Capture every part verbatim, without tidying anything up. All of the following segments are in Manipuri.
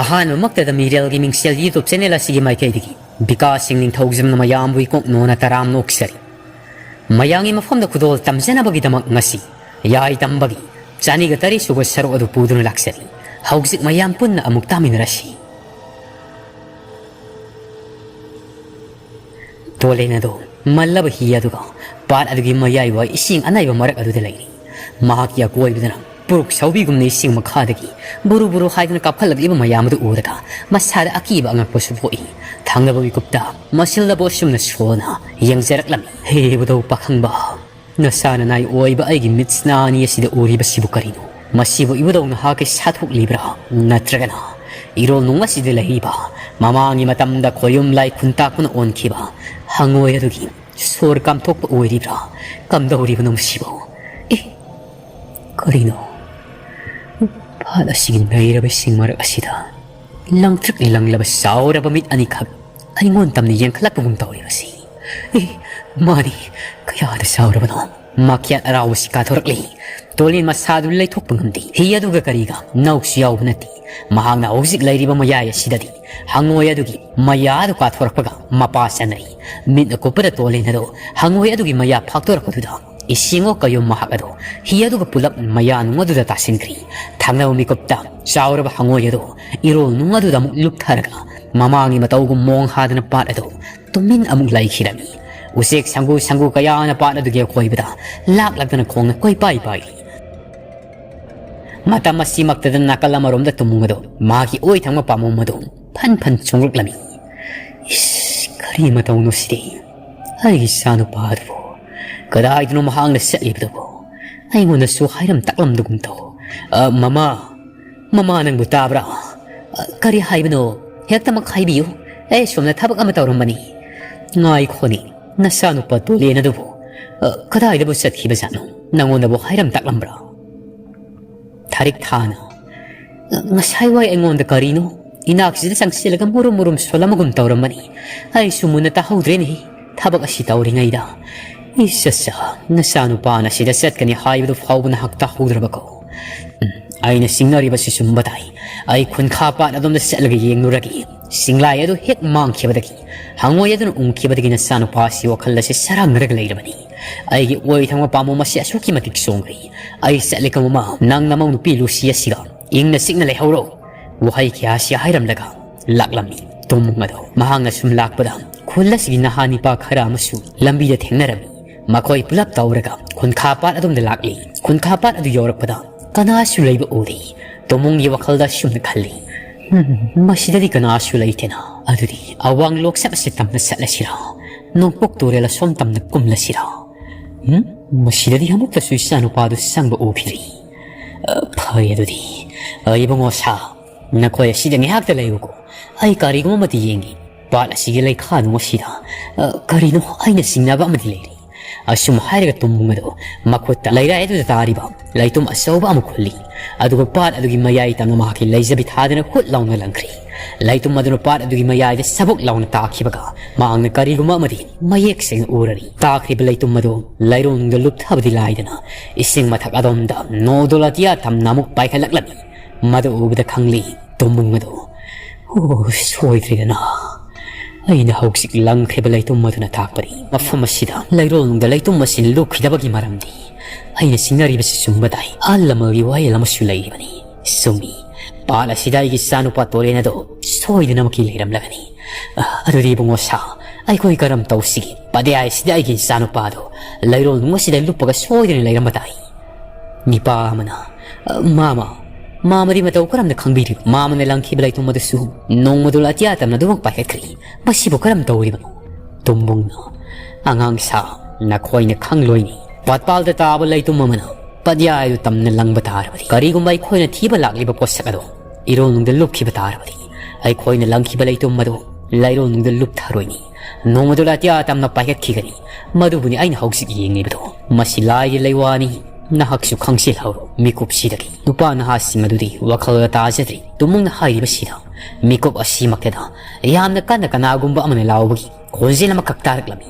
ꯑꯍꯥꯟꯕꯃꯛꯇꯗ ꯃꯤꯔꯦꯜꯒꯤ ꯃꯤꯡꯁꯦꯜ YouTube channel ꯑꯁꯤꯒꯤ ꯃꯥꯏꯀꯩꯗꯒꯤ ꯕꯤꯀꯥꯁ ꯁꯤꯡ ꯅꯤꯡꯊꯧꯖꯝꯅ ꯃꯌꯥꯝꯕꯨ ꯏꯀꯣꯛ ꯅꯣꯟꯅ ꯇꯔꯥꯝ ꯅꯣꯛꯆꯔꯤ꯫ ꯃꯌꯥꯝꯒꯤ ꯃꯐꯝꯗ ꯈꯨꯗꯣꯜ ꯇꯝꯖꯅꯕꯒꯤꯗꯃꯛ ꯉꯁꯤ ꯌꯥꯏ ꯇꯝꯕꯒꯤ ꯆꯅꯤꯒ ꯇꯔꯦꯠ ꯁꯨꯕ ꯁꯔꯨꯛ ꯑꯗꯨ ꯄꯨꯗꯨꯅ ꯂꯥꯛꯆꯔꯤ꯫ ꯍꯧꯖꯤꯛ ꯃꯌꯥꯝ ꯄꯨꯟꯅ ꯑꯃꯨꯛ ꯇꯥꯃꯤꯟꯅꯔꯁꯤ꯫ ꯇꯣꯂꯦꯟ ꯑꯗꯨ ꯃꯜꯂꯕ ꯍꯤ ꯑꯗꯨꯒ ꯄꯥꯠ ꯑꯗꯨꯒꯤ ꯃꯌꯥꯏ ꯋꯥꯏ ꯏꯁꯤꯡ ꯑꯅꯥꯏꯕ ꯃꯔꯛ ꯑꯗꯨꯗ ꯂꯩꯔꯤ꯫ ꯃꯍꯥꯛꯀꯤ ꯑꯀꯣꯏꯕꯗꯅ ꯄꯨꯔꯨꯛ ꯁꯧꯕꯤꯒꯨꯝꯅ ꯏꯁꯤꯡ ꯃꯈꯥꯗꯒꯤ ꯕꯨꯔꯨ ꯕꯨꯔꯨ ꯍꯥꯏꯗꯨꯅ ꯀꯥꯞꯈꯠꯂꯛꯂꯤꯕ ꯃꯌꯥꯝ ꯑꯗꯨ ꯎꯔꯒ ꯃꯁꯥꯗ ꯑꯀꯤꯕ ꯑꯉꯛꯄꯁꯨ ꯄꯣꯛꯏ꯫ ꯊꯪꯅꯕ ꯃꯤꯀꯨꯞꯇ ꯃꯁꯤꯜꯂꯕ ꯑꯁꯨꯝꯅ ꯁꯣꯟꯅ ꯌꯦꯡꯖꯔꯛꯂꯝꯃꯤ꯫ "ꯍꯦ ꯏꯕꯨꯙꯧ ꯄꯥꯈꯪꯕ, ꯅꯁꯥ ꯅꯅꯥꯏ ꯑꯣꯏꯕ ꯑꯩꯒꯤ ꯃꯤꯠꯁꯅꯥ ꯑꯅꯤ ꯑꯁꯤꯗ ꯎꯔꯤꯕꯁꯤꯕꯨ ꯀꯔꯤꯅꯣ? ꯃꯁꯤꯕꯨ ꯏꯕꯨꯙꯧ ꯅꯍꯥꯛꯀꯤ ꯁꯥꯊꯣꯛꯂꯤꯕ꯭ꯔꯥ? ꯅꯠꯇ꯭ꯔꯒꯅ ꯏꯔꯣꯜ ꯅꯨꯡ ꯑꯁꯤꯗ ꯂꯩꯔꯤꯕ ꯃꯃꯥꯡꯒꯤ ꯃꯇꯝꯗ ꯈꯣꯌꯨꯝ ꯂꯥꯏ ꯈꯨꯟꯇꯥꯛꯄꯅ ꯑꯣꯟꯈꯤꯕ ꯍꯪꯉꯣꯏ ꯑꯗꯨꯒꯤ ꯁꯣꯔ ꯀꯥꯝꯊꯣꯛꯄ ꯑꯣꯏꯔꯤꯕ꯭ꯔꯥ? ꯀꯝꯗꯧꯔꯤꯕꯅꯣ ꯃꯁꯤꯕꯨ? ꯑꯦ, ꯀꯔꯤꯅꯣ? ꯄꯥꯠ ꯑꯁꯤꯒꯤ ꯅꯩꯔꯕ ꯏꯁꯤꯡ ꯃꯔꯛ ꯑꯁꯤꯗ ꯂꯪꯇ꯭ꯔꯤꯛ ꯂꯪꯂꯕ ꯆꯥꯎꯔꯕ ꯃꯤꯠ ꯑꯅꯤꯈꯛ ꯑꯩꯉꯣꯟ ꯇꯝꯅ ꯌꯦꯡꯈꯠꯂꯛꯄꯒꯨꯝ ꯇꯧꯔꯤꯕꯁꯤ꯫ ꯑꯦ, ꯃꯥꯅꯤ, ꯀꯌꯥꯗ ꯆꯥꯎꯔꯕꯅꯣ?" ꯃꯈ꯭ꯌꯥꯠ ꯑꯔꯥꯎꯕꯁꯤ ꯀꯥꯊꯣꯔꯛꯂꯤ꯫ ꯇꯣꯂꯦꯟ ꯃꯁꯥꯗꯨ ꯂꯩꯊꯣꯛꯄ ꯉꯝꯗꯦ꯫ ꯍꯤ ꯑꯗꯨꯒ ꯀꯔꯤꯒ ꯅꯥꯎꯁꯨ ꯌꯥꯎꯕ ꯅꯠꯇꯦ꯫ ꯃꯍꯥꯛꯅ ꯍꯧꯖꯤꯛ ꯂꯩꯔꯤꯕ ꯃꯌꯥꯏ ꯑꯁꯤꯗꯗꯤ ꯍꯪꯉꯣꯏ ꯑꯗꯨꯒꯤ ꯃꯌꯥ ꯑꯗꯨ ꯀꯥꯊꯣꯔꯛꯄꯒ ꯃꯄꯥ ꯆꯥꯅꯔꯤ꯫ ꯃꯤꯠꯅ ꯀꯨꯞꯄꯗ ꯇꯣꯂꯦꯟ ꯑꯗꯨ ꯍꯪꯉꯣꯏ ꯑꯗꯨꯒꯤ ꯃꯌꯥ ꯐꯥꯛꯇꯣꯔꯛꯄꯗꯨꯗ ꯏꯁꯤꯡ ꯑꯣ ꯀꯌꯨꯝ ꯃꯍꯥꯛ ꯑꯗꯨ ꯍꯤ ꯑꯗꯨꯒ ꯄꯨꯂꯞ ꯃꯌꯥ ꯅꯨꯡ ꯑꯗꯨꯗ ꯇꯥꯁꯤꯟꯈ꯭ꯔꯤ꯫ ꯊꯪꯅꯕ ꯃꯤꯀꯨꯞꯇ ꯆꯥꯎꯔꯕ ꯍꯪꯉꯣꯏ ꯑꯗꯨ ꯏꯔꯣꯜ ꯅꯨꯡ ꯑꯗꯨꯗ ꯑꯃꯨꯛ ꯂꯨꯞꯊꯔꯒ ꯃꯃꯥꯡꯒꯤ ꯃꯇꯧꯒꯨꯝ ꯃꯣꯡ ꯍꯥꯗꯅ ꯄꯥꯠ ꯑꯗꯨ ꯇꯨꯃꯤꯟ ꯑꯃꯨꯛ ꯂꯩꯈꯤꯔꯝꯃꯤ꯫ ꯎꯆꯦꯛ ꯁꯪꯒꯨ ꯁꯪꯒꯨ ꯀꯌꯥꯅ ꯄꯥꯠ ꯑꯗꯨꯒꯤ ꯑꯀꯣꯏꯕꯗ ꯂꯥꯛꯂꯛꯇꯅ ꯈꯣꯡꯅ ꯀꯣꯏꯄꯥꯏ ꯄꯥꯏꯔꯤ꯫ ꯃꯇꯝ ꯑꯁꯤꯃꯛꯇꯗ ꯅꯥꯀꯜ ꯑꯃꯔꯣꯝꯗ ꯇꯨꯃꯨꯡ ꯑꯗꯨ ꯃꯥꯒꯤ ꯑꯣꯏ ꯊꯪꯕ ꯄꯥꯝꯕꯣꯝ ꯑꯗꯨ ꯐꯟ ꯐꯟ ꯆꯣꯡꯂꯛꯂꯝꯃꯤ꯫ "ꯏꯁ, ꯀꯔꯤ ꯃꯇꯧꯅꯣ ꯁꯤꯗꯤ? ꯑꯩꯒꯤ ꯏꯆꯥꯅꯨꯄꯥ ꯑꯗꯨꯕꯨ ꯀꯗꯥꯏꯗꯅꯣ ꯃꯍꯥꯛꯅ ꯆꯠꯂꯤꯕꯗꯨꯕꯨ? ꯑꯩꯉꯣꯟꯗꯁꯨ ꯍꯥꯏꯔꯝ ꯇꯥꯛꯂꯝꯗꯒꯨꯝ ꯇꯧ꯫ ꯑ, ꯃꯃꯥ, ꯃꯃꯥ, ꯅꯪꯕꯨ ꯇꯥꯕ꯭ꯔꯥ? ꯑ, ꯀꯔꯤ ꯍꯥꯏꯕꯅꯣ? ꯍꯦꯛꯇꯃꯛ ꯍꯥꯏꯕꯤꯌꯨ꯫ ꯑꯩ ꯁꯣꯝꯗ ꯊꯕꯛ ꯑꯃ ꯇꯧꯔꯝꯕꯅꯤ꯫ ꯉꯥꯏꯈꯣꯅꯦ, ꯅꯆꯥꯅꯨꯄꯥ ꯇꯣꯂꯦꯟ ꯑꯗꯨꯕꯨ, ꯑ, ꯀꯗꯥꯏꯗꯕꯨ ꯆꯠꯈꯤꯕꯖꯥꯠꯅꯣ? ꯅꯉꯣꯟꯗꯕꯨ ꯍꯥꯏꯔꯝ ꯇꯥꯛꯂꯝꯕ꯭ꯔꯥ?" ꯊꯥꯔꯤꯛ ꯊꯥꯅ, "ꯑ, ꯉꯁꯥꯏ ꯋꯥꯏ ꯑꯩꯉꯣꯟꯗ ꯀꯔꯤꯅꯣ ꯏꯅꯥꯛꯁꯤꯗ ꯆꯪꯁꯤꯜꯂꯒ ꯃꯨꯔꯨꯝ ꯃꯨꯔꯨꯝ ꯁꯣꯜꯂꯝꯕꯒꯨꯝ ꯇꯧꯔꯝꯕꯅꯤ꯫ ꯑꯩꯁꯨ ꯃꯨꯟꯅ ꯇꯥꯍꯧꯗ꯭ꯔꯦꯅꯦ ꯊꯕꯛ ꯑꯁꯤ ꯇꯧꯔꯤꯉꯩꯗ꯫ ꯏꯁ, ꯑꯁ, ꯅꯆꯥꯅꯨꯄꯥꯅ ꯁꯤꯗ ꯆꯠꯀꯅꯤ ꯍꯥꯏꯕꯗꯨ ꯐꯥꯎꯕ ꯅꯍꯥꯛ ꯇꯥꯍꯧꯗ꯭ꯔꯕꯀꯣ?" "ꯎꯝ, ꯑꯩꯅ ꯆꯤꯡꯅꯔꯤꯕꯁꯤ ꯆꯨꯝꯕ ꯇꯥꯏ꯫ ꯑꯩ ꯈꯨꯟꯈꯥ ꯄꯥꯠ ꯑꯗꯣꯝꯗ ꯆꯠꯂꯒ ꯌꯦꯡꯂꯨꯔꯒꯦ꯫ ꯆꯤꯡꯂꯥꯏ ꯑꯗꯨ ꯍꯦꯛ ꯃꯥꯡꯈꯤꯕꯗꯒꯤ, ꯍꯪꯉꯣꯏ ꯑꯗꯨꯅ ꯎꯪꯈꯤꯕꯗꯒꯤ ꯅꯆꯥꯅꯨꯄꯥ ꯑꯁꯤ ꯋꯥꯈꯜ ꯑꯁꯤ ꯁꯔꯥꯡꯅꯔꯒ ꯂꯩꯔꯕꯅꯤ꯫ ꯑꯩꯒꯤ ꯑꯣꯏ ꯊꯪꯕ ꯄꯥꯝꯕꯣꯝ ꯑꯁꯤ ꯑꯁꯨꯛꯀꯤ ꯃꯇꯤꯛ ꯆꯣꯡꯈ꯭ꯔꯦ꯫ ꯑꯩ ꯆꯠꯂꯒ ꯃꯃꯥ, ꯅꯪ ꯅꯃꯧ ꯅꯨꯄꯤ ꯂꯨꯁꯤ ꯑꯁꯤꯒ ꯏꯪꯅ ꯆꯤꯛꯅ ꯂꯩꯍꯧꯔꯣ꯫ ꯋꯥꯍꯩ ꯀꯌꯥ ꯑꯁꯤ ꯍꯥꯏꯔꯝꯂꯒ ꯂꯥꯛꯂꯝꯃꯤ ꯇꯣꯝꯕꯨꯡ ꯑꯗꯣ꯫ ꯃꯍꯥꯛꯅ ꯁꯨꯝ ꯂꯥꯛꯄꯗ ꯈꯨꯜ ꯑꯁꯤꯒꯤ ꯅꯍꯥ ꯅꯤꯄꯥ ꯈꯔ ꯑꯃꯁꯨ ꯂꯝꯕꯤꯗ ꯊꯦꯡꯅꯔꯝꯃꯤ꯫ ꯃꯈꯣꯏ ꯄꯨꯂꯞ ꯇꯧꯔꯒ ꯈꯨꯟꯈꯥ ꯄꯥꯠ ꯑꯗꯣꯝꯗ ꯂꯥꯛꯂꯤ꯫ ꯈꯨꯟꯈꯥ ꯄꯥꯠ ꯑꯗꯨ ꯌꯧꯔꯛꯄꯗ ꯀꯅꯥꯁꯨ ꯂꯩꯕ ꯎꯗꯦ꯫ ꯇꯣꯝꯕꯨꯡꯒꯤ ꯋꯥꯈꯜꯗ ꯁꯨꯝꯅ ꯈꯜꯂꯤ, "ꯍꯝ, ꯃꯁꯤꯗꯗꯤ ꯀꯅꯥꯁꯨ ꯂꯩꯇꯦꯅ꯫ ꯑꯗꯨꯗꯤ ꯑꯋꯥꯡ ꯂꯣꯛꯆꯞ ꯑꯁꯤ ꯇꯝꯅ ꯆꯠꯂꯁꯤꯔꯥ? ꯅꯣꯡꯄꯣꯛ ꯇꯨꯔꯦꯜ ꯑꯁꯣꯝ ꯇꯝꯅ ꯀꯨꯝꯂꯁꯤꯔꯥ? ꯍꯝ? ꯃꯁꯤꯗꯗꯤ ꯑꯃꯨꯛꯇꯁꯨ ꯏꯆꯥꯅꯨꯄꯥꯗꯨ ꯆꯪꯕ ꯎꯈꯤꯗ꯭ꯔꯤ꯫ ꯑ, ꯐꯔꯦ ꯑꯗꯨꯗꯤ꯫ ꯑ, ꯏꯕꯨꯡꯉꯣ ꯁꯥ, ꯅꯈꯣꯏ ꯑꯁꯤꯗ ꯉꯥꯏꯍꯥꯛꯇ ꯂꯩꯌꯨꯀꯣ꯫ ꯑꯩ ꯀꯔꯤꯒꯨꯝꯕ ꯑꯃꯗꯤ ꯌꯦꯡꯒꯦ꯫ ꯄꯥꯠ ꯑꯁꯤꯒꯤ ꯂꯩꯈꯥ ꯅꯨꯡ ꯑꯁꯤꯗ, ꯑ, ꯀꯔꯤꯅꯣ ꯑꯩꯅ ꯆꯤꯡꯅꯕ ꯑꯃꯗꯤ ꯂꯩꯔꯤ꯫" ꯑꯁꯨꯝ ꯍꯥꯏꯔꯒ ꯇꯣꯝꯕꯨꯡ ꯑꯗꯨ ꯃꯈꯨꯠꯇ ꯂꯩꯔꯥꯏ ꯑꯗꯨꯗ ꯇꯥꯔꯤꯕ ꯂꯩꯇꯨꯝ ꯑꯆꯧꯕ ꯑꯃ ꯈꯨꯜꯂꯤ꯫ ꯑꯗꯨꯒ ꯄꯥꯠ ꯑꯗꯨꯒꯤ ꯃꯌꯥꯏ ꯇꯝꯅ ꯃꯍꯥꯛꯀꯤ ꯂꯩꯖꯕꯤ ꯊꯥꯗꯨꯅ ꯍꯨꯠ ꯂꯥꯎꯅ ꯂꯪꯈ꯭ꯔꯤ꯫ ꯂꯩꯇꯨꯝ ꯑꯗꯨꯅ ꯄꯥꯠ ꯑꯗꯨꯒꯤ ꯃꯌꯥꯏꯗ ꯁꯕꯨꯛ ꯂꯥꯎꯅ ꯇꯥꯈꯤꯕꯒ ꯃꯍꯥꯛꯅ ꯀꯔꯤꯒꯨꯝꯕ ꯑꯃꯗꯤ ꯃꯌꯦꯛ ꯁꯦꯡꯅ ꯎꯔꯔꯤ꯫ ꯇꯥꯈ꯭ꯔꯤꯕ ꯂꯩꯇꯨꯝ ꯑꯗꯨ ꯂꯩꯔꯣꯟꯗ ꯂꯨꯞꯊꯕꯗꯤ ꯂꯥꯏꯗꯅ, ꯏꯁꯤꯡ ꯃꯊꯛ ꯑꯗꯣꯝꯗ ꯅꯣꯡꯗꯣꯜ ꯑꯇꯤꯌꯥ ꯇꯝꯅ ꯑꯃꯨꯛ ꯄꯥꯏꯈꯠꯂꯛꯂꯝꯃꯤ꯫ ꯃꯗꯨ ꯎꯕꯗ ꯈꯪꯂꯤ ꯇꯣꯝꯕꯨꯡ ꯑꯗꯨ, "ꯑꯣ, ꯁꯣꯏꯗ꯭ꯔꯦꯗꯅ꯫ ꯑꯩꯅ ꯍꯧꯖꯤꯛ ꯂꯪꯈ꯭ꯔꯤꯕ ꯂꯩꯇꯨꯝ ꯑꯗꯨꯅ ꯇꯥꯛꯄꯗꯤ ꯃꯐꯝ ꯑꯁꯤꯗ ꯂꯩꯔꯣꯜꯅꯨꯡꯗ ꯂꯩꯇꯨꯝ ꯑꯁꯤꯅ ꯂꯨꯞꯈꯤꯗꯕꯒꯤ ꯃꯔꯝꯗꯤ ꯑꯩꯅ ꯆꯤꯡꯅꯔꯤꯕꯁꯤ ꯆꯨꯝꯕ ꯇꯥꯏ꯫ ꯑꯍꯜ ꯂꯃꯟꯒꯤ ꯋꯥꯌꯦꯜ ꯑꯃꯁꯨ ꯂꯩꯔꯤꯕꯅꯤ꯫ ꯆꯨꯝꯃꯤ, ꯄꯥꯠ ꯑꯁꯤꯗ ꯑꯩꯒꯤ ꯏꯆꯥꯅꯨꯄꯥ ꯇꯣꯔꯦꯟ ꯑꯗꯣ ꯁꯣꯏꯗꯅꯃꯛꯀꯤ ꯂꯩꯔꯝꯂꯒꯅꯤ꯫ ꯑ, ꯑꯗꯨꯗꯤ ꯏꯕꯨꯡꯉꯣ ꯁꯥ, ꯑꯩꯈꯣꯏ ꯀꯔꯝ ꯇꯧꯁꯤꯒꯦ? ꯄꯥꯠꯌꯥꯏ ꯑꯁꯤꯗ ꯑꯩꯒꯤ ꯏꯆꯥꯅꯨꯄꯥꯗꯣ ꯂꯩꯔꯣꯜꯅꯨꯡ ꯑꯁꯤꯗ ꯂꯨꯞꯄꯒ ꯁꯣꯏꯗꯅ ꯂꯩꯔꯝꯕ ꯇꯥꯏ꯫" ꯅꯤꯄꯥ ꯑꯃꯅ, "ꯑ, ꯃꯥꯃ, ꯃꯥꯃꯗꯤ ꯃꯇꯧ ꯀꯔꯝꯅ ꯈꯪꯕꯤꯔꯤꯕ? ꯃꯥꯃꯅ ꯂꯪꯈꯤꯕ ꯂꯩꯇꯨꯝ ꯑꯗꯨꯁꯨ ꯅꯣꯡꯃꯗꯣꯜ ꯑꯇꯤꯌꯥ ꯇꯝꯅ ꯑꯗꯨꯃꯛ ꯄꯥꯏꯈꯠꯈ꯭ꯔꯤ꯫ ꯃꯁꯤꯕꯨ ꯀꯔꯝ ꯇꯧꯔꯤꯕꯅꯣ?" ꯇꯣꯝꯕꯨꯡꯅ, "ꯑꯉꯥꯡ ꯁꯥ, ꯅꯈꯣꯏꯅ ꯈꯪꯂꯣꯏꯅꯦ꯫ ꯄꯥꯠꯄꯥꯜꯗ ꯇꯥꯕ ꯂꯩꯇꯨꯝ ꯑꯃꯅ ꯄꯥꯠꯌꯥꯏꯗꯨ ꯇꯝꯅ ꯂꯪꯕ ꯇꯥꯔꯕꯗꯤ, ꯀꯔꯤꯒꯨꯝꯕ ꯑꯩꯈꯣꯏꯅ ꯊꯤꯕ ꯂꯥꯛꯂꯤꯕ ꯄꯣꯠꯁꯛ ꯑꯗꯣ ꯏꯔꯣꯜꯅꯨꯡꯗ ꯂꯨꯞꯈꯤꯕ ꯇꯥꯔꯕꯗꯤ, ꯑꯩꯈꯣꯏꯅ ꯂꯪꯈꯤꯕ ꯂꯩꯇꯨꯝ ꯑꯗꯨ ꯂꯩꯔꯣꯜꯅꯨꯡꯗ ꯂꯨꯞꯊꯔꯣꯏꯅꯤ꯫ ꯅꯣꯡꯃꯗꯣꯜ ꯑꯇꯤꯌꯥ ꯇꯝꯅ ꯄꯥꯏꯈꯠꯈꯤꯒꯅꯤ꯫ ꯃꯗꯨꯕꯨꯅꯤ ꯑꯩꯅ ꯍꯧꯖꯤꯛ ꯌꯦꯡꯂꯤꯕꯗꯣ꯫ ꯃꯁꯤ ꯂꯥꯏꯒꯤ ꯂꯩꯋꯥꯅꯤ꯫ ꯅꯍꯥꯛꯁꯨ ꯈꯪꯖꯤꯜꯍꯧꯔꯣ ꯃꯤꯀꯨꯞꯁꯤꯗꯒꯤ꯫" ꯅꯨꯄꯥ ꯅꯍꯥꯁꯤꯡ ꯑꯗꯨꯗꯤ ꯋꯥꯈꯜꯗ ꯇꯥꯖꯗ꯭ꯔꯤ꯫ ꯇꯣꯝꯕꯨꯡꯅ ꯍꯥꯏꯔꯤꯕꯁꯤꯗ ꯃꯤꯀꯨꯞ ꯑꯁꯤꯃꯛꯇꯗ ꯌꯥꯝꯅ ꯀꯟꯅ ꯀꯅꯥꯒꯨꯝꯕ ꯑꯃꯅ ꯂꯥꯎꯕꯒꯤ ꯈꯣꯟꯖꯦꯜ ꯑꯃꯈꯛ ꯇꯥꯔꯛꯂꯝꯃꯤ꯫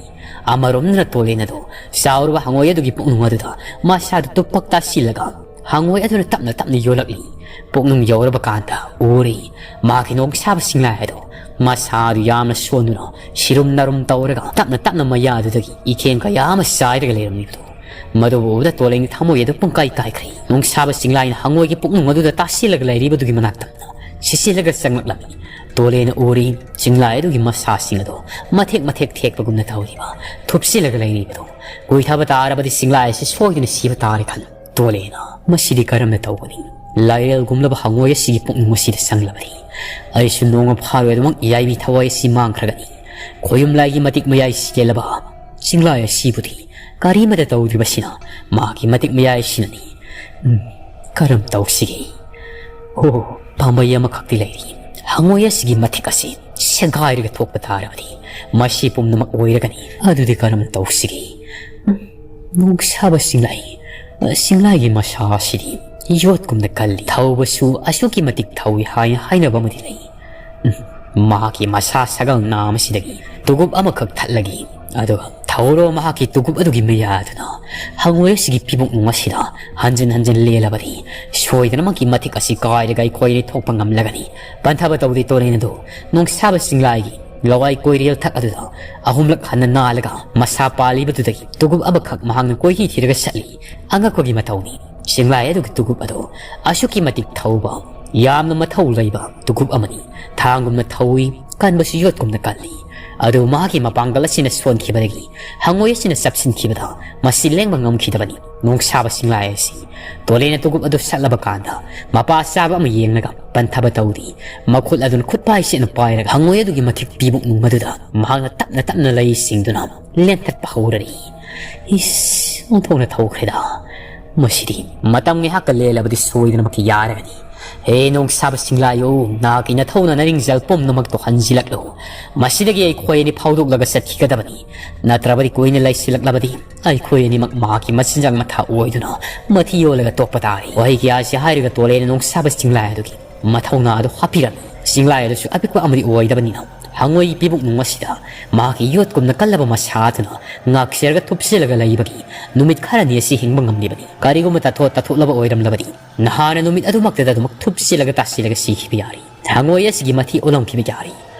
ꯑꯃꯔꯣꯝꯗꯅ ꯇꯣꯂꯦꯟ ꯑꯗꯨ ꯆꯥꯎꯔꯕ ꯍꯪꯉꯣꯏ ꯑꯗꯨꯒꯤ ꯄꯨꯛꯅꯨꯡ ꯑꯗꯨꯗ ꯃꯁꯥꯗꯨ ꯇꯨꯞꯄꯛ ꯇꯥꯁꯤꯜꯂꯒ ꯍꯪꯉꯣꯏ ꯑꯗꯨꯅ ꯇꯞꯅ ꯇꯞꯅ ꯌꯣꯜꯂꯛꯂꯤ꯫ ꯄꯨꯛꯅꯨꯡ ꯌꯧꯔꯕ ꯀꯥꯟꯗ ꯎꯔꯤ, ꯃꯍꯥꯛꯀꯤ ꯅꯣꯡꯁꯥꯕ ꯁꯤꯡꯂꯥꯏ ꯑꯗꯣ ꯃꯁꯥꯗꯨ ꯌꯥꯝꯅ ꯁꯣꯟꯗꯨꯅ ꯁꯤꯔꯨꯝ ꯅꯥꯔꯨꯝ ꯇꯧꯔꯒ ꯇꯞꯅ ꯇꯞꯅ ꯃꯌꯥꯗꯨꯗꯒꯤ ꯏꯀꯦꯟ ꯀꯌꯥ ꯑꯃ ꯆꯥꯏꯔꯒ ꯂꯩꯔꯝꯂꯤꯕꯗꯨ꯫ ꯃꯗꯨꯕꯨ ꯎꯕꯗ ꯇꯣꯂꯦꯟꯒꯤ ꯊꯃꯣꯏ ꯑꯗꯨ ꯄꯨꯡꯀꯥꯏ ꯀꯥꯏꯈ꯭ꯔꯦ꯫ ꯅꯣꯡꯁꯥꯕ ꯁꯤꯡꯂꯥꯏꯅ ꯍꯪꯉꯣꯏꯒꯤ ꯄꯨꯛꯅꯨꯡ ꯑꯗꯨꯗ ꯇꯥꯁꯤꯜꯂꯒ ꯂꯩꯔꯤꯕꯗꯨꯒꯤ ꯃꯅꯥꯛꯇ ꯁꯤꯠꯆꯤꯜꯂꯒ ꯆꯪꯂꯛꯂꯝꯃꯤ꯫ ꯇꯣꯂꯦꯟꯅ ꯎꯔꯤ, ꯁꯤꯡꯂꯥꯏ ꯑꯗꯨꯒꯤ ꯃꯁꯥꯁꯤꯡ ꯑꯗꯣ ꯃꯊꯦꯛ ꯃꯊꯦꯛ ꯊꯦꯛꯄꯒꯨꯝꯅ ꯇꯧꯔꯤꯕ, ꯊꯨꯞꯆꯤꯜꯂꯒ ꯂꯩꯔꯤꯕꯗꯣ꯫ ꯀꯨꯏꯊꯕ ꯇꯥꯔꯕꯗꯤ ꯁꯤꯡꯂꯥꯏ ꯑꯁꯤ ꯁꯣꯏꯗꯅ ꯁꯤꯕ ꯇꯥꯔꯦ ꯈꯟ ꯇꯣꯂꯦꯟꯅ ꯃꯁꯤꯗꯤ ꯀꯔꯝꯅ ꯇꯧꯒꯅꯤ? ꯂꯥꯏꯔꯦꯜꯒꯨꯝꯂꯕ ꯍꯪꯉꯣꯏ ꯑꯁꯤꯒꯤ ꯄꯨꯛꯅꯤꯡ ꯑꯁꯤꯗ ꯆꯪꯂꯕꯗꯤ ꯑꯩꯁꯨ ꯅꯣꯡꯃ ꯐꯥꯔꯣꯏꯗꯃꯛ ꯌꯥꯏꯕꯤ ꯊꯋꯥꯏ ꯑꯁꯤ ꯃꯥꯡꯈ꯭ꯔꯒꯅꯤ꯫ ꯈꯣꯌꯨꯝ ꯂꯥꯏꯒꯤ ꯃꯇꯤꯛ ꯃꯌꯥꯏ ꯁꯤꯜꯂꯕ ꯆꯤꯡꯂꯥꯏ ꯑꯁꯤꯕꯨꯗꯤ ꯀꯔꯤꯃꯇ ꯇꯧꯗ꯭ꯔꯤꯕꯁꯤꯅ ꯃꯍꯥꯛꯀꯤ ꯃꯇꯤꯛ ꯃꯌꯥꯏ ꯑꯁꯤꯅꯅꯤ꯫ ꯎꯝ, ꯀꯔꯝ ꯇꯧꯁꯤꯒꯦ? ꯑꯣ, ꯄꯥꯝꯕꯩ ꯑꯃꯈꯛꯇꯤ ꯂꯩꯔꯤ꯫ ꯍꯪꯉꯣꯏ ꯑꯁꯤꯒꯤ ꯃꯊꯤꯛ ꯑꯁꯤ ꯁꯦꯒꯥꯏꯔꯒ ꯊꯣꯛꯄ ꯇꯥꯔꯕꯗꯤ ꯃꯁꯤ ꯄꯨꯝꯅꯃꯛ ꯑꯣꯏꯔꯒꯅꯤ꯫ ꯑꯗꯨꯗꯤ ꯀꯔꯝ ꯇꯧꯁꯤꯒꯦ? ꯎꯝ, ꯅꯣꯡꯁꯥꯕ ꯁꯤꯡꯂꯥꯏ, ꯁꯤꯡꯂꯥꯏꯒꯤ ꯃꯁꯥ ꯑꯁꯤꯗꯤ ꯌꯣꯠꯀꯨꯝꯅ ꯀꯜꯂꯤ꯫ ꯊꯧꯕꯁꯨ ꯑꯁꯨꯛꯀꯤ ꯃꯇꯤꯛ ꯊꯧꯏ ꯍꯥꯏꯅ ꯍꯥꯏꯅꯕ ꯑꯃꯗꯤ ꯂꯩ꯫ ꯎꯝ, ꯃꯍꯥꯛꯀꯤ ꯃꯁꯥ ꯁꯒꯜ ꯅꯥꯝ ꯑꯁꯤꯗꯒꯤ ꯇꯨꯒꯨꯞ ꯑꯃꯈꯛ ꯊꯠꯂꯒꯦ꯫ ꯑꯗꯨꯒ ꯊꯧꯔꯣ ꯃꯍꯥꯛꯀꯤ ꯇꯨꯒꯨꯞ ꯑꯗꯨꯒꯤ ꯃꯌꯥꯗꯨꯅ ꯍꯪꯉꯣꯏ ꯑꯁꯤꯒꯤ ꯄꯤꯕꯨꯛꯅꯨꯡ ꯑꯁꯤꯗ ꯍꯟꯖꯤꯟ ꯍꯟꯖꯤꯟ ꯂꯦꯜꯂꯕꯗꯤ ꯁꯣꯏꯗꯅꯃꯛꯀꯤ ꯃꯊꯤꯛ ꯑꯁꯤ ꯀꯥꯏꯔꯒ ꯑꯩꯈꯣꯏ ꯑꯅꯤ ꯊꯣꯛꯄ ꯉꯝꯂꯒꯅꯤ꯫ ꯄꯟꯊꯕ ꯇꯧꯗꯦ ꯇꯣꯔꯦꯟ ꯑꯗꯨ ꯅꯣꯡꯁꯥꯕ ꯆꯤꯡꯂꯥꯏꯒꯤ ꯂꯋꯥꯏ ꯀꯣꯏꯔꯦꯜ ꯊꯛ ꯑꯗꯨꯗ ꯑꯍꯨꯝꯂꯛ ꯍꯟꯅ ꯅꯥꯜꯂꯒ ꯃꯁꯥ ꯄꯥꯜꯂꯤꯕꯗꯨꯗꯒꯤ ꯇꯨꯒꯨꯞ ꯑꯃꯈꯛ ꯃꯍꯥꯛꯅ ꯀꯣꯏꯊꯤ ꯊꯤꯔꯒ ꯆꯠꯂꯤ꯫ ꯑꯉꯛꯄꯒꯤ ꯃꯇꯧꯅꯤ꯫ ꯆꯤꯡꯂꯥꯏ ꯑꯗꯨꯒꯤ ꯇꯨꯒꯨꯞ ꯑꯗꯨ ꯑꯁꯨꯛꯀꯤ ꯃꯇꯤꯛ ꯊꯧꯕ, ꯌꯥꯝꯅ ꯃꯊꯧ ꯂꯩꯕ ꯇꯨꯒꯨꯞ ꯑꯃꯅꯤ꯫ ꯊꯥꯡꯒꯨꯝꯅ ꯊꯧꯏ, ꯀꯟꯕꯁꯨ ꯌꯣꯠꯀꯨꯝꯅ ꯀꯜꯂꯤ꯫ ꯑꯗꯨ ꯃꯍꯥꯛꯀꯤ ꯃꯄꯥꯡꯒꯜ ꯑꯁꯤꯅ ꯁꯣꯟꯈꯤꯕꯗꯒꯤ ꯍꯪꯉꯣꯏ ꯑꯁꯤꯅ ꯆꯞꯁꯤꯟꯈꯤꯕꯗ ꯃꯁꯤ ꯂꯦꯡꯕ ꯉꯝꯈꯤꯗꯕꯅꯤ꯫ ꯅꯣꯡꯁꯥꯕ ꯁꯤꯡꯂꯥꯏ ꯑꯁꯤ ꯇꯣꯂꯦꯟꯅ ꯇꯨꯒꯨꯞ ꯑꯗꯨ ꯁꯠꯂꯕ ꯀꯥꯟꯗ ꯃꯄꯥ ꯆꯥꯕ ꯑꯃ ꯌꯦꯡꯂꯒ ꯄꯟꯊꯕ ꯇꯧꯔꯤ꯫ ꯃꯈꯨꯠ ꯑꯗꯨꯅ ꯈꯨꯠ ꯄꯥꯏꯁꯦꯠꯅ ꯄꯥꯏꯔꯒ ꯍꯪꯉꯣꯏ ꯑꯗꯨꯒꯤ ꯃꯊꯤꯛ ꯄꯤꯕꯨꯛꯅꯨꯡ ꯑꯗꯨꯗ ꯃꯍꯥꯛꯅ ꯇꯞꯅ ꯇꯞꯅ ꯂꯩ ꯁꯤꯡꯗꯨꯅ ꯂꯦꯟꯊꯠꯄ ꯍꯧꯔꯔꯤ꯫ ꯏꯁ, ꯑꯣꯟꯊꯣꯛꯅ ꯊꯧꯈ꯭ꯔꯦꯗ꯫ ꯃꯁꯤꯗꯤ ꯃꯇꯝ ꯉꯥꯏꯍꯥꯛꯀ ꯂꯦꯜꯂꯕꯗꯤ ꯁꯣꯏꯗꯅꯃꯛꯀꯤ ꯌꯥꯔꯒꯅꯤ꯫ ꯍꯦ ꯅꯣꯡꯁꯥꯕ ꯁꯤꯡꯂꯥꯏꯌꯣ, ꯅꯍꯥꯛꯀꯤ ꯅꯊꯧꯅ ꯅꯔꯤꯡꯖꯦꯜ ꯄꯨꯝꯅꯃꯛꯇꯣ ꯍꯟꯖꯤꯜꯂꯛꯂꯨ꯫ ꯃꯁꯤꯗꯒꯤ ꯑꯩꯈꯣꯏ ꯑꯅꯤ ꯐꯥꯎꯗꯣꯛꯂꯒ ꯆꯠꯈꯤꯒꯗꯕꯅꯤ꯫ ꯅꯠꯇ꯭ꯔꯕꯗꯤ ꯀꯨꯏꯅ ꯂꯩꯁꯤꯜꯂꯛꯂꯕꯗꯤ ꯑꯩꯈꯣꯏ ꯑꯅꯤꯃꯛ ꯃꯍꯥꯛꯀꯤ ꯃꯆꯤꯟꯖꯥꯛ ꯃꯊꯥ ꯑꯣꯏꯗꯨꯅ ꯃꯊꯤ ꯌꯣꯜꯂꯒ ꯇꯣꯛꯄ ꯇꯥꯔꯦ꯫ ꯋꯥꯍꯩ ꯀꯌꯥꯁꯤ ꯍꯥꯏꯔꯒ ꯇꯣꯂꯦꯟꯅ ꯅꯣꯡꯁꯥꯕ ꯁꯤꯡꯂꯥꯏ ꯑꯗꯨꯒꯤ ꯃꯊꯧꯅꯥ ꯑꯗꯨ ꯍꯥꯞꯄꯤꯔꯝꯃꯤ꯫ ꯁꯤꯡꯂꯥꯏ ꯑꯗꯨꯁꯨ ꯑꯄꯤꯛꯄ ꯑꯃꯗꯤ ꯑꯣꯏꯗꯕꯅꯤꯅ ꯍꯉꯣꯏ ꯄꯤꯕꯨꯛꯅꯨꯡ ꯑꯁꯤꯗ ꯃꯍꯥꯛꯀꯤ ꯌꯣꯠꯀꯨꯝꯅ ꯀꯜꯂꯕ ꯃꯁꯥ ꯑꯗꯨꯅ ꯉꯥꯛꯆꯔꯒ ꯊꯨꯞꯆꯤꯜꯂꯒ ꯂꯩꯕꯒꯤ ꯅꯨꯃꯤꯠ ꯈꯔꯅꯤ ꯑꯁꯤ ꯍꯤꯡꯕ ꯉꯝꯂꯤꯕꯅꯤ꯫ ꯀꯔꯤꯒꯨꯝꯕ ꯇꯥꯊꯣꯛ ꯇꯥꯊꯣꯛꯂꯕ ꯑꯣꯏꯔꯝꯂꯕꯗꯤ ꯅꯍꯥꯟꯅ ꯅꯨꯃꯤꯠ ꯑꯗꯨꯃꯛꯇꯗ ꯑꯗꯨꯃꯛ ꯊꯨꯞꯆꯤꯜꯂꯒ ꯇꯥꯁꯤꯜꯂꯒ ꯁꯤꯈꯤꯕ ꯌꯥꯔꯤ꯫ ꯍꯉꯣꯏ ꯑꯁꯤꯒꯤ ꯃꯊꯤ ꯑꯣꯜꯂꯝꯈꯤꯕ ꯌꯥꯔꯤ꯫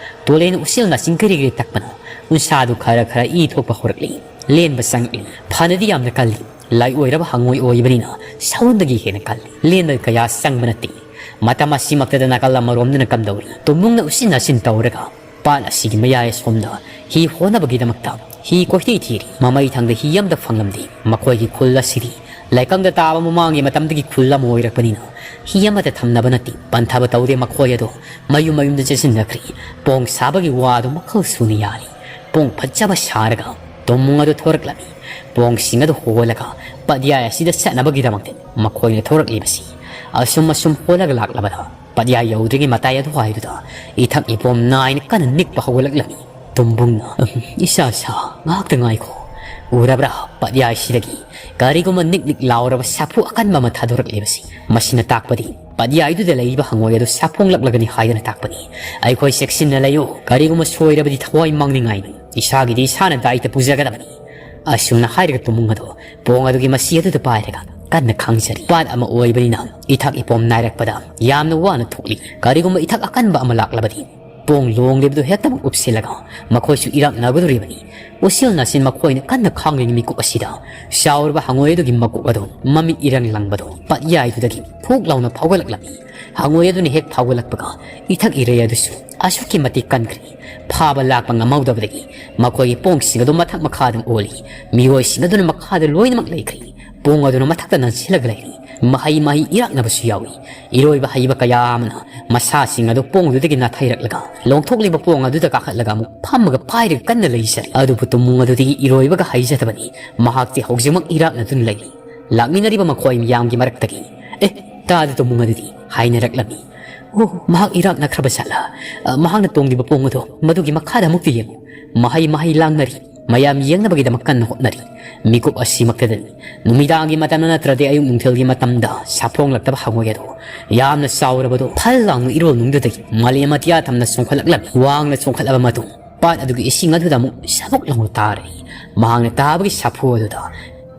ꯇꯨꯔꯦꯟ ꯎꯆꯦꯜꯅ ꯆꯤꯡꯒꯔꯤ ꯒꯔꯤ ꯇꯛꯄꯅ ꯎꯟꯁꯥꯗꯨ ꯈꯔ ꯈꯔ ꯏ ꯊꯣꯛꯄ ꯍꯧꯔꯛꯂꯤ꯫ ꯂꯦꯟꯕ ꯆꯪꯂꯛꯂꯤ꯫ ꯐꯅꯗꯤ ꯌꯥꯝꯅ ꯀꯜꯂꯤ꯫ ꯂꯥꯏ ꯑꯣꯏꯔꯕ ꯍꯉꯣꯏ ꯑꯣꯏꯕꯅꯤꯅ ꯁꯎꯟꯗꯒꯤ ꯍꯦꯟꯅ ꯀꯜꯂꯤ꯫ ꯂꯦꯟꯕ ꯀꯌꯥ ꯆꯪꯕ ꯅꯠꯇꯦ꯫ ꯃꯇꯝ ꯑꯁꯤꯃꯛꯇꯗ ꯅꯥꯀꯜ ꯑꯃꯔꯣꯝꯗꯅ ꯀꯝꯗꯧꯔꯤ? ꯇꯨꯝꯅꯨꯡꯅ ꯎꯆꯤꯟ ꯅꯥꯆꯤꯟ ꯇꯧꯔꯒ ꯄꯥꯠ ꯑꯁꯤꯒꯤ ꯃꯌꯥꯏ ꯑꯁꯣꯝꯗ ꯍꯤ ꯍꯣꯅꯕꯒꯤꯗꯃꯛꯇ ꯍꯤ ꯀꯣꯏꯊꯤ ꯊꯤꯔꯤ꯫ ꯃꯃꯩ ꯊꯪꯗ ꯍꯤ ꯑꯃꯗ ꯐꯪꯂꯝꯗꯦ꯫ ꯃꯈꯣꯏꯒꯤ ꯈꯨꯜ ꯑꯁꯤꯗꯤ ꯂꯩꯀꯪꯗ ꯇꯥꯕ ꯃꯃꯥꯡꯒꯤ ꯃꯇꯝꯗꯒꯤ ꯈꯨꯜ ꯑꯃ ꯑꯣꯏꯔꯛꯄꯅꯤꯅ ꯍꯤ ꯑꯃꯗ ꯊꯝꯅꯕ ꯅꯠꯇꯦ꯫ ꯄꯟꯊꯕ ꯇꯧꯗꯦ ꯃꯈꯣꯏ ꯑꯗꯣ ꯃꯌꯨꯝ ꯃꯌꯨꯝꯗ ꯆꯦꯟꯁꯤꯟꯅꯈ꯭ꯔꯤ꯫ ꯄꯣꯡ ꯁꯥꯕꯒꯤ ꯋꯥꯗꯨ ꯃꯈꯜ ꯁꯨꯅ ꯌꯥꯔꯤ꯫ ꯄꯣꯡ ꯐꯖꯕ ꯁꯥꯔꯒ ꯇꯨꯝꯃꯨꯡ ꯑꯗꯨ ꯊꯣꯔꯛꯂꯝꯃꯤ꯫ ꯄꯣꯡꯁꯤꯡ ꯑꯗꯨ ꯍꯣꯜꯂꯒ ꯄꯠꯌꯥꯏ ꯑꯁꯤꯗ ꯆꯠꯅꯕꯒꯤꯗꯃꯛꯇ ꯃꯈꯣꯏꯅ ꯊꯣꯔꯛꯂꯤꯕꯁꯤ꯫ ꯑꯁꯨꯝ ꯑꯁꯨꯝ ꯍꯣꯜꯂꯒ ꯂꯥꯛꯂꯕꯗ ꯄꯠꯌꯥꯏ ꯌꯧꯗ꯭ꯔꯤꯉꯩ ꯃꯇꯥꯏ ꯑꯗꯨꯋꯥꯏꯗꯨꯗ ꯏꯊꯛ ꯏꯄꯣꯝ ꯅꯥꯏꯅ ꯀꯟꯅ ꯅꯤꯛꯄ ꯍꯧꯒꯠꯂꯛꯂꯝꯃꯤ꯫ ꯇꯨꯝꯕꯨꯡꯅ, "ꯎꯝ, ꯏꯁꯥ ꯁꯥ, ꯉꯥꯏꯍꯥꯛꯇ ꯉꯥꯏꯈꯣ꯫ ꯎꯔꯕ꯭ꯔꯥ? ꯄꯠꯌꯥꯏꯁꯤꯗꯒꯤ ꯀꯔꯤꯒꯨꯝꯕ ꯅꯤꯛ ꯅꯤꯛ ꯂꯥꯎꯔꯕ ꯁꯥꯐꯨ ꯑꯀꯟꯕ ꯑꯃ ꯊꯥꯗꯣꯔꯛꯂꯤꯕꯁꯤ꯫ ꯃꯁꯤꯅ ꯇꯥꯛꯄꯗꯤ ꯄꯠꯌꯥꯏꯗꯨꯗ ꯂꯩꯔꯤꯕ ꯍꯉꯣꯏ ꯑꯗꯨ ꯁꯥꯐꯣꯡꯂꯛꯂꯒꯅꯤ ꯍꯥꯏꯗꯅ ꯇꯥꯛꯄꯅꯤ꯫ ꯑꯩꯈꯣꯏ ꯆꯦꯛꯁꯤꯟꯅ ꯂꯩꯌꯨ꯫ ꯀꯔꯤꯒꯨꯝꯕ ꯁꯣꯏꯔꯕꯗꯤ ꯊꯋꯥꯏ ꯃꯥꯡꯅꯤꯡꯉꯥꯏꯅꯤ꯫ ꯏꯁꯥꯒꯤꯗꯤ ꯏꯁꯥꯅ ꯗꯥꯏꯇ ꯄꯨꯖꯒꯗꯕꯅꯤ"꯫ ꯑꯁꯨꯝꯅ ꯍꯥꯏꯔꯒ ꯇꯨꯝꯕꯨꯡ ꯑꯗꯨ ꯄꯣꯡ ꯑꯗꯨꯒꯤ ꯃꯁꯤ ꯑꯗꯨꯗ ꯄꯥꯏꯔꯒ ꯀꯟꯅ ꯈꯥꯡꯖꯔꯤ꯫ ꯄꯥꯠ ꯑꯃ ꯑꯣꯏꯕꯅꯤꯅ ꯏꯊꯛ ꯏꯄꯣꯝ ꯅꯥꯏꯔꯛꯄꯗ ꯌꯥꯝꯅ ꯋꯥꯅ ꯊꯣꯛꯂꯤ꯫ ꯀꯔꯤꯒꯨꯝꯕ ꯏꯊꯛ ꯑꯀꯟꯕ ꯑꯃ ꯂꯥꯛꯂꯕꯗꯤ ꯄꯣꯡ ꯂꯣꯡꯂꯤꯕꯗꯨ ꯍꯦꯛꯇꯃꯛ ꯎꯞꯁꯤꯜꯂꯒ ꯃꯈꯣꯏꯁꯨ ꯏꯔꯥꯛꯅꯒꯗꯧꯔꯤꯕꯅꯤ꯫ ꯎꯆꯦꯜ ꯅꯥꯆꯤꯟ ꯃꯈꯣꯏꯅ ꯀꯟꯅ ꯈꯥꯡꯂꯤꯉꯩ ꯃꯤꯀꯨꯞ ꯑꯁꯤꯗ ꯆꯥꯎꯔꯕ ꯍꯉꯣꯏ ꯑꯗꯨꯒꯤ ꯃꯀꯣꯛ ꯑꯗꯨ ꯃꯃꯤꯠ ꯏꯔꯪ ꯂꯪꯕꯗꯨ ꯄꯠꯌꯥꯏꯗꯨꯗꯒꯤ ꯐꯨꯛ ꯂꯥꯎꯅ ꯐꯥꯎꯒꯠꯂꯛꯂꯝꯃꯤ꯫ ꯍꯉꯣꯏ ꯑꯗꯨꯅ ꯍꯦꯛ ꯐꯥꯎꯒꯠꯂꯛꯄꯒ ꯏꯊꯛ ꯏꯔꯩ ꯑꯗꯨꯁꯨ ꯑꯁꯨꯛꯀꯤ ꯃꯇꯤꯛ ꯀꯟꯈ꯭ꯔꯦ꯫ ꯐꯥꯕ ꯂꯥꯛꯄ ꯉꯝꯍꯧꯗꯕꯗꯒꯤ ꯃꯈꯣꯏꯒꯤ ꯄꯣꯡꯁꯤꯡ ꯑꯗꯨ ꯃꯊꯛ ꯃꯈꯥꯗ ꯑꯣꯜꯂꯤ꯫ ꯃꯤꯑꯣꯏꯁꯤꯡ ꯑꯗꯨꯅ ꯃꯈꯥꯗ ꯂꯣꯏꯅꯃꯛ ꯂꯩꯈ꯭ꯔꯦ꯫ ꯄꯣꯡ ꯑꯗꯨꯅ ꯃꯊꯛꯇ ꯅꯟꯁꯤꯜꯂꯒ ꯂꯩꯔꯤ꯫ ꯃꯍꯩ ꯃꯍꯩ ꯏꯔꯥꯛꯅꯕꯁꯨ ꯌꯥꯎꯏ꯫ ꯏꯔꯣꯏꯕ ꯍꯩꯕ ꯀꯌꯥ ꯑꯃꯅ ꯃꯁꯥꯁꯤꯡ ꯑꯗꯨ ꯄꯣꯡꯗꯨꯗꯒꯤ ꯅꯥꯊꯩꯔꯛꯂꯒ ꯂꯣꯡꯊꯣꯛꯂꯤꯕ ꯄꯣꯡ ꯑꯗꯨꯗ ꯀꯥꯈꯠꯂꯒ ꯑꯃꯨꯛ ꯐꯝꯃꯒ ꯄꯥꯏꯔꯒ ꯀꯟꯅ ꯂꯩꯖꯔꯤ꯫ ꯑꯗꯨꯕꯨ ꯇꯨꯝꯃꯨꯡ ꯑꯗꯨꯗꯤ ꯏꯔꯣꯏꯕꯒ ꯍꯩꯖꯗꯕꯅꯤ꯫ ꯃꯍꯥꯛꯇꯤ ꯍꯧꯖꯤꯛꯃꯛ ꯏꯔꯥꯛꯅꯗꯨꯅ ꯂꯩꯔꯤ꯫ ꯂꯥꯛꯃꯤꯟꯅꯔꯤꯕ ꯃꯈꯣꯏ ꯃꯤꯌꯥꯝꯒꯤ ꯃꯔꯛꯇꯒꯤ, "ꯑꯦ, ꯇꯥꯗ ꯇꯨꯝꯃꯨꯡ ꯑꯗꯨꯗꯤ" ꯍꯥꯏꯅꯔꯛꯂꯝꯃꯤ꯫ "ꯑꯣ, ꯃꯍꯥꯛ ꯏꯔꯥꯛꯅꯈ꯭ꯔꯕ ꯖꯥꯠꯂꯥ? ꯑ, ꯃꯍꯥꯛꯅ ꯇꯣꯡꯂꯤꯕ ꯄꯣꯡ ꯑꯗꯣ ꯃꯗꯨꯒꯤ ꯃꯈꯥꯗ ꯑꯃꯨꯛꯇ ꯌꯦꯡꯉꯨ꯫ ꯃꯍꯩ ꯃꯍꯩ ꯂꯥꯡꯅꯔꯤ"꯫ ꯃꯌꯥꯝ ꯌꯦꯡꯅꯕꯒꯤꯗꯃꯛ ꯀꯟꯅ ꯍꯣꯠꯅꯔꯤ꯫ ꯃꯤꯀꯨꯞ ꯑꯁꯤꯃꯛꯇꯗꯅꯤ ꯅꯨꯃꯤꯗꯥꯡꯒꯤ ꯃꯇꯝꯗ ꯅꯠꯇ꯭ꯔꯗꯤ ꯑꯌꯨꯛ ꯅꯨꯡꯊꯤꯜꯒꯤ ꯃꯇꯝꯗ ꯁꯥꯐꯣꯡꯂꯛꯇꯕ ꯍꯪꯉꯣꯏ ꯑꯗꯣ ꯌꯥꯝꯅ ꯆꯥꯎꯔꯕꯗꯣ ꯐꯜ ꯂꯥꯎꯅ ꯏꯔꯣꯜ ꯅꯨꯡꯗꯨꯗꯒꯤ ꯃꯥꯂꯦꯝ ꯑꯇꯤꯌꯥ ꯊꯝꯅ ꯆꯣꯡꯈꯠꯂꯛꯂꯝꯃꯤ꯫ ꯋꯥꯡꯅ ꯆꯣꯡꯈꯠꯂꯕ ꯃꯇꯨꯡ ꯄꯥꯠ ꯑꯗꯨꯒꯤ ꯏꯁꯤꯡ ꯑꯗꯨꯗ ꯑꯃꯨꯛ ꯁꯕꯨꯛ ꯂꯥꯎꯅ ꯇꯥꯔꯛꯏ꯫ ꯃꯍꯥꯛꯅ ꯇꯥꯕꯒꯤ ꯁꯥꯐꯨ ꯑꯗꯨꯗ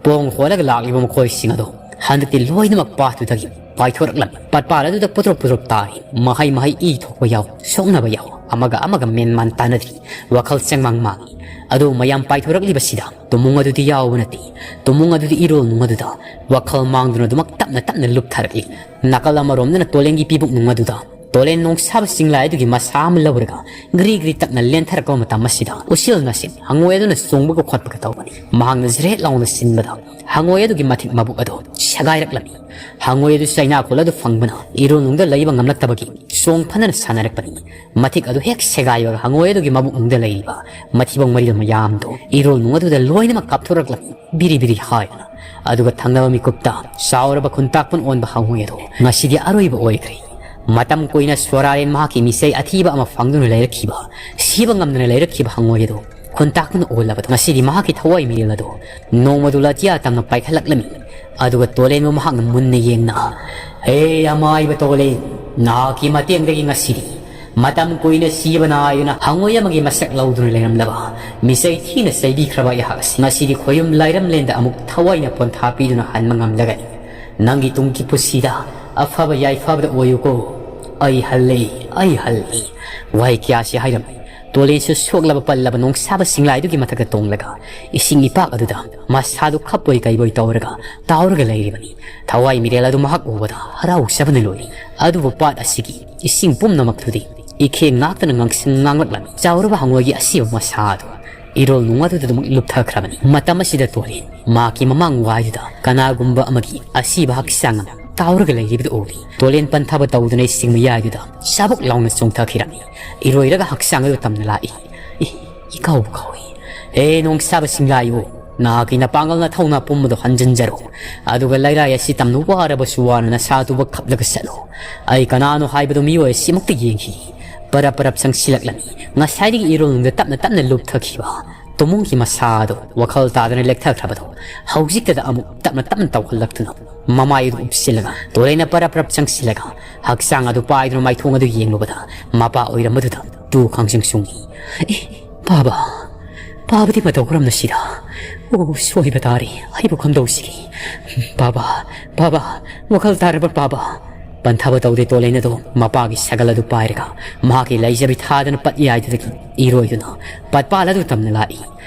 ꯄꯣꯡ ꯍꯣꯜꯂꯒ ꯂꯥꯛꯂꯤꯕ ꯃꯈꯣꯏꯁꯤꯡ ꯑꯗꯣ ꯍꯟꯗꯛꯇꯤ ꯂꯣꯏꯅꯃꯛ ꯄꯥꯠꯇꯨꯗꯒꯤ ꯄꯥꯏꯊꯣꯔꯛꯂꯝꯃꯤ꯫ ꯄꯥꯠꯄꯥꯜ ꯑꯗꯨꯗ ꯄꯨꯗ꯭ꯔꯨꯞ ꯄꯨꯗ꯭ꯔꯨꯞ ꯇꯥꯔꯤ꯫ ꯃꯍꯩ ꯃꯍꯩ ꯏ ꯊꯣꯛꯄ ꯌꯥꯎ, ꯁꯣꯛꯅꯕ ꯌꯥꯎ, ꯑꯃꯒ ꯑꯃꯒ ꯃꯦꯟ ꯃꯥꯟ ꯇꯥꯅꯗ꯭ꯔꯤ꯫ ꯋꯥꯈꯜ ꯆꯪꯃꯥꯡ ꯃꯥꯡꯏ꯫ ꯑꯗꯨ ꯃꯌꯥꯝ ꯄꯥꯏꯊꯣꯔꯛꯂꯤꯕꯁꯤꯗ ꯇꯨꯃꯨꯡ ꯑꯗꯨꯗꯤ ꯌꯥꯎꯕ ꯅꯠꯇꯦ꯫ ꯇꯨꯃꯨꯡ ꯑꯗꯨꯗꯤ ꯏꯔꯣꯜ ꯅꯨꯡ ꯑꯗꯨꯗ ꯋꯥꯈꯜ ꯃꯥꯡꯗꯨꯅ ꯑꯗꯨꯃꯛ ꯇꯞꯅ ꯇꯞꯅ ꯂꯨꯞꯊꯔꯛꯂꯤ꯫ ꯅꯥꯀꯜ ꯑꯃꯔꯣꯝꯗꯅ ꯇꯣꯂꯦꯟꯒꯤ ꯄꯤꯕꯨꯛ ꯅꯨꯡ ꯑꯗꯨꯗ ꯇꯣꯂꯦꯟ ꯅꯣꯡꯁꯥꯕ ꯆꯤꯡꯂꯥꯏ ꯑꯗꯨꯒꯤ ꯃꯁꯥ ꯑꯃ ꯂꯧꯔꯒ ꯒ꯭ꯔꯤ ꯒ꯭ꯔꯤ ꯇꯛꯅ ꯂꯦꯟꯊꯔꯛꯄ ꯃꯇꯝ ꯑꯁꯤꯗ ꯎꯁꯤꯜ ꯅꯥꯁꯤꯜ ꯍꯪꯉꯣꯏ ꯑꯗꯨꯅ ꯆꯣꯡꯕꯒ ꯈꯣꯠꯄꯒ ꯇꯧꯕꯅꯤ꯫ ꯃꯍꯥꯛꯅ ꯖ꯭ꯔꯦꯠ ꯂꯥꯎꯅ ꯆꯤꯟꯕꯗ ꯍꯪꯉꯣꯏ ꯑꯗꯨꯒꯤ ꯃꯊꯤꯛ ꯃꯕꯨꯛ ꯑꯗꯨ ꯁꯦꯒꯥꯏꯔꯛꯂꯝꯃꯤ꯫ ꯍꯪꯉꯣꯏ ꯑꯗꯨ ꯆꯩꯅꯥ ꯈꯨꯜ ꯑꯗꯨ ꯐꯪꯕꯅ ꯏꯔꯣꯜ ꯅꯨꯡꯗ ꯂꯩꯕ ꯉꯝꯂꯛꯇꯕꯒꯤ ꯆꯣꯡ ꯐꯅꯅ ꯁꯥꯟꯅꯔꯛꯄꯅꯤ꯫ ꯃꯊꯤꯛ ꯑꯗꯨ ꯍꯦꯛ ꯁꯦꯒꯥꯏꯕꯒ ꯍꯪꯉꯣꯏ ꯑꯗꯨꯒꯤ ꯃꯕꯨꯛ ꯅꯨꯡꯗ ꯂꯩꯔꯤꯕ ꯃꯊꯤꯕꯣꯡ ꯃꯔꯤꯜ ꯃꯌꯥꯝꯗꯨ ꯏꯔꯣꯜ ꯅꯨꯡ ꯑꯗꯨꯗ ꯂꯣꯏꯅꯃꯛ ꯀꯥꯞꯊꯣꯔꯛꯂꯝꯃꯤ꯫ ꯕꯤꯔꯤ ꯕꯤꯔꯤ ꯍꯥꯏꯗꯨꯅ꯫ ꯑꯗꯨꯒ ꯊꯪꯅꯕ ꯃꯤꯀꯨꯞꯇ ꯆꯥꯎꯔꯕ ꯈꯨꯟꯇꯥꯛꯄꯟ ꯑꯣꯟꯕ ꯍꯪꯉꯣꯏ ꯑꯗꯨ ꯉꯁꯤꯗꯤ ꯑꯔꯣꯏꯕ ꯑꯣꯏꯈ꯭ꯔꯦ꯫ ꯃꯇꯝ ꯀꯨꯏꯅ ꯁꯣꯔꯥꯔꯦꯟ ꯃꯍꯥꯛꯀꯤ ꯃꯤꯆꯩ ꯑꯊꯤꯕ ꯑꯃ ꯐꯪꯗꯨꯅ ꯂꯩꯔꯛꯈꯤꯕ, ꯁꯤꯕ ꯉꯝꯗꯅ ꯂꯩꯔꯛꯈꯤꯕ ꯍꯪꯉꯣꯏ ꯑꯗꯨ ꯈꯨꯟꯇꯥꯛꯄꯅ ꯑꯣꯜꯂꯕꯗꯣ ꯉꯁꯤꯗꯤ ꯃꯍꯥꯛꯀꯤ ꯊꯋꯥꯏ ꯃꯤꯔꯦꯜ ꯑꯗꯨ ꯅꯣꯡꯃꯗꯨ ꯂꯥꯇꯤꯌꯥ ꯇꯝꯅ ꯄꯥꯏꯈꯠꯂꯛꯂꯝꯃꯤ꯫ ꯑꯗꯨꯒ ꯇꯣꯂꯦꯟꯕꯨ ꯃꯍꯥꯛꯅ ꯃꯨꯟꯅ ꯌꯦꯡꯅ, "ꯍꯦ ꯑꯃꯥꯏꯕ ꯇꯣꯂꯦꯟ, ꯅꯍꯥꯛꯀꯤ ꯃꯇꯦꯡꯗꯒꯤ ꯉꯁꯤꯗꯤ ꯃꯇꯝ ꯀꯨꯏꯅ ꯁꯤꯕ ꯅꯥꯏꯗꯨꯅ ꯍꯪꯉꯣꯏ ꯑꯃꯒꯤ ꯃꯁꯛ ꯂꯧꯗꯨꯅ ꯂꯩꯔꯝꯂꯕ, ꯃꯤꯆꯩ ꯊꯤꯅ ꯆꯩꯕꯤꯈ꯭ꯔꯕ ꯑꯩꯍꯥꯛ ꯑꯁꯤ ꯉꯁꯤꯗꯤ ꯈꯣꯌꯨꯝ ꯂꯥꯏꯔꯝꯂꯦꯟꯗ ꯑꯃꯨꯛ ꯊꯋꯥꯏꯅ ꯄꯣꯟꯊꯥ ꯄꯤꯗꯨꯅ ꯍꯟꯕ ꯉꯝꯂꯒꯅꯤ꯫ ꯅꯪꯒꯤ ꯇꯨꯡꯒꯤ ꯄꯨꯟꯁꯤꯗ ꯑꯐꯕ ꯌꯥꯏꯐꯕꯗ ꯑꯣꯏꯌꯨꯀꯣ꯫ ꯑꯩ ꯍꯜꯂꯦ, ꯑꯩ ꯍꯜꯂꯦ"꯫ ꯋꯥꯍꯩ ꯀꯌꯥꯁꯤ ꯍꯥꯏꯔꯝꯃꯤ꯫ ꯇꯣꯂꯦꯟꯁꯨ ꯁꯣꯛꯂꯕ ꯄꯜꯂꯕ ꯅꯣꯡꯁꯥꯕ ꯁꯤꯡꯂꯥꯏꯗꯨꯒꯤ ꯃꯊꯛꯇ ꯇꯣꯡꯂꯒ ꯏꯁꯤꯡ ꯏꯄꯥꯛ ꯑꯗꯨꯗ ꯃꯁꯥꯗꯨ ꯈꯞꯄꯣꯏ ꯀꯩꯕꯣꯏ ꯇꯧꯔꯒ ꯇꯥꯎꯔꯒ ꯂꯩꯔꯤꯕꯅꯤ꯫ ꯊꯋꯥꯏ ꯃꯤꯔꯦꯜ ꯑꯗꯨ ꯃꯍꯥꯛ ꯎꯕꯗ ꯍꯔꯥꯎꯖꯕꯅ ꯂꯣꯏꯔꯤ꯫ ꯑꯗꯨꯕꯨ ꯄꯥꯠ ꯑꯁꯤꯒꯤ ꯏꯁꯤꯡ ꯄꯨꯝꯅꯃꯛꯇꯨꯗꯤ ꯏꯈꯦꯡ ꯉꯥꯛꯇꯅ ꯉꯥꯡꯁꯪ ꯉꯥꯡꯂꯛꯂꯝꯃꯤ꯫ ꯆꯥꯎꯔꯕ ꯍꯪꯉꯣꯏꯒꯤ ꯑꯁꯤꯕ ꯃꯁꯥ ꯑꯗꯨ ꯏꯔꯣꯜ ꯅꯨꯡ ꯑꯗꯨꯗ ꯑꯗꯨꯃꯛ ꯂꯨꯞꯊꯈ꯭ꯔꯕꯅꯤ꯫ ꯃꯇꯝ ꯑꯁꯤꯗ ꯇꯣꯂꯦꯟ ꯃꯍꯥꯛꯀꯤ ꯃꯃꯥꯡ ꯋꯥꯏꯗꯨꯗ ꯀꯅꯥꯒꯨꯝꯕ ꯑꯃꯒꯤ ꯑꯁꯤꯕ ꯍꯛꯆꯥꯡ ꯑꯃ ꯇꯥꯎꯔꯒ ꯂꯩꯔꯤꯕꯗꯨ ꯎꯔꯤ꯫ ꯇꯣꯂꯦꯟ ꯄꯟꯊꯕ ꯇꯧꯗꯨꯅ ꯏꯁꯤꯡ ꯃꯌꯥꯏꯗꯨꯗ ꯆꯥꯕꯨꯛ ꯂꯥꯎꯅ ꯆꯣꯡꯊꯈꯤꯔꯝꯃꯤ꯫ ꯏꯔꯣꯏꯔꯒ ꯍꯛꯆꯥꯡ ꯑꯗꯨ ꯇꯝꯅ ꯂꯥꯛꯏ꯫ ꯏ, ꯏꯀꯥꯎꯕ ꯀꯥꯎꯏ꯫ "ꯍꯦ ꯅꯣꯡꯁꯥꯕ ꯁꯤꯡꯂꯥꯏꯌꯨ, ꯅꯍꯥꯛꯀꯤ ꯅꯄꯥꯡꯒꯜ ꯅꯊꯧꯅꯥ ꯄꯨꯝꯕꯗꯣ ꯍꯟꯖꯤꯟꯖꯔꯣ꯫ ꯑꯗꯨꯒ ꯂꯩꯔꯥꯏ ꯑꯁꯤ ꯇꯝꯅ ꯋꯥꯔꯕꯁꯨ ꯋꯥꯅ ꯅꯁꯥꯗꯨꯕꯨ ꯈꯞꯂꯒ ꯆꯠꯂꯣ꯫ ꯑꯩ ꯀꯅꯥꯅꯣ ꯍꯥꯏꯕꯗꯨ ꯃꯤꯑꯣꯏ ꯑꯁꯤꯃꯛꯇ ꯌꯦꯡꯈꯤ"꯫ ꯄꯔꯞ ꯄꯔꯞ ꯆꯪꯁꯤꯜꯂꯛꯂꯝꯃꯤ꯫ ꯉꯁꯥꯏꯗꯒꯤ ꯏꯔꯣꯜ ꯅꯨꯡꯗ ꯇꯞꯅ ꯇꯞꯅ ꯂꯨꯞꯊꯈꯤꯕ ꯇꯨꯃꯨꯡꯒꯤ ꯃꯁꯥ ꯑꯗꯨ ꯋꯥꯈꯜ ꯇꯥꯗꯅ ꯂꯦꯛꯊꯈ꯭ꯔꯕꯗꯨ ꯍꯧꯖꯤꯛꯇꯗ ꯑꯃꯨꯛ ꯇꯞꯅ ꯇꯞꯅ ꯇꯧꯍꯜꯂꯛꯇꯨꯅ ꯃꯃꯥꯏ ꯑꯗꯨ ꯎꯞꯁꯤꯜꯂꯒ ꯇꯣꯂꯩꯅ ꯄꯔꯞ ꯄꯔꯞ ꯆꯪꯁꯤꯜꯂꯒ ꯍꯛꯆꯥꯡ ꯑꯗꯨ ꯄꯥꯏꯗꯨꯅ ꯃꯥꯏꯊꯣꯡ ꯑꯗꯨ ꯌꯦꯡꯂꯨꯕꯗ ꯃꯄꯥ ꯑꯣꯏꯔꯝꯕꯗꯨꯗ ꯇꯨ ꯈꯪꯁꯤꯡ ꯁꯨꯡꯏ꯫ "ꯑꯦ, ꯄꯥꯕ, ꯄꯥꯕꯗꯤ ꯃꯇꯧ ꯀꯔꯝꯅ ꯁꯤꯗ? ꯑꯣ, ꯁꯣꯏꯕ ꯇꯥꯔꯦ, ꯑꯩꯕꯨ ꯀꯝꯗꯧꯁꯤꯒꯦ? ꯄꯥꯕ, ꯄꯥꯕ, ꯋꯥꯈꯜ ꯇꯥꯔꯕ ꯄꯥꯕ?" ꯄꯟꯊꯕ ꯇꯧꯗꯦ ꯇꯣꯂꯩꯅꯗꯣ ꯃꯄꯥꯒꯤ ꯁꯒꯜ ꯑꯗꯨ ꯄꯥꯏꯔꯒ ꯃꯍꯥꯛꯀꯤ ꯂꯩꯖꯕꯤ ꯊꯥꯗꯅ ꯄꯠꯌꯥꯏꯗꯨꯗꯒꯤ ꯏꯔꯣꯏꯗꯨꯅ ꯄꯠꯄꯥꯜ ꯑꯗꯨ ꯇꯝꯅ ꯂꯥꯛꯏ꯫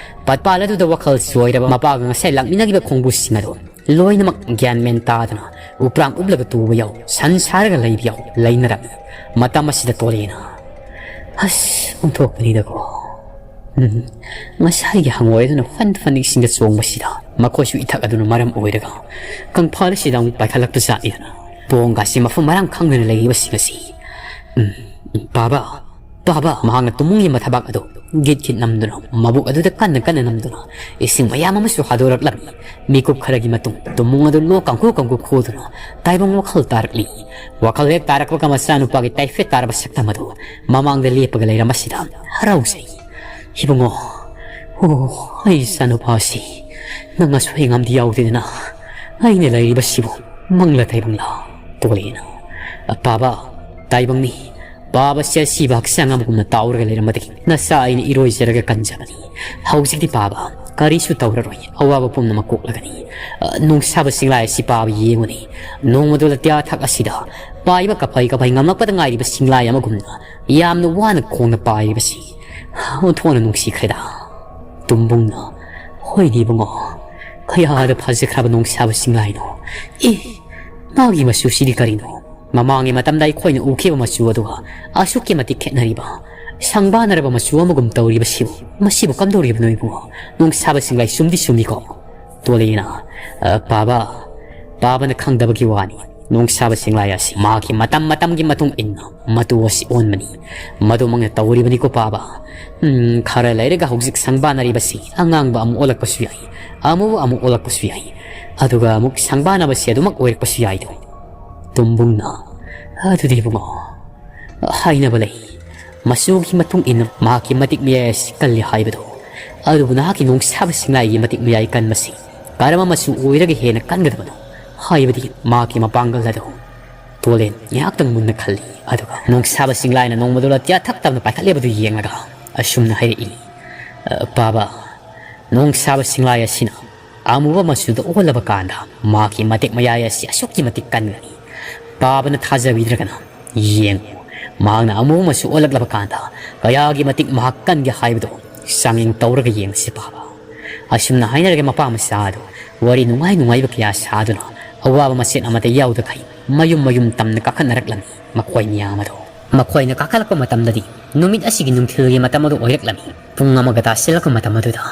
ꯄꯠꯄꯥꯜ ꯑꯗꯨꯗ ꯋꯥꯈꯜ ꯆꯣꯏꯔꯕ ꯃꯄꯥꯒ ꯉꯁꯥꯏ ꯂꯥꯛꯃꯤꯟꯅꯈꯤꯕ ꯈꯣꯡꯕꯨꯁꯤꯡ ꯑꯗꯨ ꯂꯣꯏꯅꯃꯛ ꯒ꯭ꯌꯥꯟ ꯃꯦꯟ ꯇꯥꯗꯅ ꯎꯄ꯭ꯔꯥꯡ ꯎꯞꯂꯒ ꯇꯨꯕ ꯌꯥꯎ, ꯁꯟ ꯁꯥꯔꯒ ꯂꯩꯕ ꯌꯥꯎ ꯂꯩꯅꯔꯝꯃꯤ꯫ ꯃꯇꯝ ꯑꯁꯤꯗ ꯇꯣꯂꯩꯅ, "ꯑꯁ, ꯑꯣꯟꯊꯣꯛꯄꯅꯤꯗꯀꯣ꯫ ꯎꯝ, ꯉꯁꯥꯏꯒꯤ ꯍꯪꯉꯣꯏ ꯑꯗꯨꯅ ꯐꯟ ꯐꯟ ꯏꯁꯤꯡꯗ ꯆꯣꯡꯕꯁꯤꯗ ꯃꯈꯣꯏꯁꯨ ꯏꯊꯛ ꯑꯗꯨꯅ ꯃꯔꯝ ꯑꯣꯏꯔꯒ ꯀꯪꯐꯥꯜ ꯑꯁꯤꯗ ꯑꯃꯨꯛ ꯄꯥꯏꯈꯠꯂꯛꯄ ꯖꯥꯠꯅꯤꯗꯅ꯫ ꯄꯣꯡꯒ ꯑꯁꯤ ꯃꯐꯝ ꯃꯔꯥꯡ ꯈꯪꯗꯅ ꯂꯩꯔꯤꯕꯁꯤꯡ ꯑꯁꯤ꯫ ꯎꯝ, ꯎꯝ, ꯄꯥꯕ, ꯄꯥꯕ!" ꯃꯍꯥꯛꯅ ꯇꯨꯃꯨꯡꯒꯤ ꯃꯊꯕꯥꯛ ꯑꯗꯨ ꯒꯤꯠ ꯒꯤꯠ ꯅꯝꯗꯨꯅ ꯃꯕꯨꯛ ꯑꯗꯨꯗ ꯀꯟꯅ ꯀꯟꯅ ꯅꯝꯗꯨꯅ ꯏꯁꯤꯡ ꯃꯌꯥꯝ ꯑꯃꯁꯨ ꯍꯥꯗꯣꯔꯛꯂꯝꯃꯤ꯫ ꯃꯤꯀꯨꯞ ꯈꯔꯒꯤ ꯃꯇꯨꯡ ꯇꯨꯃꯨꯡ ꯑꯗꯨ ꯂꯣꯛ ꯀꯥꯡꯈꯨ ꯀꯥꯡꯈꯨ ꯈꯨꯗꯨꯅ ꯇꯥꯏꯕꯪ ꯋꯥꯈꯜ ꯇꯥꯔꯛꯂꯤ꯫ ꯋꯥꯈꯜ ꯍꯦꯛ ꯇꯥꯔꯛꯄꯒ ꯃꯆꯥꯅꯨꯄꯥꯒꯤ ꯇꯥꯏꯐꯦꯠ ꯇꯥꯔꯕ ꯁꯛꯇꯝ ꯑꯗꯨ ꯃꯃꯥꯡꯗ ꯂꯦꯞꯄꯒ ꯂꯩꯔꯝꯕꯁꯤꯗ ꯍꯔꯥꯎꯖꯩ꯫ "ꯏꯕꯨꯡꯉꯣ, ꯑꯣ, ꯑꯩ ꯏꯆꯥꯅꯨꯄꯥꯁꯤ, ꯅꯪ ꯑꯁꯣꯏ ꯑꯉꯥꯝꯗꯤ ꯌꯥꯎꯗꯦꯗꯅ? ꯑꯩꯅ ꯂꯩꯔꯤꯕꯁꯤꯕꯨ ꯃꯪꯂ ꯇꯥꯏꯕꯪꯂ?" ꯇꯣꯂꯩꯅ, "ꯄꯥꯕ, ꯇꯥꯏꯕꯪꯅꯤ꯫ ꯄꯥꯕꯁꯦ ꯑꯁꯤꯕ ꯍꯛꯆꯥꯡ ꯑꯃꯒꯨꯝꯅ ꯇꯥꯎꯔꯒ ꯂꯩꯔꯝꯕꯗꯒꯤ ꯅꯆꯥ ꯑꯩꯅ ꯏꯔꯣꯏꯖꯔꯒ ꯀꯟꯖꯕꯅꯤ꯫ ꯍꯧꯖꯤꯛꯇꯤ ꯄꯥꯕ ꯀꯔꯤꯁꯨ ꯇꯧꯔꯔꯣꯏ, ꯑꯋꯥꯕ ꯄꯨꯝꯅꯃꯛ ꯀꯣꯛꯂꯒꯅꯤ꯫ ꯑ, ꯅꯨꯡꯁꯥꯕ ꯆꯤꯡꯂꯥꯏ ꯑꯁꯤ ꯄꯥꯕ ꯌꯦꯡꯉꯨꯅꯦ꯫ ꯅꯣꯡꯃꯗꯨ ꯂꯇ꯭ꯌꯥ ꯊꯛ ꯑꯁꯤꯗ ꯄꯥꯏꯕ ꯀꯐꯩ ꯀꯐꯩ ꯉꯝꯂꯛꯄꯗ ꯉꯥꯏꯔꯤꯕ ꯆꯤꯡꯂꯥꯏ ꯑꯃꯒꯨꯝꯅ ꯌꯥꯝꯅ ꯋꯥꯅ ꯈꯣꯡꯅ ꯄꯥꯏꯔꯤꯕꯁꯤ ꯑꯣꯟꯊꯣꯛꯅ ꯅꯨꯡꯁꯤꯈ꯭ꯔꯦꯗ꯫" ꯇꯨꯝꯕꯨꯡꯅ, "ꯍꯣꯏꯅꯦ ꯏꯕꯨꯡꯉꯣ, ꯀꯌꯥꯗ ꯐꯖꯈ꯭ꯔꯕ ꯅꯨꯡꯁꯥꯕ ꯆꯤꯡꯂꯥꯏꯅꯣ꯫ ꯑꯦ, ꯃꯥꯒꯤ ꯃꯆꯨꯁꯤꯗꯤ ꯀꯔꯤꯅꯣ? ꯃꯃꯥꯡꯒꯤ ꯃꯇꯝꯗ ꯑꯩꯈꯣꯏꯅ ꯎꯈꯤꯕ ꯃꯆꯨ ꯑꯗꯨꯒ ꯑꯁꯨꯛꯀꯤ ꯃꯇꯤꯛ ꯈꯦꯠꯅꯔꯤꯕ, ꯁꯪꯕꯥꯅꯔꯕ ꯃꯆꯨ ꯑꯃꯒꯨꯝ ꯇꯧꯔꯤꯕꯁꯤꯕꯨ, ꯃꯁꯤꯕꯨ ꯀꯝꯗꯧꯔꯤꯕꯅꯣ ꯏꯕꯨꯡꯉꯣ? ꯅꯨꯡꯁꯥꯕ ꯆꯤꯡꯂꯥꯏ ꯆꯨꯝꯗꯤ ꯆꯨꯝꯃꯤꯀꯣ?" ꯇꯣꯂꯩꯅ, "ꯑ, ꯄꯥꯕ, ꯄꯥꯕꯅ ꯈꯪꯗꯕꯒꯤ ꯋꯥꯅꯤ꯫ ꯅꯨꯡꯁꯥꯕ ꯆꯤꯡꯂꯥꯏ ꯑꯁꯤ ꯃꯍꯥꯛꯀꯤ ꯃꯇꯝ ꯃꯇꯝꯒꯤ ꯃꯇꯨꯡ ꯏꯟꯅ ꯃꯇꯨ ꯑꯁꯤ ꯑꯣꯟꯕꯅꯤ꯫ ꯃꯗꯨꯃꯛꯅ ꯇꯧꯔꯤꯕꯅꯤꯀꯣ ꯄꯥꯕ꯫ ꯎꯝ, ꯈꯔ ꯂꯩꯔꯒ ꯍꯧꯖꯤꯛ ꯁꯪꯕꯥꯅꯔꯤꯕꯁꯤ ꯑꯉꯥꯡꯕ ꯑꯃꯨꯛ ꯑꯣꯜꯂꯛꯄꯁꯨ ꯌꯥꯏ, ꯑꯃꯨꯕ ꯑꯃꯨꯛ ꯑꯣꯜꯂꯛꯄꯁꯨ ꯌꯥꯏ꯫ ꯑꯗꯨꯒ ꯑꯃꯨꯛ ꯁꯪꯕꯥꯅꯕꯁꯤ ꯑꯗꯨꯃꯛ ꯑꯣꯏꯔꯛꯄꯁꯨ ꯌꯥꯏꯗꯣ꯫" ꯇꯨꯝꯕꯨꯡꯅ, "ꯑꯗꯨꯗꯤ ꯏꯕꯨꯡꯉꯣ, ꯍꯥꯏꯅꯕ ꯂꯩ꯫ ꯃꯆꯨꯒꯤ ꯃꯇꯨꯡ ꯏꯟꯅ ꯃꯍꯥꯛꯀꯤ ꯃꯇꯤꯛ ꯃꯌꯥꯏ ꯑꯁꯤ ꯀꯜꯂꯤ ꯍꯥꯏꯕꯗꯣ꯫ ꯑꯗꯨꯕꯨ ꯅꯍꯥꯛꯀꯤ ꯅꯣꯡꯁꯥꯕ ꯁꯤꯡꯂꯥꯏꯒꯤ ꯃꯇꯤꯛ ꯃꯌꯥꯏ ꯀꯟꯕꯁꯤ ꯀꯔꯝꯕ ꯃꯆꯨ ꯑꯣꯏꯔꯒ ꯍꯦꯟꯅ ꯀꯟꯒꯗꯕꯅꯣ ꯍꯥꯏꯕꯗꯤ ꯃꯍꯥꯛꯀꯤ ꯃꯄꯥꯡꯒꯜ ꯑꯗꯨ꯫ ꯇꯣꯂꯦꯟ ꯉꯥꯏꯍꯥꯛꯇꯪ ꯃꯨꯟꯅ ꯈꯜꯂꯤ, ꯑꯗꯨꯒ ꯅꯣꯡꯁꯥꯕ ꯁꯤꯡꯂꯥꯏꯅ ꯅꯣꯡꯃꯗꯣ ꯂꯥꯇꯤꯌꯥ ꯊꯛ ꯇꯞꯅ ꯄꯥꯏꯈꯠꯂꯦꯕꯗꯨ ꯌꯦꯡꯂꯒ ꯑꯁꯨꯝꯅ ꯍꯥꯏꯔꯛꯏ, "ꯑ, ꯄꯥꯕ, ꯅꯣꯡꯁꯥꯕ ꯁꯤꯡꯂꯥꯏ ꯑꯁꯤꯅ ꯑꯃꯨꯕ ꯃꯆꯨꯗ ꯑꯣꯜꯂꯕ ꯀꯥꯟꯗ ꯃꯍꯥꯛꯀꯤ ꯃꯇꯤꯛ ꯃꯌꯥꯏ ꯑꯁꯤ ꯑꯁꯨꯛꯀꯤ ꯃꯇꯤꯛ ꯀꯟꯒꯅꯤ꯫ ꯄꯥꯕꯅ ꯊꯥꯖꯕꯤꯗ꯭ꯔꯒꯅ ꯌꯦꯡꯉꯨ, ꯃꯍꯥꯛꯅ ꯑꯃꯨꯕ ꯃꯆꯨ ꯑꯣꯜꯂꯛꯂꯕ ꯀꯥꯟꯗ ꯀꯌꯥꯒꯤ ꯃꯇꯤꯛ ꯃꯍꯥꯛ ꯀꯟꯒꯦ ꯍꯥꯏꯕꯗꯨ ꯆꯥꯡꯌꯦꯡ ꯇꯧꯔꯒ ꯌꯦꯡꯁꯤ ꯄꯥꯕ"꯫ ꯑꯁꯨꯝꯅ ꯍꯥꯏꯅꯔꯒ ꯃꯄꯥ ꯃꯆꯥ ꯑꯗꯨ ꯋꯥꯔꯤ ꯅꯨꯡꯉꯥꯏ ꯅꯨꯡꯉꯥꯏꯕ ꯀꯌꯥ ꯁꯥꯗꯨꯅ ꯑꯋꯥꯕ ꯃꯆꯦꯠ ꯑꯃꯠꯇ ꯌꯥꯎꯗꯈꯩ ꯃꯌꯨꯝ ꯃꯌꯨꯝ ꯇꯝꯅ ꯀꯥꯈꯠꯅꯔꯛꯂꯝꯃꯤ ꯃꯈꯣꯏ ꯃꯌꯥꯝ ꯑꯗꯨ꯫ ꯃꯈꯣꯏꯅ ꯀꯥꯈꯠꯂꯛꯄ ꯃꯇꯝꯗꯗꯤ ꯅꯨꯃꯤꯠ ꯑꯁꯤꯒꯤ ꯅꯨꯡꯊꯤꯜꯒꯤ ꯃꯇꯝ ꯑꯗꯨ ꯑꯣꯏꯔꯛꯂꯝꯃꯤ꯫ ꯄꯨꯡ ꯑꯃꯒ ꯇꯥꯁꯤꯜꯂꯛꯄ ꯃꯇꯝ ꯑꯗꯨꯗ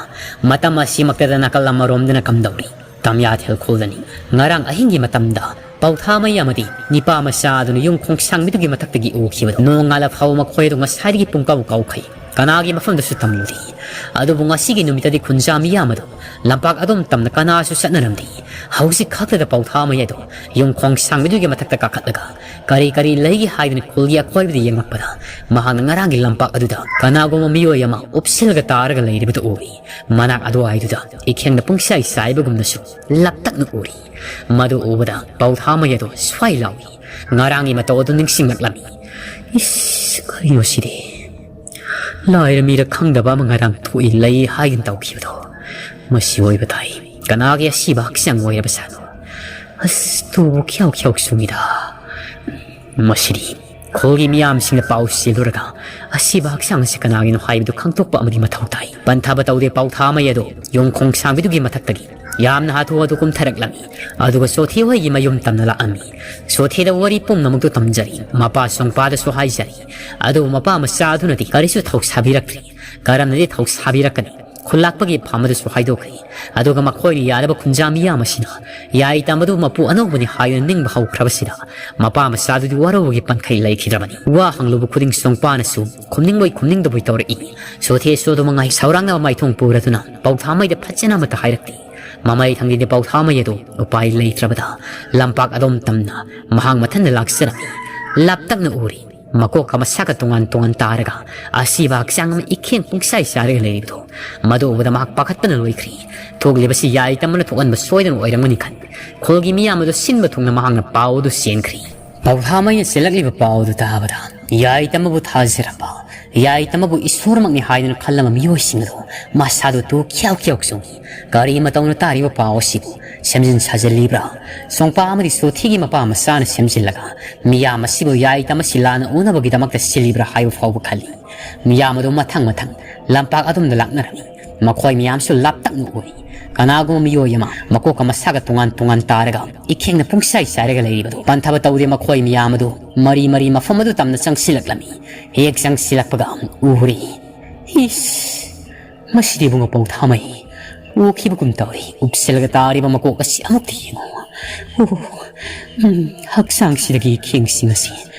ꯃꯇꯝ ꯑꯁꯤꯃꯛꯇꯗ ꯅꯥꯀꯜ ꯑꯃꯔꯣꯝꯗꯅ ꯀꯝꯗꯧꯔꯤ? ꯇꯝꯌꯥꯊꯦꯜ ꯈꯨꯜꯗꯅꯤ꯫ ꯉꯔꯥꯡ ꯑꯍꯤꯡꯒꯤ ꯃꯇꯝꯗ ꯄꯧꯊꯥꯃꯩ ꯑꯃꯗꯤ ꯅꯤꯄꯥ ꯃꯆꯥ ꯑꯗꯨꯅ ꯌꯨꯝ ꯈꯣꯡꯁꯥꯡꯕꯤꯗꯨꯒꯤ ꯃꯊꯛꯇꯒꯤ ꯎꯈꯤꯕꯗꯨ ꯅꯣꯡꯉꯥꯜꯂ ꯐꯥꯎꯕ ꯃꯈꯣꯏ ꯑꯗꯨ ꯉꯁꯥꯏꯗꯒꯤ ꯄꯨꯡꯀꯥꯎ ꯀꯥꯎꯈꯩ꯫ ꯀꯅꯥꯒꯤ ꯃꯐꯝꯗꯁꯨ ꯇꯝꯂꯨꯗꯦ꯫ ꯑꯗꯨꯕꯨ ꯉꯁꯤꯒꯤ ꯅꯨꯃꯤꯠꯇꯗꯤ ꯈꯨꯟꯖꯥ ꯃꯤꯌꯥꯝ ꯑꯗꯨ ꯂꯝꯄꯥꯛ ꯑꯗꯣꯝ ꯇꯝꯅ ꯀꯅꯥꯁꯨ ꯆꯠꯅꯔꯝꯗꯦ꯫ ꯍꯧꯖꯤꯛ ꯈꯛꯇꯗ ꯄꯧꯊꯥꯃꯩ ꯑꯗꯨ ꯌꯨꯝ ꯈꯣꯡꯁꯥꯡꯕꯤꯗꯨꯒꯤ ꯃꯊꯛꯇ ꯀꯥꯈꯠꯂꯒ ꯀꯔꯤ ꯀꯔꯤ ꯂꯩꯒꯦ ꯍꯥꯏꯗꯨꯅ ꯈꯨꯜꯒꯤ ꯑꯀꯣꯏꯕꯗ ꯌꯦꯡꯂꯛꯄꯗ ꯃꯍꯥꯛꯅ ꯉꯔꯥꯡꯒꯤ ꯂꯝꯄꯥꯛ ꯑꯗꯨꯗ ꯀꯅꯥꯒꯨꯝꯕ ꯃꯤꯑꯣꯏ ꯑꯃ ꯎꯞꯁꯤꯜꯂꯒ ꯇꯥꯔꯒ ꯂꯩꯔꯤꯕꯗꯨ ꯎꯔꯤ꯫ ꯃꯅꯥꯛ ꯑꯗꯨꯋꯥꯏꯗꯨꯗ ꯏꯈꯦꯡꯅ ꯄꯨꯡꯁꯥꯏ ꯁꯥꯏꯕꯒꯨꯝꯅꯁꯨ ꯂꯞꯇꯛꯅ ꯎꯔꯤ꯫ ꯃꯗꯨ ꯎꯕꯗ ꯄꯧꯊꯥꯃꯩ ꯑꯗꯨ ꯁ꯭ꯋꯥꯏ ꯂꯥꯎꯏ꯫ ꯉꯔꯥꯡꯒꯤ ꯃꯇꯧ ꯑꯗꯨ ꯅꯤꯡꯁꯤꯡꯂꯛꯂꯝꯃꯤ꯫ "ꯏꯁ, ꯀꯔꯤꯅꯣ ꯁꯤꯗꯤ? ꯂꯥꯏꯔ ꯃꯤꯔ ꯈꯪꯗꯕ ꯑꯃ ꯉꯔꯥꯡ ꯊꯣꯛꯏ ꯂꯩ ꯍꯥꯏꯗꯨꯅ ꯇꯧꯈꯤꯕꯗꯣ꯫ ꯃꯁꯤ ꯑꯣꯏꯕ ꯇꯥꯏ꯫ ꯀꯅꯥꯒꯤ ꯑꯁꯤꯕ ꯍꯛꯆꯥꯡ ꯑꯣꯏꯔꯕ ꯁꯥꯅꯣ? ꯑꯁ, ꯇꯨꯕꯨ ꯈ꯭ꯌꯥꯎ ꯈ꯭ꯌꯥꯎ ꯆꯨꯡꯉꯤꯗ꯫ ꯃꯁꯤꯗꯤ ꯈꯨꯜꯒꯤ ꯃꯤꯌꯥꯝꯁꯤꯡꯅ ꯄꯥꯎ ꯆꯦꯜꯂꯨꯔꯒ ꯑꯁꯤꯕ ꯍꯛꯆꯥꯡ ꯑꯁꯤ ꯀꯅꯥꯒꯤꯅꯣ ꯍꯥꯏꯕꯗꯨ ꯈꯪꯗꯣꯛꯄ ꯑꯃꯗꯤ ꯃꯊꯧ ꯇꯥꯏ"꯫ ꯄꯟꯊꯕ ꯇꯧꯗꯦ ꯄꯧꯊꯥꯃꯩ ꯑꯗꯨ ꯌꯣꯡꯈꯣꯡ ꯁꯥꯡꯕꯤꯗꯨꯒꯤ ꯃꯊꯛꯇꯒꯤ ꯌꯥꯝꯅ ꯍꯥꯊꯨ ꯍꯥꯊꯨ ꯀꯨꯝꯊꯔꯛꯂꯝꯃꯤ꯫ ꯑꯗꯨꯒ ꯁꯣꯊꯦ ꯍꯣꯏꯒꯤ ꯃꯌꯨꯝ ꯇꯝꯅ ꯂꯥꯛꯑꯝꯃꯤ꯫ ꯁꯣꯊꯦꯗ ꯋꯥꯔꯤ ꯄꯨꯝꯅꯃꯛꯇꯨ ꯇꯝꯖꯔꯤ, ꯃꯄꯥ ꯁꯣꯡꯄꯥꯗꯁꯨ ꯍꯥꯏꯖꯔꯤ꯫ ꯑꯗꯨꯕꯨ ꯃꯄꯥ ꯃꯆꯥ ꯑꯗꯨꯅꯗꯤ ꯀꯔꯤꯁꯨ ꯊꯧꯁꯥꯕꯤꯔꯛꯇ꯭ꯔꯤ꯫ ꯀꯔꯝꯅꯗꯤ ꯊꯧꯁꯥꯕꯤꯔꯛꯀꯅꯤ? ꯈꯨꯜꯂꯥꯛꯄꯒꯤ ꯐꯝ ꯑꯗꯨꯁꯨ ꯍꯥꯏꯗꯣꯛꯈ꯭ꯔꯦ꯫ ꯑꯗꯨꯒ ꯃꯈꯣꯏꯅ ꯌꯥꯔꯕ ꯈꯨꯟꯖꯥ ꯃꯤꯌꯥꯝ ꯑꯁꯤꯅ ꯌꯥꯏ ꯇꯝꯕꯗꯨ ꯃꯄꯨ ꯑꯅꯧꯕꯅꯤ ꯍꯥꯏꯗꯨꯅ ꯅꯤꯡꯕ ꯍꯧꯈ꯭ꯔꯕꯁꯤꯗ ꯃꯄꯥ ꯃꯆꯥꯗꯨꯗꯤ ꯋꯥꯔꯧꯕꯒꯤ ꯄꯟꯈꯩ ꯂꯩꯈꯤꯗ꯭ꯔꯕꯅꯤ꯫ ꯋꯥ ꯍꯪꯂꯨꯕ ꯈꯨꯗꯤꯡ ꯁꯣꯡꯄꯥꯅꯁꯨ ꯈꯨꯝꯅꯤꯡꯕꯣꯏ ꯈꯨꯝꯅꯤꯡꯗꯕꯣꯏ ꯇꯧꯔꯛꯏ꯫ ꯁꯣꯊꯦꯁꯨ ꯑꯗꯨ ꯃꯉꯥꯏ ꯁꯧꯔꯥꯡꯅꯕ ꯃꯥꯏꯊꯣꯡ ꯄꯨꯔꯗꯨꯅ ꯄꯧꯊꯥꯃꯩꯗ ꯐꯠꯖꯅ ꯑꯃꯠꯇ ꯍꯥꯏꯔꯛꯇꯦ꯫ ꯃꯃꯩ ꯊꯪꯗꯦ ꯄꯧꯊꯥꯃꯩ ꯑꯗꯨ ꯎꯄꯥꯏ ꯂꯩꯇ꯭ꯔꯕꯗ ꯂꯝꯄꯥꯛ ꯑꯗꯣꯝ ꯇꯝꯅ ꯃꯍꯥꯛ ꯃꯊꯟꯗ ꯂꯥꯛꯆꯔꯝꯃꯤ꯫ ꯂꯥꯞꯇꯛꯅ ꯎꯔꯤ꯫ ꯃꯀꯣꯛꯀ ꯃꯁꯥꯒ ꯇꯣꯉꯥꯟ ꯇꯣꯉꯥꯟ ꯇꯥꯔꯒ ꯑꯁꯤꯕ ꯍꯛꯆꯥꯡ ꯑꯃ ꯏꯈꯦꯡ ꯄꯨꯡꯁꯥꯏ ꯁꯥꯏꯔꯒ ꯂꯩꯔꯤꯕꯗꯣ, ꯃꯗꯨ ꯎꯕꯗ ꯃꯍꯥꯛ ꯄꯥꯈꯠꯄꯅ ꯂꯣꯏꯈ꯭ꯔꯦ꯫ ꯊꯣꯛꯂꯤꯕꯁꯤ ꯌꯥꯏꯇꯝꯕꯅ ꯊꯣꯛꯍꯟꯕ ꯁꯣꯏꯗꯅ ꯑꯣꯏꯔꯝꯒꯅꯤ ꯈꯟ, ꯈꯨꯜꯒꯤ ꯃꯤꯌꯥꯝ ꯑꯗꯨ ꯁꯤꯟꯕ ꯊꯨꯡꯅ ꯃꯍꯥꯛꯅ ꯄꯥꯎ ꯑꯗꯨ ꯆꯦꯟꯈ꯭ꯔꯦ꯫ ꯄꯥꯎꯊꯥꯃꯩꯅ ꯆꯦꯜꯂꯛꯂꯤꯕ ꯄꯥꯎ ꯑꯗꯨ ꯇꯥꯕꯗ, ꯌꯥꯏꯇꯝꯕꯕꯨ ꯊꯥꯖꯔꯝꯕ, ꯌꯥꯏꯇꯝꯕꯕꯨ ꯏꯁꯣꯔꯃꯛꯅꯤ ꯍꯥꯏꯗꯨꯅ ꯈꯜꯂꯝꯕ ꯃꯤꯑꯣꯏꯁꯤꯡ ꯑꯗꯨ ꯃꯁꯥꯗꯨ ꯇꯨ ꯈ꯭ꯌꯥꯎ ꯈ꯭ꯌꯥꯎ ꯆꯣꯡꯏ꯫ ꯀꯔꯤ ꯃꯇꯧꯅ ꯇꯥꯔꯤꯕ ꯄꯥꯎ ꯑꯁꯤꯕꯨ ꯁꯦꯝꯖꯤꯟ ꯁꯥꯖꯤꯜꯂꯤꯕ꯭ꯔꯥ? ꯁꯣꯡꯄꯥ ꯑꯃꯗꯤ ꯁꯣꯊꯤꯒꯤ ꯃꯄꯥ ꯃꯆꯥꯅ ꯁꯦꯝꯖꯤꯜꯂꯒ ꯃꯤꯌꯥꯝ ꯑꯁꯤꯕꯨ ꯌꯥꯏꯇꯝꯕꯁꯤ ꯂꯥꯟꯅ ꯎꯅꯕꯒꯤꯗꯃꯛꯇ ꯁꯤꯜꯂꯤꯕ꯭ꯔꯥ ꯍꯥꯏꯕ ꯐꯥꯎꯕ ꯈꯜꯂꯤ꯫ ꯃꯤꯌꯥꯝ ꯑꯗꯨ ꯃꯊꯪ ꯃꯊꯪ ꯂꯝꯄꯥꯛ ꯑꯗꯣꯝꯗ ꯂꯥꯛꯅꯔꯝꯃꯤ꯫ ꯃꯈꯣꯏ ꯃꯌꯥꯝꯁꯨ ꯂꯥꯞꯇꯛꯅ ꯎꯔꯤ꯫ ꯀꯅꯥꯒꯨꯝꯕ ꯃꯤꯑꯣꯏ ꯑꯃ ꯃꯀꯣꯛꯀ ꯃꯁꯥꯒ ꯇꯣꯉꯥꯟ ꯇꯣꯉꯥꯟ ꯇꯥꯔꯒ ꯏꯈꯦꯡꯅ ꯄꯨꯡꯁꯥꯏ ꯁꯥꯏꯔꯒ ꯂꯩꯔꯤꯕꯗꯨ ꯄꯟꯊꯕ ꯇꯧꯗꯦ꯫ ꯃꯈꯣꯏ ꯃꯤꯌꯥꯝ ꯑꯗꯨ ꯃꯔꯤ ꯃꯔꯤ ꯃꯐꯝ ꯑꯗꯨ ꯇꯝꯅ ꯆꯪꯁꯤꯜꯂꯛꯂꯝꯃꯤ꯫ ꯍꯦꯛ ꯆꯪꯁꯤꯜꯂꯛꯄꯒ ꯎꯔꯤ꯫ ꯏꯁ! ꯃꯁꯤꯗꯤ ꯏꯕꯨꯡꯉꯣ ꯄꯥꯎꯊꯥꯃꯩ꯫ ꯎꯈꯤꯕꯒꯨꯝ ꯇꯧꯔꯤ꯫ ꯎꯞꯁꯤꯜꯂꯒ ꯇꯥꯔꯤꯕ ꯃꯀꯣꯛ ꯑꯁꯤ ꯑꯃꯨꯛꯇ ꯌꯦꯡꯉꯨ꯫ ꯑꯣ, ꯎꯝ, ꯍꯛꯆꯥꯡꯁꯤꯗꯒꯤ ꯏꯈꯦꯡꯁꯤꯡ ꯑꯁꯤ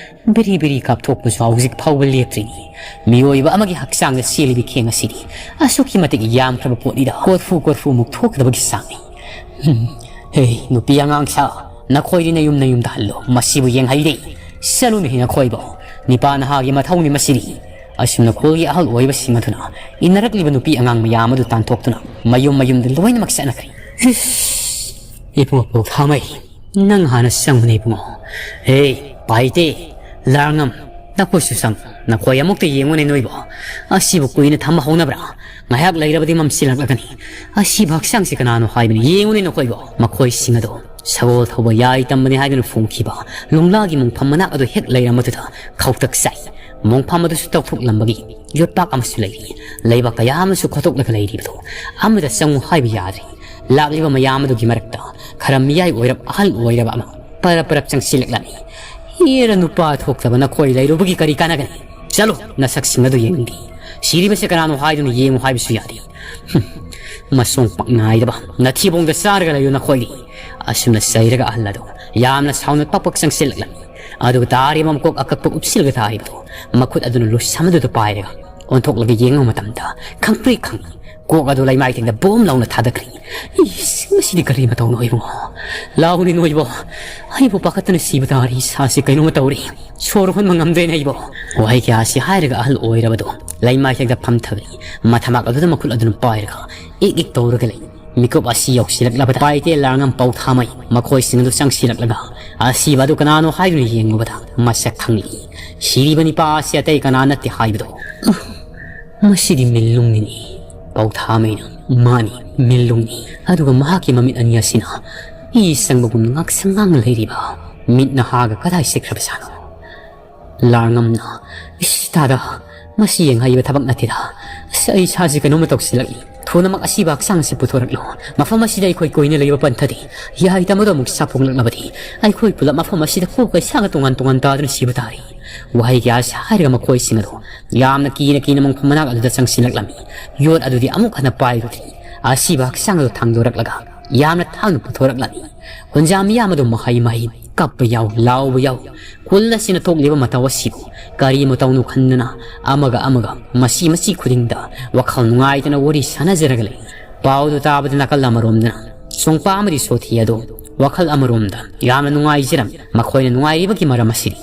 ꯕꯤꯔꯤ ꯕꯤꯔꯤ ꯀꯥꯞꯊꯣꯛꯄꯁꯨ ꯍꯧꯖꯤꯛ ꯐꯥꯎꯕ ꯂꯦꯞꯇ꯭ꯔꯤꯅꯤ꯫ ꯃꯤꯑꯣꯏꯕ ꯑꯃꯒꯤ ꯍꯛꯆꯥꯡꯗ ꯆꯦꯜꯂꯤꯕ ꯏꯈꯦꯡ ꯑꯁꯤꯗꯤ ꯑꯁꯨꯛꯀꯤ ꯃꯇꯤꯛ ꯌꯥꯝꯈ꯭ꯔꯕ ꯄꯣꯠꯅꯤꯗ꯫ ꯀꯣꯔꯐꯨ ꯀꯣꯔꯐꯨꯃꯨꯛ ꯊꯣꯛꯀꯗꯕꯒꯤ ꯆꯥꯡꯅꯤ꯫ ꯎꯝ, ꯍꯦ, ꯅꯨꯄꯤ ꯑꯉꯥꯡ ꯁꯥ, ꯅꯈꯣꯏꯗꯤ ꯅꯌꯨꯝ ꯅꯌꯨꯝꯗ ꯍꯜꯂꯣ꯫ ꯃꯁꯤꯕꯨ ꯌꯦꯡꯍꯩꯗꯦ꯫ ꯆꯠꯂꯨꯅꯦꯍꯦ ꯅꯈꯣꯏꯕꯣ꯫ ꯅꯤꯄꯥ ꯅꯍꯥꯒꯤ ꯃꯊꯧꯅꯤ ꯃꯁꯤꯗꯤ꯫ ꯑꯁꯨꯝꯅ ꯈꯨꯜꯒꯤ ꯑꯍꯜ ꯑꯣꯏꯕꯁꯤꯡ ꯑꯗꯨꯅ ꯏꯟꯅꯔꯛꯂꯤꯕ ꯅꯨꯄꯤ ꯑꯉꯥꯡ ꯃꯌꯥꯝ ꯑꯗꯨ ꯇꯥꯟꯊꯣꯛꯇꯨꯅ ꯃꯌꯨꯝ ꯃꯌꯨꯝꯗ ꯂꯣꯏꯅꯃꯛ ꯆꯠꯅꯈ꯭ꯔꯦ꯫ ꯏꯁ! ꯏꯕꯨꯡꯉꯣ ꯄꯥꯎꯊꯥꯃꯩ, ꯅꯪ ꯍꯥꯟꯅ ꯆꯪꯉꯨꯅꯦ ꯏꯕꯨꯡꯉꯣ꯫ ꯍꯦ, ꯄꯥꯏꯇꯦ, ꯂꯥꯔꯉꯝ, ꯅꯈꯣꯏꯁꯨ ꯆꯪꯉꯨ꯫ ꯅꯈꯣꯏ ꯑꯃꯨꯛꯇ ꯌꯦꯡꯉꯨꯅꯦ ꯅꯣꯏꯕꯣ꯫ ꯑꯁꯤꯕꯨ ꯀꯨꯏꯅ ꯊꯝꯕ ꯍꯧꯅꯕ꯭ꯔꯥ? ꯉꯥꯏꯍꯥꯛ ꯂꯩꯔꯕꯗꯤ ꯃꯝꯁꯤꯜꯂꯛꯂꯒꯅꯤ꯫ ꯑꯁꯤꯕ ꯍꯛꯆꯥꯡꯁꯤ ꯀꯅꯥꯅꯣ ꯍꯥꯏꯕꯅꯤ? ꯌꯦꯡꯉꯨꯅꯦ ꯅꯈꯣꯏꯕꯣ꯫ ꯃꯈꯣꯏꯁꯤꯡ ꯑꯗꯣ ꯁꯒꯣꯜ ꯊꯧꯕ ꯌꯥꯏꯇꯝꯕꯅꯤ ꯍꯥꯏꯗꯨꯅ ꯐꯣꯡꯈꯤꯕ ꯂꯣꯡꯂꯥꯒꯤ ꯃꯣꯡꯐꯝ ꯃꯅꯥꯛ ꯑꯗꯨ ꯍꯦꯛ ꯂꯩꯔꯝꯕꯗꯨꯗ ꯈꯧꯇꯛ ꯆꯥꯏ꯫ ꯃꯣꯡꯐꯝ ꯑꯗꯨꯁꯨ ꯇꯧꯊꯣꯛꯂꯝꯕꯒꯤ ꯌꯣꯠꯄꯥꯛ ꯑꯃꯁꯨ ꯂꯩꯔꯤ꯫ ꯂꯩꯕꯥꯛ ꯀꯌꯥ ꯑꯃꯁꯨ ꯈꯣꯠꯇꯣꯛꯂꯒ ꯂꯩꯔꯤꯕꯗꯨ ꯑꯃꯗ ꯆꯪꯉꯨ ꯍꯥꯏꯕ ꯌꯥꯗ꯭ꯔꯤ꯫ ꯂꯥꯛꯂꯤꯕ ꯃꯌꯥꯝ ꯑꯗꯨꯒꯤ ꯃꯔꯛꯇ ꯈꯔ ꯃꯤꯌꯥꯏ ꯑꯣꯏꯔꯞ ꯑꯍꯜ ꯑꯣꯏꯔꯕ ꯑꯃ ꯄꯔꯞ ꯄꯔꯞ ꯆꯪꯁꯤꯜꯂꯛꯂꯝꯃꯤ꯫ ꯏꯔ ꯅꯨꯄꯥ ꯊꯣꯛꯇꯕ ꯅꯈꯣꯏ ꯂꯩꯔꯨꯕꯒꯤ ꯀꯔꯤ ꯀꯥꯟꯅꯒꯅꯤ? ꯆꯠꯂꯣ, ꯅꯁꯛꯁꯤꯡ ꯑꯗꯨ ꯌꯦꯡꯅꯤꯡꯗꯦ꯫ ꯁꯤꯔꯤꯕꯁꯤ ꯀꯅꯥꯅꯣ ꯍꯥꯏꯗꯨꯅ ꯌꯦꯡꯉꯨ ꯍꯥꯏꯕꯁꯨ ꯌꯥꯗꯦ꯫ ꯍꯨꯝ, ꯃꯁꯣꯡ ꯄꯪ ꯅꯥꯏꯗꯕ ꯅꯊꯤꯕꯣꯡꯗ ꯆꯥꯔꯒ ꯂꯩꯌꯨ ꯅꯈꯣꯏꯗꯤ꯫ ꯑꯁꯨꯝꯅ ꯆꯩꯔꯒ ꯑꯍꯜ ꯑꯗꯨ ꯌꯥꯝꯅ ꯁꯥꯎꯅ ꯄꯛ ꯄꯛ ꯆꯪꯁꯤꯜꯂꯛꯂꯝꯃꯤ꯫ ꯑꯗꯨꯒ ꯇꯥꯔꯤꯕ ꯃꯀꯣꯛ ꯑꯀꯛꯄ ꯎꯞꯁꯤꯜꯂꯒ ꯇꯥꯔꯤꯕꯗꯨ ꯃꯈꯨꯠ ꯑꯗꯨꯅ ꯂꯨꯁꯝ ꯑꯗꯨꯗ ꯄꯥꯏꯔꯒ ꯑꯣꯟꯊꯣꯛꯂꯒ ꯌꯦꯡꯕ ꯃꯇꯝꯗ ꯈꯪꯄ꯭ꯔꯦꯛ ꯈꯪꯏ꯫ ꯀꯣꯛ ꯑꯗꯨ ꯂꯩꯃꯥꯏ ꯊꯦꯡꯗ ꯕꯣꯝ ꯂꯥꯎꯅ ꯊꯥꯗꯈ꯭ꯔꯤ꯫ ꯏꯁ, ꯃꯁꯤꯗꯤ ꯀꯔꯤ ꯃꯇꯧꯅꯣ ꯏꯕꯨꯡꯉꯣ? ꯂꯥꯎꯅꯦ ꯅꯣꯏꯕꯣ꯫ ꯑꯩꯕꯨ ꯄꯥꯈꯠꯇꯅ ꯁꯤꯕ ꯇꯥꯔꯦ꯫ ꯏꯁꯥꯁꯤ ꯀꯩꯅꯣꯝꯃ ꯇꯧꯔꯦ꯫ ꯁꯣꯔ ꯍꯣꯟꯕ ꯉꯝꯗ꯭ꯔꯦꯅꯦ ꯑꯩꯕꯣ꯫ ꯋꯥꯍꯩ ꯀꯌꯥ ꯑꯁꯤ ꯍꯥꯏꯔꯒ ꯑꯍꯜ ꯑꯣꯏꯔꯕꯗꯨ ꯂꯩꯃꯥꯏ ꯊꯦꯛꯇ ꯐꯝꯊꯈ꯭ꯔꯤ꯫ ꯃꯊꯕꯥꯛ ꯑꯗꯨꯗ ꯃꯈꯨꯠ ꯑꯗꯨꯅ ꯄꯥꯏꯔꯒ ꯏꯛ ꯏꯛ ꯇꯧꯔꯒ ꯂꯩ꯫ ꯃꯤꯀꯨꯞ ꯑꯁꯤ ꯌꯧꯁꯤꯜꯂꯛꯂꯕꯗ ꯄꯥꯏꯇꯦ ꯂꯥꯔꯉꯝ ꯄꯧꯊꯥꯃꯩ ꯃꯈꯣꯏꯁꯤꯡ ꯑꯗꯨ ꯆꯪꯁꯤꯜꯂꯛꯂꯒ ꯑꯁꯤꯕ ꯑꯗꯨ ꯀꯅꯥꯅꯣ ꯍꯥꯏꯗꯨꯅ ꯌꯦꯡꯂꯨꯕꯗ ꯃꯁꯛ ꯈꯪꯂꯛꯏ꯫ ꯁꯤꯔꯤꯕ ꯅꯤꯄꯥ ꯑꯁꯤ ꯑꯇꯩ ꯀꯅꯥ ꯅꯠꯇꯦ ꯍꯥꯏꯕꯗꯣ꯫ ꯃꯁꯤꯗꯤ ꯃꯤꯟꯂꯨꯡꯅꯤꯅꯦ꯫ ꯄꯧꯊꯥꯃꯩꯅ, "ꯃꯥꯅꯤ, ꯃꯤꯟꯂꯨꯡꯅꯤ꯫ ꯑꯗꯨꯒ ꯃꯍꯥꯛꯀꯤ ꯃꯃꯤꯠ ꯑꯅꯤ ꯑꯁꯤꯅ ꯏ ꯆꯪꯕꯒꯨꯝ ꯉꯥꯛꯁꯪ ꯉꯥꯡꯅ ꯂꯩꯔꯤꯕ꯫ ꯃꯤꯠ ꯅꯍꯥꯒ ꯀꯗꯥꯏ ꯆꯠꯈ꯭ꯔꯕꯖꯥꯠꯅꯣ?" ꯂꯥꯔꯉꯝꯅ, "ꯏꯁ, ꯇꯥꯗ, ꯃꯁꯤ ꯌꯦꯡꯍꯩꯕ ꯊꯕꯛ ꯅꯠꯇꯦꯗ꯫ ꯑꯁ, ꯑꯩ ꯏꯁꯥꯁꯤ ꯀꯩꯅꯣꯝꯃ ꯇꯧꯁꯤꯜꯂꯛꯏ꯫ ꯊꯨꯅꯃꯛ ꯑꯁꯤꯕ ꯍꯛꯆꯥꯡꯁꯤ ꯄꯨꯊꯣꯔꯛꯂꯣ꯫ ꯃꯐꯝ ꯑꯁꯤꯗ ꯑꯩꯈꯣꯏ ꯀꯨꯏꯅ ꯂꯩꯕ ꯄꯟꯊꯗꯦ꯫ ꯌꯥꯏ ꯇꯝꯕꯗꯣ ꯑꯃꯨꯛ ꯁꯥꯐꯣꯡꯂꯛꯂꯕꯗꯤ ꯑꯩꯈꯣꯏ ꯄꯨꯂꯞ ꯃꯐꯝ ꯑꯁꯤꯗ ꯀꯣꯛꯀ ꯏꯁꯥꯒ ꯇꯣꯉꯥꯟ ꯇꯣꯉꯥꯟ ꯇꯥꯗꯨꯅ ꯁꯤꯕ ꯇꯥꯔꯦ"꯫ ꯋꯥꯍꯩ ꯀꯌꯥ ꯑꯁꯤ ꯍꯥꯏꯔꯒ ꯃꯈꯣꯏꯁꯤꯡ ꯑꯗꯨ ꯌꯥꯝꯅ ꯀꯤꯅ ꯀꯤꯅ ꯃꯈꯣꯡ ꯃꯅꯥꯛ ꯑꯗꯨꯗ ꯆꯪꯁꯤꯜꯂꯛꯂꯝꯃꯤ꯫ ꯌꯣꯠ ꯑꯗꯨꯗꯤ ꯑꯃꯨꯛ ꯍꯟꯅ ꯄꯥꯏꯔꯨꯗ꯭ꯔꯤ꯫ ꯑꯁꯤꯕ ꯍꯛꯆꯥꯡ ꯑꯗꯨ ꯊꯥꯡꯗꯣꯔꯛꯂꯒ ꯌꯥꯝꯅ ꯊꯥꯡꯅ ꯄꯨꯊꯣꯔꯛꯂꯝꯃꯤ꯫ ꯈꯨꯟꯖꯥ ꯃꯤꯌꯥꯝ ꯑꯗꯨ ꯃꯍꯩ ꯃꯍꯩ, ꯀꯞꯄ ꯌꯥꯎ, ꯂꯥꯎꯕ ꯌꯥꯎ꯫ ꯈꯨꯜ ꯑꯁꯤꯅ ꯊꯣꯛꯂꯤꯕ ꯃꯇꯧ ꯑꯁꯤꯕꯨ ꯀꯔꯤ ꯃꯇꯧꯅꯣ ꯈꯟꯗꯨꯅ ꯑꯃꯒ ꯑꯃꯒ ꯃꯁꯤ ꯃꯁꯤ ꯈꯨꯗꯤꯡꯗ ꯋꯥꯈꯜ ꯅꯨꯡꯉꯥꯏꯇꯅ ꯋꯥꯔꯤ ꯁꯥꯟꯅꯖꯔꯒ ꯂꯩ꯫ ꯄꯥꯎꯗꯨ ꯇꯥꯕꯗ ꯅꯥꯀꯜ ꯑꯃꯔꯣꯝꯗꯅ ꯁꯣꯡꯄꯥ ꯑꯃꯗꯤ ꯁꯣꯊꯤ ꯑꯗꯨ ꯋꯥꯈꯜ ꯑꯃꯔꯣꯝꯗ ꯌꯥꯝꯅ ꯅꯨꯡꯉꯥꯏꯖꯔꯝꯃꯤ꯫ ꯃꯈꯣꯏꯅ ꯅꯨꯡꯉꯥꯏꯔꯤꯕꯒꯤ ꯃꯔꯝ ꯑꯁꯤꯗꯤ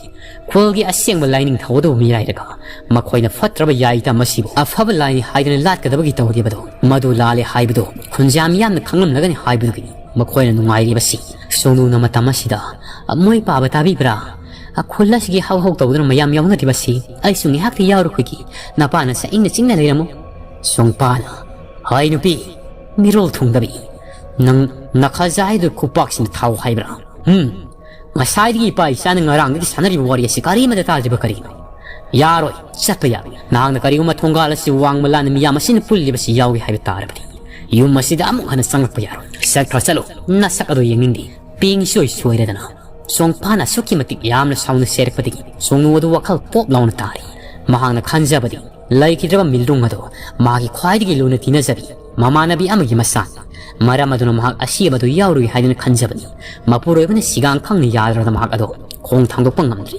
ꯈꯨꯜꯒꯤ ꯑꯁꯦꯡꯕ ꯂꯥꯏꯅꯤꯡꯊꯧ ꯑꯗꯨꯕꯨ ꯃꯤꯔꯥꯏꯔꯒ ꯃꯈꯣꯏꯅ ꯐꯠꯇ꯭ꯔꯕ ꯌꯥꯏꯇ ꯃꯁꯤꯕꯨ ꯑꯐꯕ ꯂꯥꯏꯅꯤ ꯍꯥꯏꯗꯨꯅ ꯂꯥꯠꯀꯗꯕꯒꯤ ꯇꯧꯔꯤꯕꯗꯣ ꯃꯗꯨ ꯂꯥꯜꯂꯦ ꯍꯥꯏꯕꯗꯨ ꯈꯨꯟꯖꯥ ꯃꯤꯌꯥꯝꯅ ꯈꯪꯂꯝꯂꯒꯅꯤ ꯍꯥꯏꯕꯗꯨꯒꯤꯅꯤ꯫ ꯃꯈꯣꯏꯅ ꯅꯨꯡꯉꯥꯏꯔꯤꯕꯁꯤ꯫ ꯁꯣꯅꯨꯅ ꯃꯇꯝ ꯑꯁꯤꯗ, "ꯃꯣꯏ ꯄꯥꯕ ꯇꯥꯕꯤꯕ꯭ꯔꯥ? ꯈꯨꯜ ꯑꯁꯤꯒꯤ ꯍꯧ ꯍꯧ ꯇꯧꯗꯨꯅ ꯃꯌꯥꯝ ꯌꯥꯎꯅꯔꯤꯕꯁꯤ ꯑꯩꯁꯨ ꯉꯥꯏꯍꯥꯛꯇ ꯌꯥꯎꯔꯨꯈꯤꯒꯦ꯫ ꯅꯄꯥꯅ ꯆꯥꯛꯏꯪꯅ ꯆꯤꯡꯅ ꯂꯩꯔꯝꯃꯨ"꯫ ꯁꯣꯡꯄꯥꯅ, "ꯍꯥꯏ ꯅꯨꯄꯤ, ꯃꯤꯔꯣꯜ ꯊꯨꯡꯗꯕꯤ, ꯅꯪ ꯅꯈꯥꯖꯥꯏꯗꯨ ꯈꯨꯄꯥꯛꯁꯤꯅ ꯊꯥꯎ ꯍꯥꯏꯕ꯭ꯔꯥ? ꯎꯝ? ꯉꯁꯥꯏꯗꯒꯤ ꯏꯄꯥ ꯏꯆꯥꯅ ꯉꯔꯥꯡꯗꯒꯤ ꯁꯥꯟꯅꯔꯤꯕ ꯋꯥꯔꯤ ꯑꯁꯤ ꯀꯔꯤꯃꯠꯇ ꯇꯥꯗ꯭ꯔꯤꯕ ꯀꯔꯤꯅꯣ? ꯌꯥꯔꯣꯏ, ꯆꯠꯄ ꯌꯥꯔꯣꯏ꯫ ꯅꯍꯥꯛꯅ ꯀꯔꯤꯒꯨꯝꯕ ꯊꯣꯡꯒꯥꯜ ꯑꯁꯤ ꯋꯥꯡꯃ ꯂꯥꯟꯅ ꯃꯤꯌꯥꯝ ꯑꯁꯤꯅ ꯄꯨꯜꯂꯤꯕꯁꯤ ꯌꯥꯎꯏ ꯍꯥꯏꯕ ꯇꯥꯔꯕꯗꯤ ꯌꯨꯝ ꯑꯁꯤꯗ ꯑꯃꯨꯛ ꯍꯟꯅ ꯆꯪꯂꯛꯄ ꯌꯥꯔꯣꯏ꯫ ꯆꯠꯈ꯭ꯔꯣ, ꯆꯠꯂꯣ, ꯅꯁꯛ ꯑꯗꯨ ꯌꯦꯡꯅꯤꯡꯗꯦ"꯫ ꯄꯤꯡ ꯁꯣꯏ ꯁꯣꯏꯔꯗꯅ ꯁꯣꯡꯄꯥꯅ ꯑꯁꯨꯛꯀꯤ ꯃꯇꯤꯛ ꯌꯥꯝꯅ ꯁꯥꯎꯅ ꯁꯦꯔꯛꯄꯗꯒꯤ ꯁꯣꯡꯅꯨ ꯑꯗꯨ ꯋꯥꯈꯜ ꯄꯣꯞ ꯂꯥꯎꯅ ꯇꯥꯔꯤ꯫ ꯃꯍꯥꯛꯅ ꯈꯟꯖꯕꯗꯤ ꯂꯩꯈꯤꯗ꯭ꯔꯕ ꯃꯤꯜꯔꯨꯡ ꯑꯗꯨ ꯃꯍꯥꯛꯀꯤ ꯈ꯭ꯋꯥꯏꯗꯒꯤ ꯂꯨꯅ ꯇꯤꯟꯅꯖꯕꯤ ꯃꯃꯥꯟꯅꯕꯤ ꯑꯃꯒꯤ ꯃꯆꯥꯅꯤ꯫ ꯃꯔꯝ ꯑꯗꯨꯅ ꯃꯍꯥꯛ ꯑꯁꯤꯕꯗꯨ ꯌꯥꯎꯔꯨꯏ ꯍꯥꯏꯗꯨꯅ ꯈꯟꯖꯕꯅꯤ꯫ ꯃꯄꯨꯔꯣꯏꯕꯅ ꯁꯤꯒꯥꯡ ꯈꯪꯅ ꯌꯥꯗ꯭ꯔꯕꯗ ꯃꯍꯥꯛ ꯑꯗꯨ ꯈꯣꯡ ꯊꯥꯡꯗꯣꯛꯄ ꯉꯝꯗ꯭ꯔꯤ꯫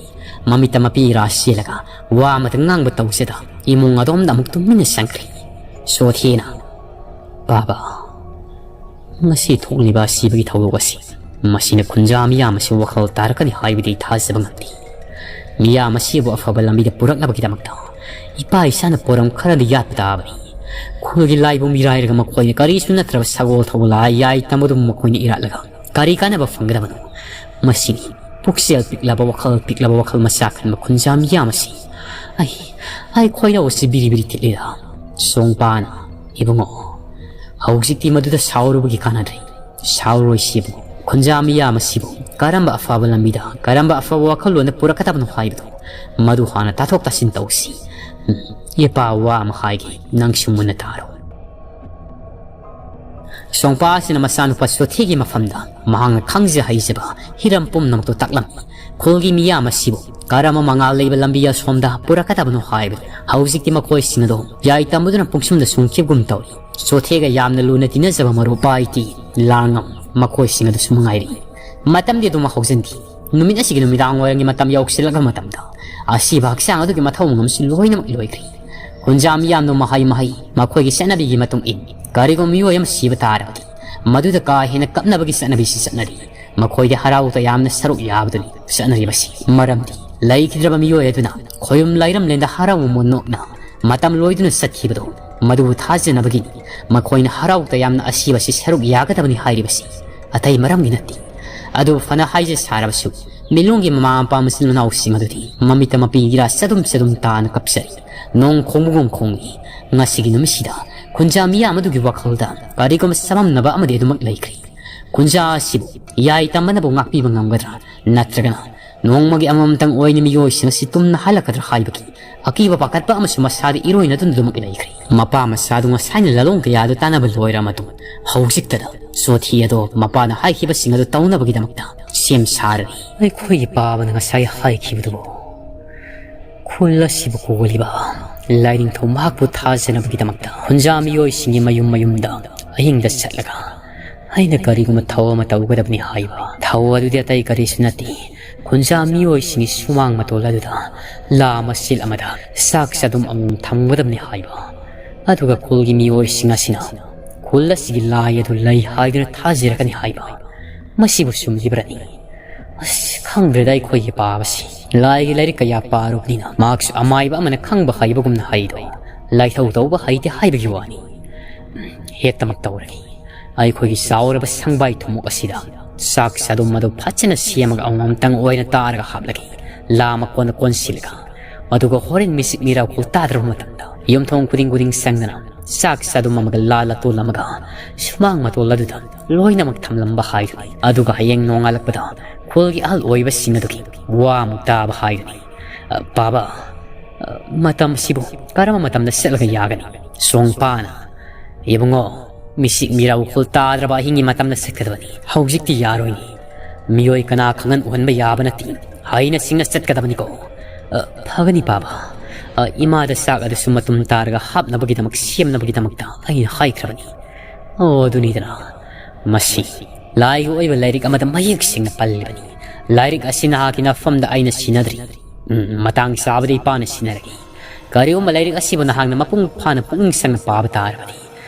ꯃꯃꯤꯠꯇ ꯃꯄꯤ ꯏꯔꯥ ꯆꯦꯜꯂꯒ ꯋꯥ ꯑꯃꯇ ꯉꯥꯡꯕ ꯇꯧꯖꯗ ꯏꯃꯨꯡ ꯑꯗꯣꯝꯗ ꯑꯃꯨꯛ ꯇꯨꯃꯤꯟꯅ ꯆꯪꯈ꯭ꯔꯦ꯫ ꯁꯣꯊꯤꯅ ꯄꯥꯕ, ꯉꯁꯤ ꯊꯣꯛꯂꯤꯕ ꯑꯁꯤꯕꯒꯤ ꯊꯧꯗꯣꯛ ꯑꯁꯤ, ꯃꯁꯤꯅ ꯈꯨꯟꯖꯥ ꯃꯤꯌꯥꯝ ꯑꯁꯤ ꯋꯥꯈꯜ ꯇꯥꯔꯛꯀꯅꯤ ꯍꯥꯏꯕꯗꯤ ꯑꯩ ꯊꯥꯖꯕ ꯉꯝꯗꯦ꯫ ꯃꯤꯌꯥꯝ ꯑꯁꯤꯕꯨ ꯑꯐꯕ ꯂꯝꯕꯤꯗ ꯄꯨꯔꯛꯅꯕꯒꯤꯗꯃꯛꯇ ꯏꯄꯥ ꯏꯆꯥꯅ ꯄꯣꯔꯝ ꯈꯔꯗꯤ ꯌꯥꯠꯄ ꯇꯥꯕꯅꯤ꯫ ꯈꯨꯜꯒꯤ ꯂꯥꯏꯕꯨ ꯃꯤꯔꯥꯏꯔꯒ ꯃꯈꯣꯏꯅ ꯀꯔꯤꯁꯨ ꯅꯠꯇ꯭ꯔꯕ ꯁꯒꯣꯜ ꯊꯧꯕ ꯂꯥꯏ ꯌꯥꯏ ꯇꯝꯕꯗꯨꯕꯨ ꯃꯈꯣꯏꯅ ꯏꯔꯥꯠꯂꯒ ꯀꯔꯤ ꯀꯥꯟꯅꯕ ꯐꯪꯒꯗꯕꯅꯣ? ꯃꯁꯤꯅꯤ ꯄꯨꯛꯆꯦꯜ ꯄꯤꯛꯂꯕ, ꯋꯥꯈꯜ ꯄꯤꯛꯂꯕ, ꯋꯥꯈꯜ ꯃꯆꯥ ꯈꯟꯕ ꯈꯨꯟꯖꯥ ꯃꯤꯌꯥꯝ ꯑꯁꯤ꯫ ꯑꯩ, ꯑꯩ ꯈꯣꯏꯔꯧ ꯑꯁꯤ ꯕꯤꯔꯤ ꯕꯤꯔꯤ ꯊꯤꯠꯂꯤꯗ꯫ ꯁꯣꯡꯄꯥꯅ, "ꯏꯕꯨꯡꯉꯣ, ꯍꯧꯖꯤꯛꯇꯤ ꯃꯗꯨꯗ ꯁꯥꯎꯔꯨꯕꯒꯤ ꯀꯥꯟꯅꯗ꯭ꯔꯦ꯫ ꯁꯥꯎꯔꯣꯏꯁꯤ ꯏꯕꯨꯡꯉꯣ꯫ ꯈꯨꯟꯖꯥ ꯃꯤꯌꯥꯝ ꯑꯁꯤꯕꯨ ꯀꯔꯝꯕ ꯑꯐꯕ ꯂꯝꯕꯤꯗ, ꯀꯔꯝꯕ ꯑꯐꯕ ꯋꯥꯈꯜꯂꯣꯟꯗ ꯄꯨꯔꯛꯀꯗꯕꯅꯣ ꯍꯥꯏꯕꯗꯨ, ꯃꯗꯨ ꯍꯥꯟꯅ ꯇꯥꯊꯣꯛ ꯇꯥꯁꯤꯟ ꯇꯧꯁꯤ꯫ ꯎꯝ, ꯏꯄꯥ ꯋꯥ ꯑꯃ ꯍꯥꯏꯒꯦ, ꯅꯪꯁꯨ ꯃꯨꯟꯅ ꯇꯥꯔꯣ꯫" ꯁꯣꯡꯄꯥ ꯑꯁꯤꯅ ꯃꯆꯥꯅꯨꯄꯥ ꯁꯣꯊꯤꯒꯤ ꯃꯐꯝꯗ ꯃꯍꯥꯛꯅ ꯈꯪꯖ ꯍꯩꯖꯕ ꯍꯤꯔꯝ ꯄꯨꯝꯅꯃꯛꯇꯨ ꯇꯥꯛꯂꯝꯃꯤ꯫ ꯈꯨꯜꯒꯤ ꯃꯤꯌꯥꯝ ꯑꯁꯤꯕꯨ ꯀꯔꯝꯕ ꯃꯉꯥꯜ ꯂꯩꯕ ꯂꯝꯕꯤ ꯑꯁꯣꯝꯗ ꯄꯨꯔꯛꯀꯗꯕꯅꯣ ꯍꯥꯏꯕꯗꯨ ꯍꯧꯖꯤꯛꯇꯤ ꯃꯈꯣꯏꯁꯤꯡ ꯑꯗꯨ ꯌꯥꯏ ꯇꯝꯕꯗꯨꯅ ꯄꯨꯡꯁꯨꯝꯗ ꯁꯨꯝꯈꯤꯕꯒꯨꯝ ꯇꯧꯔꯤ꯫ ꯁꯣꯊꯦꯒ ꯌꯥꯝꯅ ꯂꯨꯅ ꯇꯤꯟꯅꯖꯕ ꯃꯔꯨꯞ ꯄꯥꯏꯇꯤ ꯂꯥꯡꯉꯝ ꯃꯈꯣꯏꯁꯤꯡ ꯑꯗꯨꯁꯨ ꯃꯉꯥꯏꯔꯤ꯫ ꯃꯇꯝꯗꯤ ꯑꯗꯨꯃꯛ ꯍꯧꯖꯤꯟꯈꯤ꯫ ꯅꯨꯃꯤꯠ ꯑꯁꯤꯒꯤ ꯅꯨꯃꯤꯗꯥꯡ ꯋꯥꯏꯔꯝꯒꯤ ꯃꯇꯝ ꯌꯧꯁꯤꯜꯂꯛꯄ ꯃꯇꯝꯗ ꯑꯁꯤꯕ ꯍꯛꯆꯥꯡ ꯑꯗꯨꯒꯤ ꯃꯊꯧ ꯃꯉꯝꯁꯤ ꯂꯣꯏꯅꯃꯛ ꯂꯣꯏꯈ꯭ꯔꯦ꯫ ꯈꯨꯟꯖꯥ ꯃꯤꯌꯥꯝꯅ ꯃꯍꯩ ꯃꯍꯩ ꯃꯈꯣꯏꯒꯤ ꯆꯠꯅꯕꯤꯒꯤ ꯃꯇꯨꯡ ꯏꯟ ꯀꯔꯤꯒꯨꯝꯕ ꯃꯤꯑꯣꯏ ꯑꯃ ꯁꯤꯕ ꯇꯥꯔꯕꯗꯤ ꯃꯗꯨꯗ ꯀꯥ ꯍꯦꯟꯅ ꯀꯞꯅꯕꯒꯤ ꯆꯠꯅꯕꯤꯁꯤ ꯆꯠꯅꯔꯤ꯫ ꯃꯈꯣꯏꯗꯤ ꯍꯔꯥꯎ ꯇꯌꯥꯝꯅ ꯁꯔꯨꯛ ꯌꯥꯕꯗꯨꯅꯤ ꯆꯠꯅꯔꯤꯕꯁꯤ꯫ ꯃꯔꯝꯗꯤ ꯂꯩꯈꯤꯗ꯭ꯔꯕ ꯃꯤꯑꯣꯏ ꯑꯗꯨꯅ ꯈꯣꯌꯨꯝ ꯂꯥꯏꯔꯝꯂꯦꯟꯗ ꯍꯔꯥꯎ ꯃꯃꯣꯟ ꯅꯣꯛꯅ ꯃꯇꯝ ꯂꯣꯏꯗꯨꯅ ꯆꯠꯈꯤꯕꯗꯨ ꯃꯗꯨꯕꯨ ꯊꯥꯖꯅꯕꯒꯤꯅꯤ ꯃꯈꯣꯏꯅ ꯍꯔꯥꯎ ꯇꯌꯥꯝꯅ ꯑꯁꯤꯕꯁꯤ ꯁꯔꯨꯛ ꯌꯥꯒꯗꯕꯅꯤ ꯍꯥꯏꯔꯤꯕꯁꯤ꯫ ꯑꯇꯩ ꯃꯔꯝꯒꯤ ꯅꯠꯇꯦ꯫ ꯑꯗꯨꯕꯨ ꯐꯅ ꯍꯥꯏꯖ ꯁꯥꯔꯕꯁꯨ ꯃꯤꯂꯣꯟꯒꯤ ꯃꯃꯥ ꯃꯄꯥ ꯃꯆꯤꯟ ꯃꯅꯥꯎꯁꯤꯡ ꯑꯗꯨꯗꯤ ꯃꯃꯤꯠꯇ ꯃꯄꯤ ꯏꯔꯥ ꯆꯗꯨꯝ ꯆꯗꯨꯝ ꯇꯥꯅ ꯀꯞꯆꯔꯤ꯫ ꯅꯣꯡ ꯈꯣꯡꯕꯒꯨꯝ ꯈꯣꯡꯏ꯫ ꯉꯁꯤꯒꯤ ꯅꯨꯃꯤꯠꯁꯤꯗ ꯈꯨꯟꯖꯥ ꯃꯤꯌꯥꯝ ꯑꯗꯨꯒꯤ ꯋꯥꯈꯜꯗ ꯀꯔꯤꯒꯨꯝꯕ ꯆꯃꯝꯅꯕ ꯑꯃꯗꯤ ꯑꯗꯨꯃꯛ ꯂꯩꯈ꯭ꯔꯦ꯫ ꯈꯨꯟꯖꯥ ꯑꯁꯤꯕꯨ ꯌꯥꯏ ꯇꯝꯕꯅꯕꯨ ꯉꯥꯛꯄꯤꯕ ꯉꯝꯒꯗ꯭ꯔꯥ? ꯅꯠꯇ꯭ꯔꯒꯅ ꯅꯣꯡꯃꯒꯤ ꯑꯃꯃꯝꯇꯪ ꯑꯣꯏꯅ ꯃꯤꯑꯣꯏꯁꯤꯡ ꯑꯁꯤ ꯇꯨꯝꯅ ꯍꯜꯂꯛꯀꯗ꯭ꯔꯥ ꯍꯥꯏꯕꯒꯤ ꯑꯀꯤꯕ ꯄꯥꯈꯠꯄ ꯑꯃꯁꯨ ꯃꯁꯥꯗ ꯏꯔꯣꯏꯅꯗꯨꯅ ꯑꯗꯨꯃꯛ ꯂꯩꯈ꯭ꯔꯦ꯫ ꯃꯄꯥ ꯃꯆꯥꯗꯨ ꯉꯁꯥꯏꯅ ꯂꯥꯂꯣꯡ ꯀꯌꯥꯗꯨ ꯇꯥꯟꯅꯕ ꯂꯣꯏꯔ ꯃꯇꯨꯡ ꯍꯧꯖꯤꯛꯇꯗ ꯆꯣꯊꯤ ꯑꯗꯣ ꯃꯄꯥꯅ ꯍꯥꯏꯈꯤꯕꯁꯤꯡ ꯑꯗꯨ ꯇꯧꯅꯕꯒꯤꯗꯃꯛꯇ ꯁꯦꯝ ꯁꯥꯔꯅꯤ꯫ ꯑꯩꯈꯣꯏꯒꯤ ꯄꯥꯕꯅ ꯉꯁꯥꯏ ꯍꯥꯏꯈꯤꯕꯗꯨꯕꯨ ꯈꯨꯜ ꯑꯁꯤꯕꯨ ꯀꯣꯜꯂꯤꯕ ꯂꯥꯏꯅꯤꯡꯊꯧ ꯃꯍꯥꯛꯄꯨ ꯊꯥꯖꯅꯕꯒꯤꯗꯃꯛꯇ ꯈꯨꯟꯖꯥ ꯃꯤꯑꯣꯏꯁꯤꯡꯒꯤ ꯃꯌꯨꯝ ꯃꯌꯨꯝꯗ ꯑꯍꯤꯡꯗ ꯆꯠꯂꯒ ꯑꯩꯅ ꯀꯔꯤꯒꯨꯝꯕ ꯊꯧ ꯑꯃ ꯇꯧꯒꯗꯕꯅꯤ ꯍꯥꯏꯕ ꯊꯧ ꯑꯗꯨꯗꯤ ꯑꯇꯩ ꯀꯔꯤꯁꯨ ꯅꯠꯇꯦ꯫ ꯈꯨꯟꯖꯥ ꯃꯤꯑꯣꯏꯁꯤꯡꯒꯤ ꯁꯨꯃꯥꯡ ꯃꯇꯣꯜ ꯑꯗꯨꯗ ꯂꯥ ꯃꯁꯤꯜ ꯑꯃꯗ ꯆꯥꯛ ꯆꯗꯨꯝ ꯑꯃꯃꯝ ꯊꯝꯒꯗꯕꯅꯤ ꯍꯥꯏꯕ꯫ ꯑꯗꯨꯒ ꯈꯨꯜꯒꯤ ꯃꯤꯑꯣꯏꯁꯤꯡ ꯑꯁꯤꯅ ꯈꯨꯜ ꯑꯁꯤꯒꯤ ꯂꯥꯏ ꯑꯗꯨ ꯂꯩ ꯍꯥꯏꯗꯨꯅ ꯊꯥꯖꯔꯛꯀꯅꯤ ꯍꯥꯏꯕ꯫ ꯃꯁꯤꯕꯨ ꯆꯨꯝꯂꯤꯕ꯭ꯔꯅꯤ? ꯑꯁ, ꯈꯪꯗ꯭ꯔꯦꯗ ꯑꯩꯈꯣꯏꯒꯤ ꯄꯥꯕꯁꯤ꯫ ꯂꯥꯏꯒꯤ ꯂꯥꯏꯔꯤꯛ ꯀꯌꯥ ꯄꯥꯔꯨꯕꯅꯤꯅ ꯃꯍꯥꯛꯁꯨ ꯑꯃꯥꯏꯕ ꯑꯃꯅ ꯈꯪꯕ ꯍꯩꯕꯒꯨꯝꯅ ꯍꯩꯗꯣ ꯂꯥꯏꯊꯧ ꯇꯧꯕ ꯍꯩꯇꯦ ꯍꯥꯏꯕꯒꯤ ꯋꯥꯅꯤ꯫ ꯎꯝ, ꯍꯦꯛꯇꯃꯛ ꯇꯧꯔꯒꯦ꯫ ꯑꯩꯈꯣꯏꯒꯤ ꯆꯥꯎꯔꯕ ꯁꯪꯕꯥꯏ ꯊꯨꯝꯃꯣꯛ ꯑꯁꯤꯗ ꯆꯥꯛ ꯆꯥꯗꯨꯝ ꯑꯗꯨ ꯐꯖꯅ ꯁꯦꯝꯃꯒ ꯑꯃꯃꯝꯇꯪ ꯑꯣꯏꯅ ꯇꯥꯔꯒ ꯍꯥꯞꯂꯒꯦ꯫ ꯂꯥ ꯃꯀꯣꯟꯗ ꯀꯣꯟꯁꯤꯜꯂꯒ, ꯑꯗꯨꯒ ꯍꯣꯔꯦꯟ ꯃꯤꯁꯤꯛ ꯃꯤꯔꯥꯎ ꯈꯨꯜ ꯇꯥꯗ꯭ꯔꯕ ꯃꯇꯝꯗ ꯌꯨꯝꯊꯣꯡ ꯈꯨꯗꯤꯡ ꯈꯨꯗꯤꯡ ꯆꯪꯗꯅ ꯆꯥꯛ ꯆꯥꯗꯨꯝ ꯑꯃꯒ ꯂꯥ ꯂꯥꯇꯣꯟ ꯑꯃꯒ ꯁꯨꯃꯥꯡ ꯃꯇꯣꯜ ꯑꯗꯨꯗ ꯂꯣꯏꯅꯃꯛ ꯊꯝꯂꯝꯕ ꯍꯥꯏꯗꯨꯅꯤ꯫ ꯑꯗꯨꯒ ꯍꯌꯦꯡ ꯅꯣꯡꯉꯥꯜꯂꯛꯄꯗ ꯈꯨꯜꯒꯤ ꯑꯍꯜ ꯑꯣꯏꯕꯁꯤꯡ ꯑꯗꯨꯒꯤ ꯋꯥ ꯑꯃꯨꯛ ꯇꯥꯕ ꯍꯥꯏꯗꯨꯅꯤ꯫ "ꯑ, ꯄꯥꯕ, ꯑ, ꯃꯇꯝꯁꯤꯕꯨ ꯀꯔꯝꯕ ꯃꯇꯝꯗ ꯆꯠꯂꯒ ꯌꯥꯒꯅꯤ?" ꯁꯣꯡꯄꯥꯅ, "ꯏꯕꯨꯡꯉꯣ, ꯃꯤꯁꯤꯛ ꯃꯤꯔꯥꯎ ꯈꯨꯜ ꯇꯥꯗ꯭ꯔꯕ ꯑꯍꯤꯡꯒꯤ ꯃꯇꯝꯗ ꯆꯠꯀꯗꯕꯅꯤ꯫ ꯍꯧꯖꯤꯛꯇꯤ ꯌꯥꯔꯣꯏꯅꯦ꯫ ꯃꯤꯑꯣꯏ ꯀꯅꯥ ꯈꯪꯍꯟ ꯎꯍꯟꯕ ꯌꯥꯕ ꯅꯠꯇꯦ꯫ ꯍꯩꯅ ꯁꯤꯡꯅ ꯆꯠꯀꯗꯕꯅꯤꯀꯣ꯫ ꯑ, ꯐꯒꯅꯤ ꯄꯥꯕ꯫ ꯑ, ꯏꯃꯥꯗ ꯆꯥꯛ ꯑꯗꯨꯁꯨ ꯃꯇꯨꯝ ꯇꯥꯔꯒ ꯍꯥꯞꯅꯕꯒꯤꯗꯃꯛ, ꯁꯦꯝꯅꯕꯒꯤꯗꯃꯛꯇ ꯑꯩꯅ ꯍꯥꯏꯈ꯭ꯔꯕꯅꯤ꯫" ꯑꯣ, ꯑꯗꯨꯅꯤꯗꯅ꯫ ꯃꯁꯤ ꯂꯥꯏꯒꯤ ꯑꯣꯏꯕ ꯂꯥꯏꯔꯤꯛ ꯑꯃꯗ ꯃꯌꯦꯛ ꯁꯦꯡꯅ ꯄꯜꯂꯤꯕꯅꯤ꯫ "ꯂꯥꯏꯔꯤꯛ ꯑꯁꯤ ꯅꯍꯥꯛꯀꯤ ꯅꯐꯝꯗ ꯑꯩꯅ ꯁꯤꯟꯅꯗ꯭ꯔꯤ꯫ ꯎꯝ, ꯃꯇꯥꯡ ꯆꯥꯕꯗ ꯏꯄꯥꯅ ꯁꯤꯟꯅꯔꯒꯦ꯫ ꯀꯔꯤꯒꯨꯝꯕ ꯂꯥꯏꯔꯤꯛ ꯑꯁꯤꯕꯨ ꯅꯍꯥꯛꯅ ꯃꯄꯨꯡ ꯐꯥꯅ ꯄꯨꯛꯅꯤꯡ ꯆꯪꯅ ꯄꯥꯕ ꯇꯥꯔꯕꯗꯤ,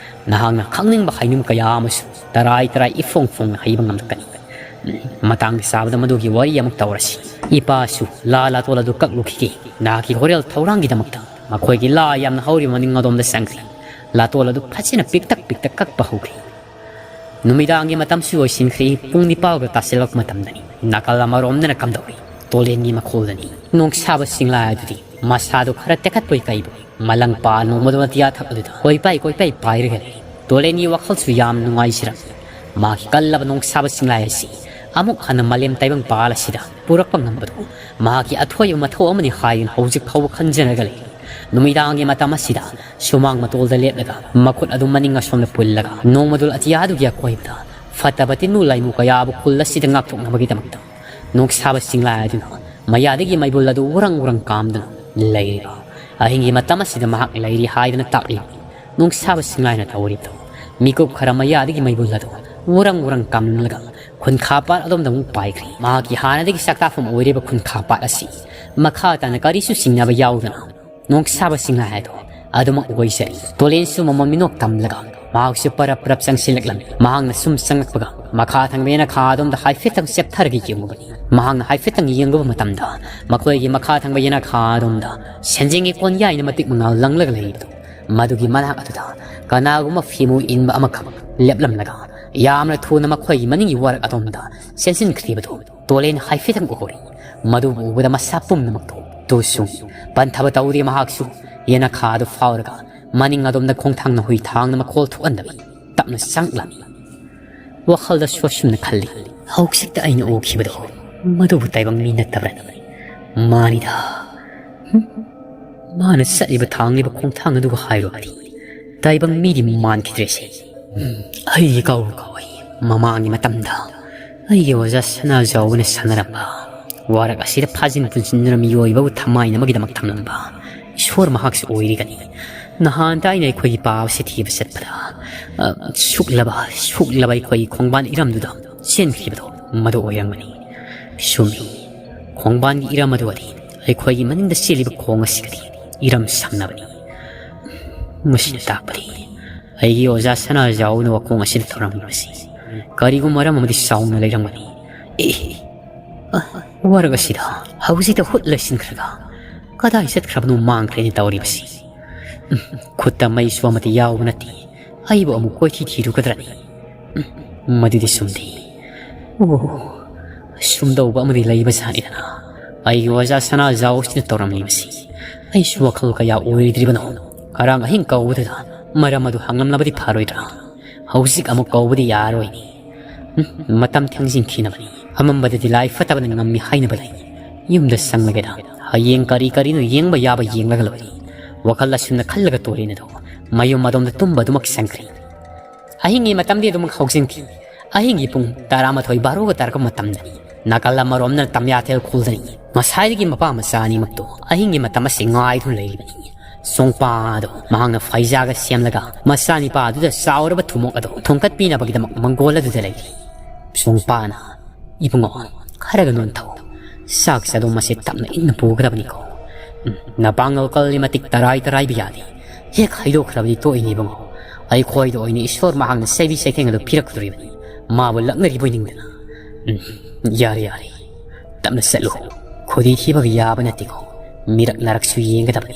ꯅꯍꯥꯛꯅ ꯈꯪꯅꯤꯡꯕ ꯍꯥꯏꯅꯤꯡꯕ ꯀꯌꯥ ꯑꯃꯁꯨ ꯇꯔꯥꯏ ꯇꯔꯥꯏ ꯏꯐꯣꯡ ꯐꯣꯡꯅ ꯍꯩꯕ ꯉꯝꯂꯛꯀꯅꯤ꯫ ꯎꯝ, ꯃꯇꯥꯡ ꯆꯥꯕꯗ ꯃꯗꯨꯒꯤ ꯋꯥꯔꯤ ꯑꯃꯨꯛ ꯇꯧꯔꯁꯤ꯫ ꯏꯄꯥꯁꯨ ꯂꯥ ꯂꯥꯇꯣꯜ ꯑꯗꯨ ꯀꯛꯂꯨꯈꯤꯒꯦ꯫ ꯅꯍꯥꯛꯀꯤ ꯍꯣꯔꯦꯜ ꯊꯧꯔꯥꯡꯒꯤꯗꯃꯛꯇ ꯃꯈꯣꯏꯒꯤ ꯂꯥ ꯌꯥꯝꯅ ꯍꯧꯔꯤꯕ ꯃꯅꯤꯡ ꯑꯗꯣꯝꯗ ꯆꯪꯈ꯭ꯔꯦ꯫ ꯂꯥꯇꯣꯜ ꯑꯗꯨ ꯐꯖꯅ ꯄꯤꯛꯇꯛ ꯄꯤꯛꯇꯛ ꯀꯛꯄ ꯍꯧꯈ꯭ꯔꯦ꯫ ꯅꯨꯃꯤꯗꯥꯡꯒꯤ ꯃꯇꯝꯁꯨ ꯑꯣꯏꯁꯤꯟꯈ꯭ꯔꯦ꯫ ꯄꯨꯡ ꯅꯤꯄꯥꯜꯒ ꯇꯥꯁꯤꯜꯂꯛꯄ ꯃꯇꯝꯗꯅꯤ꯫ ꯅꯥꯀꯜ ꯑꯃꯔꯣꯝꯗꯅ ꯀꯝꯗꯧꯏ? ꯇꯣꯂꯦꯟꯒꯤ ꯃꯈꯣꯜꯗꯅꯤ꯫ ꯅꯣꯡꯁꯥꯕ ꯆꯤꯡꯂꯥ ꯑꯗꯨꯗꯤ ꯃꯁꯥꯗꯨ ꯈꯔ ꯇꯦꯛꯈꯠꯄꯣꯏ ꯀꯩꯕꯣꯏ ꯃꯂꯪ ꯄꯥ ꯅꯣꯡꯃꯗꯨ ꯑꯇꯤꯌꯥ ꯊꯛ ꯑꯗꯨꯗ ꯀꯣꯏꯄꯥꯏ ꯀꯣꯏꯄꯥꯏ ꯄꯥꯏꯔꯒ ꯂꯩ꯫ ꯇꯣꯂꯦꯟꯒꯤ ꯋꯥꯈꯜꯁꯨ ꯌꯥꯝ ꯅꯨꯡꯉꯥꯏꯖꯔꯝꯃꯤ꯫ ꯃꯍꯥꯛꯀꯤ ꯀꯜꯂꯕ ꯅꯣꯡꯁꯥꯕ ꯆꯤꯡꯂꯥꯏ ꯑꯁꯤ ꯑꯃꯨꯛ ꯍꯟꯅ ꯃꯥꯂꯦꯝ ꯇꯥꯏꯕꯪ ꯄꯥꯜ ꯑꯁꯤꯗ ꯄꯨꯔꯛꯄ ꯉꯝꯕꯗꯨ ꯃꯍꯥꯛꯀꯤ ꯑꯊꯣꯏꯕ ꯃꯊꯧ ꯑꯃꯅꯤ ꯍꯥꯏꯗꯨꯅ ꯍꯧꯖꯤꯛ ꯐꯥꯎꯕ ꯈꯟꯖꯔꯒ ꯂꯩ꯫ ꯅꯨꯃꯤꯗꯥꯡꯒꯤ ꯃꯇꯝ ꯑꯁꯤꯗ ꯁꯨꯃꯥꯡ ꯃꯇꯣꯜꯗ ꯂꯦꯞꯂꯒ ꯃꯈꯨꯠ ꯑꯗꯨ ꯃꯅꯤꯡ ꯑꯁꯣꯝꯗ ꯄꯨꯜꯂꯒ ꯅꯣꯡꯃꯗꯨ ꯑꯇꯤꯌꯥꯗꯨꯒꯤ ꯑꯀꯣꯏꯕꯗ ꯐꯠꯇꯕ ꯇꯤꯟꯃꯨ ꯂꯥꯏꯃꯨ ꯀꯌꯥꯕꯨ ꯈꯨꯜ ꯑꯁꯤꯗ ꯉꯥꯛꯊꯣꯛꯅꯕꯒꯤꯗꯃꯛꯇ ꯅꯣꯡꯁꯥꯕ ꯆꯤꯡꯂꯥꯏ ꯑꯗꯨꯅ ꯃꯌꯥꯗꯒꯤ ꯃꯩꯕꯨꯜ ꯑꯗꯨ ꯎꯔꯪ ꯎꯔꯪ ꯀꯥꯝꯗꯨꯅ ꯂꯩꯔꯤꯕ ꯑꯍꯤꯡꯒꯤ ꯃꯇꯝ ꯑꯁꯤꯗ ꯃꯍꯥꯛ ꯂꯩꯔꯤ ꯍꯥꯏꯗꯨꯅ ꯇꯥꯛꯂꯤ꯫ ꯅꯣꯡꯁꯥꯕ ꯆꯤꯡꯂꯥꯏꯅ ꯇꯧꯔꯤꯕꯗꯨ ꯃꯤꯀꯨꯞ ꯈꯔ ꯃꯌꯥꯗꯒꯤ ꯃꯩꯕꯨꯜ ꯑꯗꯨ ꯎꯔꯪ ꯎꯔꯪ ꯀꯥꯝꯂꯒ ꯈꯨꯟꯈꯥ ꯄꯥꯠ ꯑꯗꯣꯝꯗ ꯑꯃꯨꯛ ꯄꯥꯏꯈ꯭ꯔꯦ꯫ ꯃꯍꯥꯛꯀꯤ ꯍꯥꯟꯅꯗꯒꯤ ꯆꯥꯛꯇꯥꯐꯝ ꯑꯣꯏꯔꯤꯕ ꯈꯨꯟꯈꯥ ꯄꯥꯠ ꯑꯁꯤ ꯃꯈꯥ ꯇꯥꯅ ꯀꯔꯤꯁꯨ ꯆꯤꯡꯅꯕ ꯌꯥꯎꯗꯅ ꯅꯣꯡꯁꯥꯕ ꯆꯤꯡꯂꯥꯏ ꯑꯗꯣ ꯑꯗꯨꯃꯛ ꯑꯣꯏꯖꯔꯤ꯫ ꯇꯣꯂꯦꯟꯁꯨ ꯃꯃꯣꯟ ꯃꯤꯅꯣꯛ ꯇꯝꯂꯒ ꯃꯍꯥꯛꯁꯨ ꯄꯔꯞ ꯄꯔꯞ ꯆꯪꯁꯤꯜꯂꯛꯂꯝꯃꯤ꯫ ꯃꯍꯥꯛꯅ ꯁꯨꯝ ꯆꯪꯂꯛꯄꯒ ꯃꯈꯥ ꯊꯪꯕ ꯌꯦꯅꯈꯥ ꯑꯗꯣꯝꯗ ꯍꯥꯏꯐꯦꯠꯇꯪ ꯆꯦꯞꯊꯔꯒ ꯌꯦꯡꯉꯨꯕꯅꯤ꯫ ꯃꯍꯥꯛꯅ ꯍꯥꯏꯐꯦꯠꯇꯪ ꯌꯦꯡꯂꯨꯕ ꯃꯇꯝꯗ ꯃꯈꯣꯏꯒꯤ ꯃꯈꯥ ꯊꯪꯕ ꯌꯦꯅꯈꯥ ꯑꯗꯣꯝꯗ ꯁꯦꯟꯖꯦꯡꯒꯤ ꯀꯣꯟꯌꯥꯏꯅ ꯃꯇꯤꯛ ꯃꯉꯥꯜ ꯂꯪꯂꯒ ꯂꯩꯕꯗꯨ, ꯃꯗꯨꯒꯤ ꯃꯅꯥꯛ ꯑꯗꯨꯗ ꯀꯅꯥꯒꯨꯝꯕ ꯐꯤꯃꯨ ꯏꯟꯕ ꯑꯃꯈꯛ ꯂꯦꯞꯂꯝꯂꯒ ꯌꯥꯝꯅ ꯊꯨꯅ ꯃꯈꯣꯏꯒꯤ ꯃꯅꯤꯡꯒꯤ ꯋꯥꯔꯛ ꯑꯗꯣꯝꯗ ꯆꯦꯟꯁꯤꯟꯈ꯭ꯔꯤꯕꯗꯨ ꯇꯣꯂꯦꯟ ꯍꯥꯏꯐꯦꯠꯇꯪ ꯎꯍꯧꯔꯤ꯫ ꯃꯗꯨꯕꯨ ꯎꯕꯗ ꯃꯁꯥ ꯄꯨꯝꯅꯃꯛꯇꯨ ꯇꯨ ꯁꯨꯡ ꯄꯟꯊꯕ ꯇꯧꯗꯦ꯫ ꯃꯍꯥꯛꯁꯨ ꯌꯦꯅꯈꯥ ꯑꯗꯨ ꯐꯥꯎꯔꯒ ꯃꯅꯤꯡ ꯑꯗꯣꯝꯗ ꯈꯣꯡꯊꯥꯡꯅ ꯍꯨꯏ ꯊꯥꯡꯅ ꯃꯈꯣꯜ ꯊꯣꯛꯍꯟꯗꯕꯤ ꯇꯞꯅ ꯆꯪꯂꯝꯃꯤ꯫ ꯋꯥꯈꯜꯗ ꯁꯣꯁꯨꯝꯅ ꯈꯜꯂꯤ, "ꯍꯧꯖꯤꯛꯇ ꯑꯩꯅ ꯎꯈꯤꯕꯗꯣ ꯃꯗꯨꯕꯨ ꯇꯥꯏꯕꯪ ꯃꯤ ꯅꯠꯇꯕ꯭ꯔꯅꯤ? ꯃꯥꯅꯤꯗ꯫ ꯍꯨꯝ, ꯃꯥꯅ ꯆꯠꯂꯤꯕ ꯊꯥꯡꯂꯤꯕ ꯈꯣꯡꯊꯥꯡ ꯑꯗꯨꯒ ꯍꯥꯏꯔꯨꯔꯗꯤ ꯇꯥꯏꯕꯪ ꯃꯤꯗꯤ ꯃꯥꯟꯈꯤꯗ꯭ꯔꯦꯁꯦ꯫ ꯎꯝ, ꯑꯩ ꯀꯥꯎꯔꯨ ꯀꯥꯎꯏ꯫ ꯃꯃꯥꯡꯒꯤ ꯃꯇꯝꯗ ꯑꯩꯒꯤ ꯑꯣꯖꯥ ꯁꯅꯥꯖꯥꯎꯕꯅ ꯁꯥꯟꯅꯔꯝꯕ ꯋꯥꯔꯛ ꯑꯁꯤꯗ ꯐꯥꯖꯤꯟ ꯄꯨꯟꯁꯤꯟꯗꯨꯅ ꯃꯤꯑꯣꯏꯕꯕꯨ ꯊꯃꯥꯏꯅ ꯑꯃꯒꯤꯗꯃꯛ ꯊꯝꯂꯝꯕ ꯏꯁꯣꯔ ꯃꯍꯥꯛꯁꯨ ꯑꯣꯏꯔꯤꯒꯅꯤ꯫ ꯅꯍꯥꯟꯗ ꯑꯩꯅ ꯑꯩꯈꯣꯏꯒꯤ ꯄꯥꯕꯁꯤ ꯊꯤꯕ ꯆꯠꯄꯗ, ꯑ, ꯁꯨꯛꯂꯕ, ꯁꯨꯛꯂꯕ ꯑꯩꯈꯣꯏꯒꯤ ꯈꯣꯡꯕꯥꯟ ꯏꯔꯝꯗꯨꯗ ꯆꯦꯟꯈꯤꯕꯗꯣ ꯃꯗꯨ ꯑꯣꯏꯔꯝꯒꯅꯤ꯫ ꯆꯨꯝꯃꯤ, ꯈꯣꯡꯕꯥꯟꯒꯤ ꯏꯔꯝ ꯑꯗꯨ ꯑꯗꯤ ꯑꯩꯈꯣꯏꯒꯤ ꯃꯅꯤꯡꯗ ꯆꯦꯜꯂꯤꯕ ꯈꯣꯡ ꯑꯁꯤꯒꯗꯤ ꯏꯔꯝ ꯁꯝꯅꯕꯅꯤ꯫ ꯃꯁꯤꯅ ꯇꯥꯛꯄꯗꯤ ꯑꯩꯒꯤ ꯑꯣꯖꯥ ꯁꯅꯥꯖꯥꯎꯅ ꯋꯥꯈꯣꯡ ꯑꯁꯤꯗ ꯇꯧꯔꯝꯂꯤꯕꯁꯤ ꯀꯔꯤꯒꯨꯝꯕ ꯃꯔꯝ ꯑꯃꯗꯤ ꯆꯥꯎꯅ ꯂꯩꯔꯝꯒꯅꯤ꯫ ꯑꯦ, ꯑ, ꯋꯥꯔꯛ ꯑꯁꯤꯗ ꯍꯧꯖꯤꯛꯇ ꯍꯨꯠ ꯂꯩꯁꯤꯟꯈ꯭ꯔꯒ ꯀꯗꯥꯏ ꯆꯠꯈ꯭ꯔꯕꯅꯣ? ꯃꯥꯡꯈ꯭ꯔꯦꯅꯦ ꯇꯧꯔꯤꯕꯁꯤ꯫ ꯎꯝ, ꯈꯨꯠꯇ ꯃꯩꯁꯨ ꯑꯃꯠꯇ ꯌꯥꯎꯕ ꯅꯠꯇꯦ꯫ ꯑꯩꯕꯨ ꯑꯃꯨꯛ ꯀꯣꯏꯊꯤ ꯊꯤꯔꯨꯒꯗ꯭ꯔꯅꯤ? ꯎꯝ, ꯃꯗꯨꯗꯤ ꯆꯨꯝꯗꯦ꯫ ꯑꯣ, ꯁꯨꯝꯗꯧꯕ ꯑꯃꯗꯤ ꯂꯩꯕ ꯖꯥꯠꯅꯤꯗꯅ꯫ ꯑꯩꯒꯤ ꯑꯣꯖꯥ ꯁꯅꯥꯖꯥꯎꯁꯤꯅ ꯇꯧꯔꯝꯂꯤꯕꯁꯤ ꯑꯩꯁꯨ ꯋꯥꯈꯜ ꯀꯌꯥ ꯑꯣꯏꯗ꯭ꯔꯤꯕꯅꯣ꯫ ꯉꯔꯥꯡ ꯑꯍꯤꯡ ꯀꯧꯕꯗꯨꯗ ꯃꯔꯝ ꯑꯗꯨ ꯍꯪꯂꯝꯂꯕꯗꯤ ꯐꯔꯣꯏꯗ꯭ꯔꯥ? ꯍꯧꯖꯤꯛ ꯑꯃꯨꯛ ꯀꯧꯕꯗꯤ ꯌꯥꯔꯣꯏꯅꯦ꯫ ꯎꯝ, ꯃꯇꯝ ꯊꯦꯡꯖꯤꯟꯈꯤꯅꯕꯅꯤ꯫ ꯑꯃꯝꯕꯗꯗꯤ ꯂꯥꯏ ꯐꯠꯇꯕꯅ ꯉꯝꯃꯤ ꯍꯥꯏꯅꯕ ꯂꯩ꯫ ꯌꯨꯝꯗ ꯆꯪꯂꯒꯦꯗ꯫ ꯍꯌꯦꯡ ꯀꯔꯤ ꯀꯔꯤꯅꯣ ꯌꯦꯡꯕ ꯌꯥꯕ ꯌꯦꯡꯂꯒ ꯂꯣꯏꯔꯦ꯫ ꯋꯥꯈꯜ ꯑꯁꯨꯝꯅ ꯈꯜꯂꯒ ꯇꯣꯔꯦꯟ ꯑꯗꯨ ꯃꯌꯨꯝ ꯑꯗꯣꯝꯗ ꯇꯨꯝꯕ ꯑꯗꯨꯃꯛ ꯆꯪꯈ꯭ꯔꯦ꯫ ꯑꯍꯤꯡꯒꯤ ꯃꯇꯝꯗꯤ ꯑꯗꯨꯃꯛ ꯍꯧꯖꯤꯟꯈꯤ꯫ ꯑꯍꯤꯡꯒꯤ ꯄꯨꯡ ꯇꯔꯥꯃꯥꯊꯣꯏ ꯕꯥꯔꯣꯒ ꯇꯥꯔꯛꯄ ꯃꯇꯝꯗꯅꯤ꯫ ꯅꯥꯀꯜ ꯑꯃꯔꯣꯝꯗꯅ ꯇꯝꯌꯥꯊꯦꯜ ꯈꯨꯜꯗꯅꯤ꯫ ꯉꯁꯥꯏꯗꯒꯤ ꯃꯄꯥ ꯃꯆꯥ ꯑꯅꯤꯃꯛꯇꯣ ꯑꯍꯤꯡꯒꯤ ꯃꯇꯝ ꯑꯁꯤ ꯉꯥꯏꯗꯨꯅ ꯂꯩꯔꯤꯕꯅꯤ꯫ ꯁꯣꯡꯄꯥ ꯑꯗꯣ ꯃꯍꯥꯛꯅ ꯐꯩꯖꯥꯒ ꯁꯦꯝꯂꯒ ꯃꯆꯥꯅꯤꯄꯥ ꯑꯗꯨꯗ ꯆꯥꯎꯔꯕ ꯊꯨꯝꯃꯣꯛ ꯑꯗꯣ ꯊꯣꯡꯀꯠꯄꯤꯅꯕꯒꯤꯗꯃꯛ ꯃꯪꯒꯣꯜ ꯑꯗꯨꯗ ꯂꯩꯔꯤ꯫ ꯁꯣꯡꯄꯥꯅ, "ꯏꯕꯨꯡꯉꯣ, ꯈꯔꯒ ꯅꯣꯟꯊꯧ꯫ ꯆꯥꯛ ꯆꯥꯗꯣꯡ ꯑꯁꯤ ꯇꯞꯅ ꯏꯪꯅ ꯄꯨꯒꯗꯕꯅꯤꯀꯣ꯫ ꯎꯝ, ꯅꯄꯥꯡꯒꯜ ꯀꯜꯂꯤ ꯃꯇꯤꯛ ꯇꯔꯥꯏ ꯇꯔꯥꯏꯕ ꯌꯥꯗꯦ꯫ ꯍꯦꯛ ꯍꯩꯗꯣꯛꯈ꯭ꯔꯕꯗꯤ ꯇꯣꯛꯏꯅꯦ ꯏꯕꯨꯡꯉꯣ꯫ ꯑꯩꯈꯣꯏꯗ ꯑꯣꯏꯅ ꯏꯁꯣꯔ ꯃꯍꯥꯛꯅ ꯆꯩꯕꯤ ꯆꯩꯊꯦꯡ ꯑꯗꯨ ꯄꯤꯔꯛꯀꯗꯣꯔꯤꯕꯅꯤ꯫ ꯃꯥꯕꯨ ꯂꯛꯅꯔꯤꯕꯣꯏ ꯅꯤꯡꯗꯅ꯫ ꯎꯝ, ꯌꯥꯔꯦ, ꯌꯥꯔꯦ꯫ ꯇꯞꯅ ꯆꯠꯂꯨ꯫ ꯈꯨꯗꯤ ꯊꯤꯕꯒ ꯌꯥꯕ ꯅꯠꯇꯦꯀꯣ꯫ ꯃꯤꯔꯛ ꯅꯥꯔꯛꯁꯨ ꯌꯦꯡꯒꯗꯕꯅꯤ꯫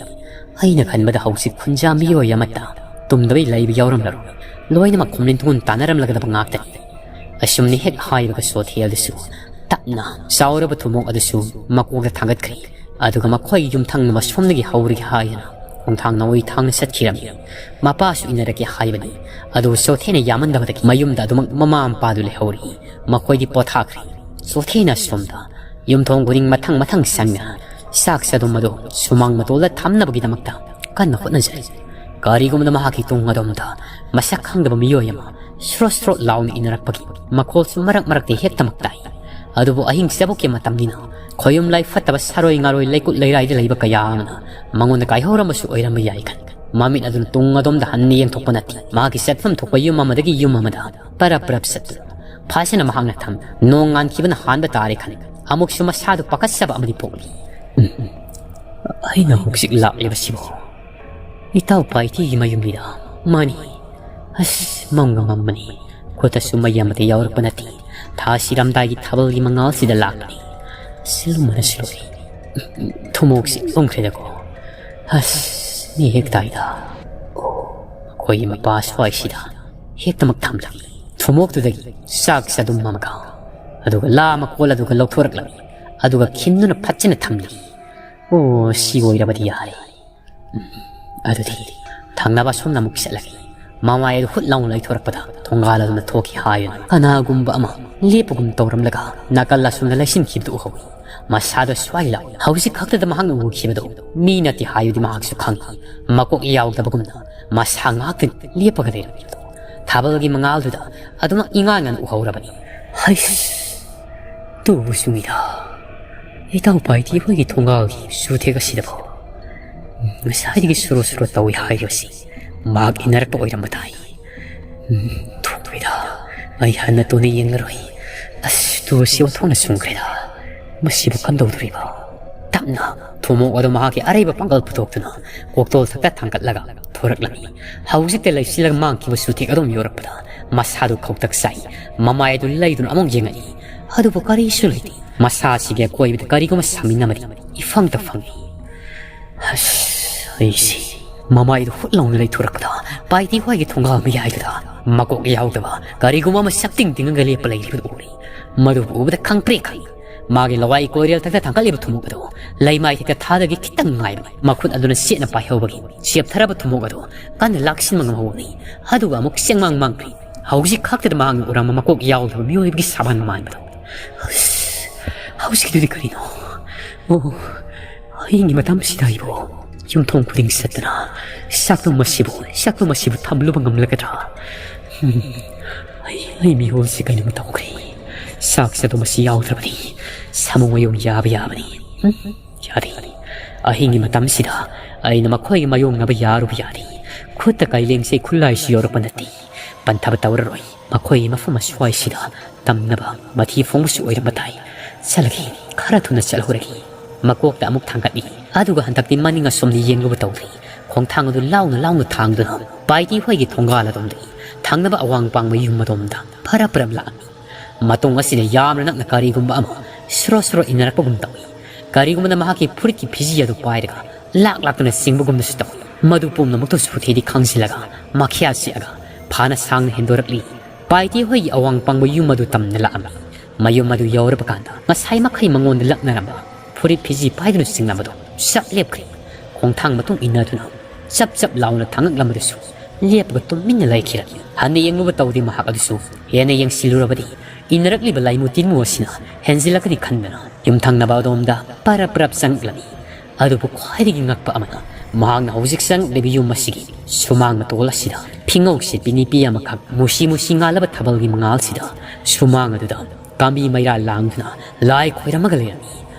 ꯑꯩꯅ ꯈꯟꯕꯗ ꯍꯧꯖꯤꯛ ꯈꯨꯟꯖꯥ ꯃꯤꯑꯣꯏ ꯑꯃꯠꯇ ꯇꯨꯝꯗꯕꯩ ꯂꯩꯕ ꯌꯥꯎꯔꯝꯂꯔꯣꯏ꯫ ꯂꯣꯏꯅꯃꯛ ꯈꯨꯝꯂꯤꯟ ꯊꯨꯡ ꯇꯥꯟꯅꯔꯝꯂꯒꯗꯕ ꯉꯥꯛꯇꯅꯤ꯫ ꯑꯁꯨꯝꯅ ꯍꯦꯛ ꯍꯥꯏꯕꯒ ꯁꯣꯊꯦꯜꯗꯨꯁꯨ ꯇꯞꯅ ꯆꯥꯎꯔꯕ ꯊꯨꯝꯃꯣꯛ ꯑꯗꯨꯁꯨ ꯃꯀꯣꯛꯇ ꯊꯥꯡꯒꯠꯈ꯭ꯔꯦ꯫ ꯑꯗꯨꯒ ꯃꯈꯣꯏ ꯌꯨꯝꯊꯪꯅꯕ ꯁꯣꯝꯗꯒꯤ ꯍꯧꯔꯒꯦ ꯍꯥꯏꯗꯅ ꯈꯣꯡꯊꯥꯡ ꯅꯥꯑꯣꯏ ꯊꯥꯡꯅ ꯆꯠꯈꯤꯔꯝꯃꯤ꯫ ꯃꯄꯥꯁꯨ ꯏꯟꯅꯔꯛꯀꯦ ꯍꯥꯏꯕꯅꯤ꯫ ꯑꯗꯨꯕꯨ ꯁꯣꯊꯦꯅ ꯌꯥꯃꯟꯗꯕꯗꯒꯤ ꯃꯌꯨꯝꯗ ꯑꯗꯨꯃꯛ ꯃꯃꯥ ꯃꯄꯥꯗꯨ ꯂꯩꯍꯧꯔꯤ꯫ ꯃꯈꯣꯏꯗꯤ ꯄꯣꯊꯥꯈ꯭ꯔꯦ꯫ ꯁꯣꯊꯦꯅ ꯑꯁꯣꯝꯗ ꯌꯨꯝꯊꯣꯡ ꯈꯨꯗꯤꯡ ꯃꯊꯪ ꯃꯊꯪ ꯆꯪꯅ ꯆꯥꯛ ꯆꯥꯗꯨꯝ ꯑꯗꯨ ꯁꯨꯃꯥꯡ ꯃꯇꯣꯜꯗ ꯊꯝꯅꯕꯒꯤꯗꯃꯛꯇ ꯀꯟꯅ ꯍꯣꯠꯅꯖꯔꯤ꯫ ꯀꯔꯤꯒꯨꯝꯕꯗ ꯃꯍꯥꯛꯀꯤ ꯇꯨꯡ ꯑꯗꯣꯝꯗ ꯃꯁꯛ ꯈꯪꯗꯕ ꯃꯤꯑꯣꯏ ꯑꯃ ꯁ꯭ꯔꯣꯠ ꯁ꯭ꯔꯣꯠ ꯂꯥꯎꯅ ꯏꯟꯅꯔꯛꯄꯒꯤ ꯃꯈꯣꯜꯁꯨ ꯃꯔꯛ ꯃꯔꯛꯇ ꯍꯦꯛꯇꯃꯛ ꯇꯥꯏ꯫ ꯑꯗꯨꯕꯨ ꯑꯍꯤꯡ ꯆꯕꯨꯛꯀꯤ ꯃꯇꯝꯅꯤꯅ ꯈꯣꯌꯨꯝ ꯂꯥꯏ ꯐꯠꯇꯕ ꯁꯥꯔꯣꯏ ꯉꯥꯔꯣꯏ ꯂꯩꯀꯨꯠ ꯂꯩꯔꯥꯏꯗ ꯂꯩꯕ ꯀꯌꯥ ꯑꯃꯅ ꯃꯉꯣꯟꯗ ꯀꯥꯏꯍꯧꯔꯝꯕꯁꯨ ꯑꯣꯏꯔꯝꯕ ꯌꯥꯏ ꯈꯟ ꯃꯃꯤꯠ ꯑꯗꯨꯅ ꯇꯨꯡ ꯑꯗꯣꯝꯗ ꯍꯟꯅ ꯌꯦꯡꯊꯣꯛꯄ ꯅꯠꯇꯦ꯫ ꯃꯍꯥꯛꯀꯤ ꯆꯠꯐꯝ ꯊꯣꯛꯄ ꯌꯨꯝ ꯑꯃꯗꯒꯤ ꯌꯨꯝ ꯑꯃꯗ ꯄꯔꯞ ꯄꯔꯞ ꯆꯠꯇꯨꯅ ꯐꯖꯅ ꯃꯍꯥꯛꯅ ꯊꯝ ꯅꯣꯡ ꯉꯥꯟꯈꯤꯕꯅ ꯍꯥꯟꯕ ꯇꯥꯔꯦ ꯈꯟ ꯑꯃꯨꯛꯁꯨ ꯃꯁꯥꯗꯨ ꯄꯥꯈꯠꯆꯕ ꯑꯃꯗꯤ ꯄꯣꯛꯂꯤ꯫ ꯎꯝ, ꯎꯝ꯫ ꯑꯩꯅ ꯍꯧꯖꯤꯛ ꯂꯥꯛꯂꯤꯕꯁꯤꯕꯨ ꯏꯇꯥꯎ ꯄꯥꯏꯊꯤꯒꯤ ꯃꯌꯨꯝꯅꯤꯗ꯫ ꯃꯥꯅꯤ꯫ ꯑꯁ, ꯃꯝꯒ ꯃꯝꯕꯅꯤ꯫ ꯈꯨꯠꯇꯁꯨ ꯃꯩ ꯑꯃꯠꯇ ꯌꯥꯎꯔꯛꯄ ꯅꯠꯇꯦ꯫ ꯊꯥ ꯁꯤꯔꯝꯗꯥꯏꯒꯤ ꯊꯥꯕꯜꯒꯤ ꯃꯉꯥꯜꯁꯤꯗ ꯂꯥꯛꯄꯅꯤ꯫ ꯁꯤꯜꯂꯨꯝꯕꯅꯁꯨ ꯂꯣꯏꯔꯦ꯫ ꯊꯨꯝꯃꯣꯛꯁꯤ ꯎꯝꯈ꯭ꯔꯦꯗꯀꯣ꯫ ꯑꯁ, ꯃꯤ ꯍꯦꯛ ꯇꯥꯏꯗ꯫ ꯑꯣ, ꯃꯈꯣꯏꯒꯤ ꯃꯄꯥ ꯁ꯭ꯋꯥꯏꯁꯤꯗ ꯍꯦꯛꯇꯃꯛ ꯊꯝꯂꯤ꯫ ꯊꯨꯝꯃꯣꯛꯇꯨꯗꯒꯤ ꯆꯥꯛ ꯆꯗꯨꯝ ꯑꯃꯒ, ꯑꯗꯨꯒ ꯂꯥ ꯃꯀꯣꯜ ꯑꯗꯨꯒ ꯂꯧꯊꯣꯔꯛꯂꯝꯃꯤ꯫ ꯑꯗꯨꯒ ꯈꯤꯟꯗꯨꯅ ꯐꯠꯆꯅ ꯊꯝꯂꯤ꯫ ꯑꯣ, ꯁꯤ ꯑꯣꯏꯔꯕꯗꯤ ꯌꯥꯔꯦ꯫ ꯎꯝ, ꯑꯗꯨꯗꯤ ꯊꯪꯅꯕ ꯑꯁꯣꯝꯗ ꯑꯃꯨꯛ ꯆꯠꯂꯒꯦ꯫ ꯃꯃꯥꯏ ꯑꯗꯨ ꯍꯨꯠ ꯂꯥꯎꯅ ꯂꯩꯊꯣꯔꯛꯄꯗ ꯊꯣꯡꯒꯥꯜ ꯑꯗꯨꯅ ꯊꯣꯛꯈꯤ ꯍꯥꯏꯗꯨꯅ ꯀꯅꯥꯒꯨꯝꯕ ꯑꯃ ꯂꯦꯞꯄꯒꯨꯝ ꯇꯧꯔꯝꯂꯒ ꯅꯥꯀꯜ ꯑꯁꯣꯝꯗ ꯂꯩꯁꯤꯟꯈꯤꯕꯗꯨ ꯎꯍꯧꯏ꯫ ꯃꯁꯥꯗꯣ ꯁ꯭ꯋꯥꯏ ꯂꯥꯎ꯫ ꯍꯧꯖꯤꯛ ꯈꯛꯇꯗ ꯃꯍꯥꯛꯅ ꯎꯈꯤꯕꯗꯣ ꯃꯤ ꯅꯠꯇꯦ ꯍꯥꯏꯕꯗꯤ ꯃꯍꯥꯛꯁꯨ ꯈꯪꯏ꯫ ꯃꯀꯣꯛ ꯌꯥꯎꯗꯕꯒꯨꯝꯅ ꯃꯁꯥ ꯉꯥꯛꯇ ꯂꯦꯞꯄꯒ ꯂꯩꯔꯝꯃꯤꯕꯗꯣ ꯊꯥꯕꯜꯒꯤ ꯃꯉꯥꯜꯗꯨꯗ ꯑꯗꯨꯃꯛ ꯏꯉꯥꯟ ꯉꯥꯟꯅ ꯎꯍꯧꯔꯕꯅꯤ꯫ ꯍꯩꯁ! ꯇꯨꯕꯨ ꯆꯨꯝꯃꯤꯗ꯫ ꯏꯇꯥꯎ ꯄꯥꯏꯊꯤ ꯍꯣꯏꯒꯤ ꯊꯣꯡꯒꯥꯜꯒꯤ ꯆꯨꯊꯦꯛ ꯑꯁꯤꯗꯐꯥꯎ ꯉꯁꯥꯏꯗꯒꯤ ꯁꯨꯔꯣ ꯁꯨꯔꯣ ꯇꯧꯏ ꯍꯥꯏꯔꯤꯕꯁꯤ ꯃꯍꯥꯛ ꯏꯟꯅꯔꯛꯄ ꯑꯣꯏꯔꯝꯕ ꯇꯥꯏ꯫ ꯎꯝ, ꯊꯣꯛꯇꯣꯏꯗ꯫ ꯑꯩ ꯍꯟꯅ ꯇꯨꯅ ꯌꯦꯡꯂꯔꯣꯏ꯫ ꯑꯁ, ꯇꯨ ꯑꯁꯤ ꯑꯣꯟꯊꯣꯛꯅ ꯆꯨꯝꯈ꯭ꯔꯦꯗ꯫ ꯃꯁꯤꯕꯨ ꯀꯝꯗꯧꯗꯣꯔꯤꯕ? ꯇꯞꯅ ꯊꯨꯝꯃꯣꯛ ꯑꯗꯨ ꯃꯍꯥꯛꯀꯤ ꯑꯔꯩꯕ ꯄꯥꯡꯒꯜ ꯄꯨꯊꯣꯛꯇꯨꯅ ꯀꯣꯛꯇꯣꯜ ꯊꯛꯇ ꯊꯥꯡꯒꯠꯂꯒ ꯊꯣꯔꯛꯂꯝꯃꯤ꯫ ꯍꯧꯖꯤꯛꯇ ꯂꯩꯁꯤꯜꯂꯒ ꯃꯥꯡꯈꯤꯕ ꯁꯨꯊꯦꯛ ꯑꯗꯨꯝ ꯌꯧꯔꯛꯄꯗ ꯃꯁꯥꯗꯨ ꯈꯧꯇꯛ ꯆꯥꯏ꯫ ꯃꯃꯥꯏ ꯑꯗꯨ ꯂꯩꯗꯨꯅ ꯑꯃꯨꯛ ꯌꯦꯡꯉꯛꯏ꯫ ꯑꯗꯨꯕꯨ ꯀꯔꯤꯁꯨ ꯂꯩꯇꯦ꯫ ꯃꯁꯥꯁꯤꯒꯤ ꯑꯀꯣꯏꯕꯗ ꯀꯔꯤꯒꯨꯝꯕ ꯁꯥꯃꯤꯟ ꯑꯃꯗꯤ ꯏꯐꯪꯇ ꯐꯪꯏ꯫ ꯑꯁ, ꯑꯩꯁꯦ꯫ ꯃꯃꯥꯏꯗꯨ ꯍꯨꯠ ꯂꯥꯎꯅ ꯂꯩꯊꯣꯔꯛꯄꯗ ꯄꯥꯏꯇꯤ ꯍꯣꯏꯒꯤ ꯊꯣꯡꯒꯥꯜ ꯃꯌꯥꯏꯗꯨꯗ ꯃꯀꯣꯛ ꯌꯥꯎꯗꯕ ꯀꯔꯤꯒꯨꯝꯕ ꯑꯃ ꯁꯛꯇꯤꯡ ꯇꯤꯡꯉꯒ ꯂꯦꯞꯄ ꯂꯩꯔꯤꯕꯗꯨ ꯎꯔꯦ꯫ ꯃꯗꯨꯕꯨ ꯎꯕꯗ ꯈꯪꯄ꯭ꯔꯦꯛ ꯈꯪꯏ꯫ ꯃꯥꯒꯤ ꯂꯋꯥꯏ ꯀꯣꯏꯔꯦꯜ ꯊꯛꯇ ꯊꯥꯡꯒꯠꯂꯤꯕ ꯊꯨꯝꯃꯣꯛ ꯑꯗꯨ ꯂꯩꯃꯥꯏ ꯊꯛꯇ ꯊꯥꯗꯒꯤ ꯈꯤꯇꯪ ꯉꯥꯏꯕꯅꯤ꯫ ꯃꯈꯨꯠ ꯑꯗꯨꯅ ꯆꯦꯠꯅ ꯄꯥꯏꯍꯧꯕꯒꯤ ꯆꯦꯞꯊꯔꯕ ꯊꯨꯝꯃꯣꯛ ꯑꯗꯨ ꯀꯟꯅ ꯂꯥꯛꯁꯤꯟꯕ ꯉꯝꯍꯧꯕꯅꯤ꯫ ꯑꯗꯨꯒ ꯑꯃꯨꯛ ꯆꯦꯡꯃꯥꯡ ꯃꯥꯡꯈ꯭ꯔꯦ꯫ ꯍꯧꯖꯤꯛ ꯈꯛꯇꯗ ꯃꯍꯥꯛꯅ ꯎꯔꯝꯕ ꯃꯀꯣꯛ ꯌꯥꯎꯗꯕ ꯃꯤꯑꯣꯏꯕꯒꯤ ꯁꯥꯕꯥꯟ ꯃꯥꯟꯕꯗꯣ꯫ ꯑꯁ, ꯍꯧꯖꯤꯛꯀꯤꯗꯨꯗꯤ ꯀꯔꯤꯅꯣ? ꯑꯣ, ꯍꯌꯦꯡꯒꯤ ꯃꯇꯝꯁꯤꯗ ꯑꯩꯕꯨ ꯌꯨꯝꯊꯣꯡ ꯈꯨꯗꯤꯡ ꯆꯠꯇꯨꯅ ꯆꯥꯛꯇꯣ ꯃꯁꯤꯕꯨ, ꯆꯥꯛꯇꯣ ꯃꯁꯤꯕꯨ ꯊꯝꯂꯨꯕ ꯉꯝꯂꯒꯗ꯭ꯔꯥ? ꯎꯝ, ꯑꯩ, ꯑꯩ ꯃꯤꯍꯨꯜꯁꯤ ꯀꯩꯅꯣꯝ ꯇꯧꯈ꯭ꯔꯦ꯫ ꯆꯥꯛ ꯆꯥꯗꯣ ꯃꯁꯤ ꯌꯥꯎꯗ꯭ꯔꯕꯗꯤ ꯁꯥꯃꯨ ꯃꯌꯣꯡ ꯌꯥꯕ ꯌꯥꯕꯅꯤ꯫ ꯎꯝ, ꯌꯥꯗꯦ꯫ ꯑꯍꯤꯡꯒꯤ ꯃꯇꯝꯁꯤꯗ ꯑꯩꯅ ꯃꯈꯣꯏꯒꯤ ꯃꯥꯌꯣꯛꯅꯕ ꯌꯥꯔꯨꯕ ꯌꯥꯗꯦ꯫ ꯈꯨꯠꯇ ꯀꯥꯏꯂꯦꯡꯁꯦ ꯈꯨꯠꯂꯥꯏꯁꯨ ꯌꯧꯔꯛꯄ ꯅꯠꯇꯦ꯫ ꯄꯟꯊꯕ ꯇꯧꯔꯔꯣꯏ꯫ ꯃꯈꯣꯏꯒꯤ ꯃꯐꯝ ꯑꯁ꯭ꯋꯥꯏꯁꯤꯗ ꯇꯝꯅꯕ ꯃꯊꯤ ꯐꯣꯡꯕꯁꯨ ꯑꯣꯏꯔꯝꯕ ꯇꯥꯏ꯫ ꯆꯠꯂꯒꯦ, ꯈꯔ ꯊꯨꯅ ꯆꯠꯍꯧꯔꯒꯦ꯫ ꯃꯀꯣꯛꯇ ꯑꯃꯨꯛ ꯊꯥꯡꯒꯠꯂꯤ꯫ ꯑꯗꯨꯒ ꯍꯟꯗꯛꯇꯤ ꯃꯅꯤꯡ ꯑꯁꯣꯝꯗ ꯌꯦꯡꯂꯨꯕ ꯇꯧꯗ꯭ꯔꯤ꯫ ꯈꯣꯡꯊꯥꯡ ꯑꯗꯨ ꯂꯥꯎꯅ ꯂꯥꯎꯅ ꯊꯥꯡꯗꯨꯅ ꯄꯥꯏꯇꯤ ꯍꯣꯏꯒꯤ ꯊꯣꯡꯒꯥꯜ ꯑꯗꯣꯝꯗꯒꯤ ꯊꯪꯅꯕ ꯑꯋꯥꯡ ꯄꯥꯡꯕ ꯌꯨꯝ ꯑꯗꯣꯝꯗ ꯐꯔꯞ ꯐꯔꯞ ꯂꯥꯛꯂꯝꯃꯤ꯫ ꯃꯇꯨꯡ ꯑꯁꯤꯗ ꯌꯥꯝꯅ ꯅꯛꯅ ꯀꯔꯤꯒꯨꯝꯕ ꯑꯃ ꯁ꯭ꯔꯣ ꯁ꯭ꯔꯣ ꯏꯟꯅꯔꯛꯄꯒꯨꯝ ꯇꯧꯏ꯫ ꯀꯔꯤꯒꯨꯝꯕꯅ ꯃꯍꯥꯛꯀꯤ ꯐꯨꯔꯤꯠꯀꯤ ꯐꯤꯖꯤ ꯑꯗꯨ ꯄꯥꯏꯔꯒ ꯂꯥꯛ ꯂꯥꯛꯇꯨꯅ ꯆꯤꯡꯕꯒꯨꯝꯅꯁꯨ ꯇꯧꯏ꯫ ꯃꯗꯨ ꯄꯨꯝꯅꯃꯛꯇꯨ ꯁꯨꯊꯦꯗꯤ ꯈꯪꯖꯤꯜꯂꯒ ꯃꯈ꯭ꯌꯥ ꯆꯤꯛꯑꯒ ꯐꯥꯅ ꯁꯥꯡꯅ ꯍꯦꯟꯗꯣꯔꯛꯂꯤ꯫ ꯄꯥꯏꯇꯤ ꯍꯣꯏꯒꯤ ꯑꯋꯥꯡ ꯄꯥꯡꯕ ꯌꯨꯝ ꯑꯗꯨ ꯇꯝꯅ ꯂꯥꯛꯑꯝꯃꯤ꯫ ꯃꯌꯨꯝ ꯑꯗꯨ ꯌꯧꯔꯕ ꯀꯥꯟꯗ ꯉꯁꯥꯏ ꯃꯈꯩ ꯃꯉꯣꯟꯗ ꯂꯛꯅꯔꯝꯕ ꯐꯨꯔꯤꯠ ꯐꯤꯖꯤ ꯄꯥꯏꯗꯨꯅ ꯆꯤꯡꯂꯝꯕꯗꯨ ꯆꯞ ꯂꯦꯞꯈ꯭ꯔꯦ꯫ ꯈꯣꯡꯊꯥꯡ ꯃꯇꯨꯡ ꯏꯟꯅꯗꯨꯅ ꯆꯞ ꯆꯞ ꯂꯥꯎꯅ ꯊꯥꯡꯉꯛꯂꯝꯕꯗꯨꯁꯨ ꯂꯦꯞꯄꯒ ꯇꯨꯃꯤꯟꯅ ꯂꯩꯈꯤꯔꯝꯃꯤ꯫ ꯍꯟꯅ ꯌꯦꯡꯂꯨꯕ ꯇꯧꯗꯦ ꯃꯍꯥꯛ ꯑꯗꯨꯁꯨ꯫ ꯍꯦꯟꯅ ꯌꯦꯡꯁꯤꯜꯂꯨꯔꯕꯗꯤ ꯏꯟꯅꯔꯛꯂꯤꯕ ꯂꯥꯏꯃꯨ ꯇꯤꯟꯃꯨ ꯑꯁꯤꯅ ꯍꯦꯟꯖꯤꯜꯂꯛꯀꯅꯤ ꯈꯟꯗꯅ ꯌꯨꯝꯊꯪꯅꯕ ꯑꯗꯣꯝꯗ ꯄꯔꯞ ꯄꯔꯞ ꯆꯪꯂꯛꯂꯝꯃꯤ꯫ ꯑꯗꯨꯕꯨ ꯈ꯭ꯋꯥꯏꯗꯒꯤ ꯉꯛꯄ ꯑꯃꯅ ꯃꯍꯥꯛꯅ ꯍꯧꯖꯤꯛ ꯆꯪꯂꯛꯂꯤꯕ ꯌꯨꯝ ꯑꯁꯤꯒꯤ ꯁꯨꯃꯥꯡ ꯃꯇꯣꯜ ꯑꯁꯤꯗ ꯐꯤꯉꯧ ꯁꯦꯠꯄꯤ ꯅꯨꯄꯤ ꯑꯃꯈꯛ ꯃꯨꯁꯤ ꯃꯨꯁꯤ ꯉꯥꯜꯂꯕ ꯊꯥꯕꯜꯒꯤ ꯃꯉꯥꯜꯁꯤꯗ ꯁꯨꯃꯥꯡ ꯑꯗꯨꯗ ꯀꯥꯝꯕꯤ ꯃꯩꯔꯥ ꯂꯥꯡꯗꯨꯅ ꯂꯥꯏ ꯈꯣꯏꯔꯝꯃꯒ ꯂꯩꯔꯝꯃꯤ꯫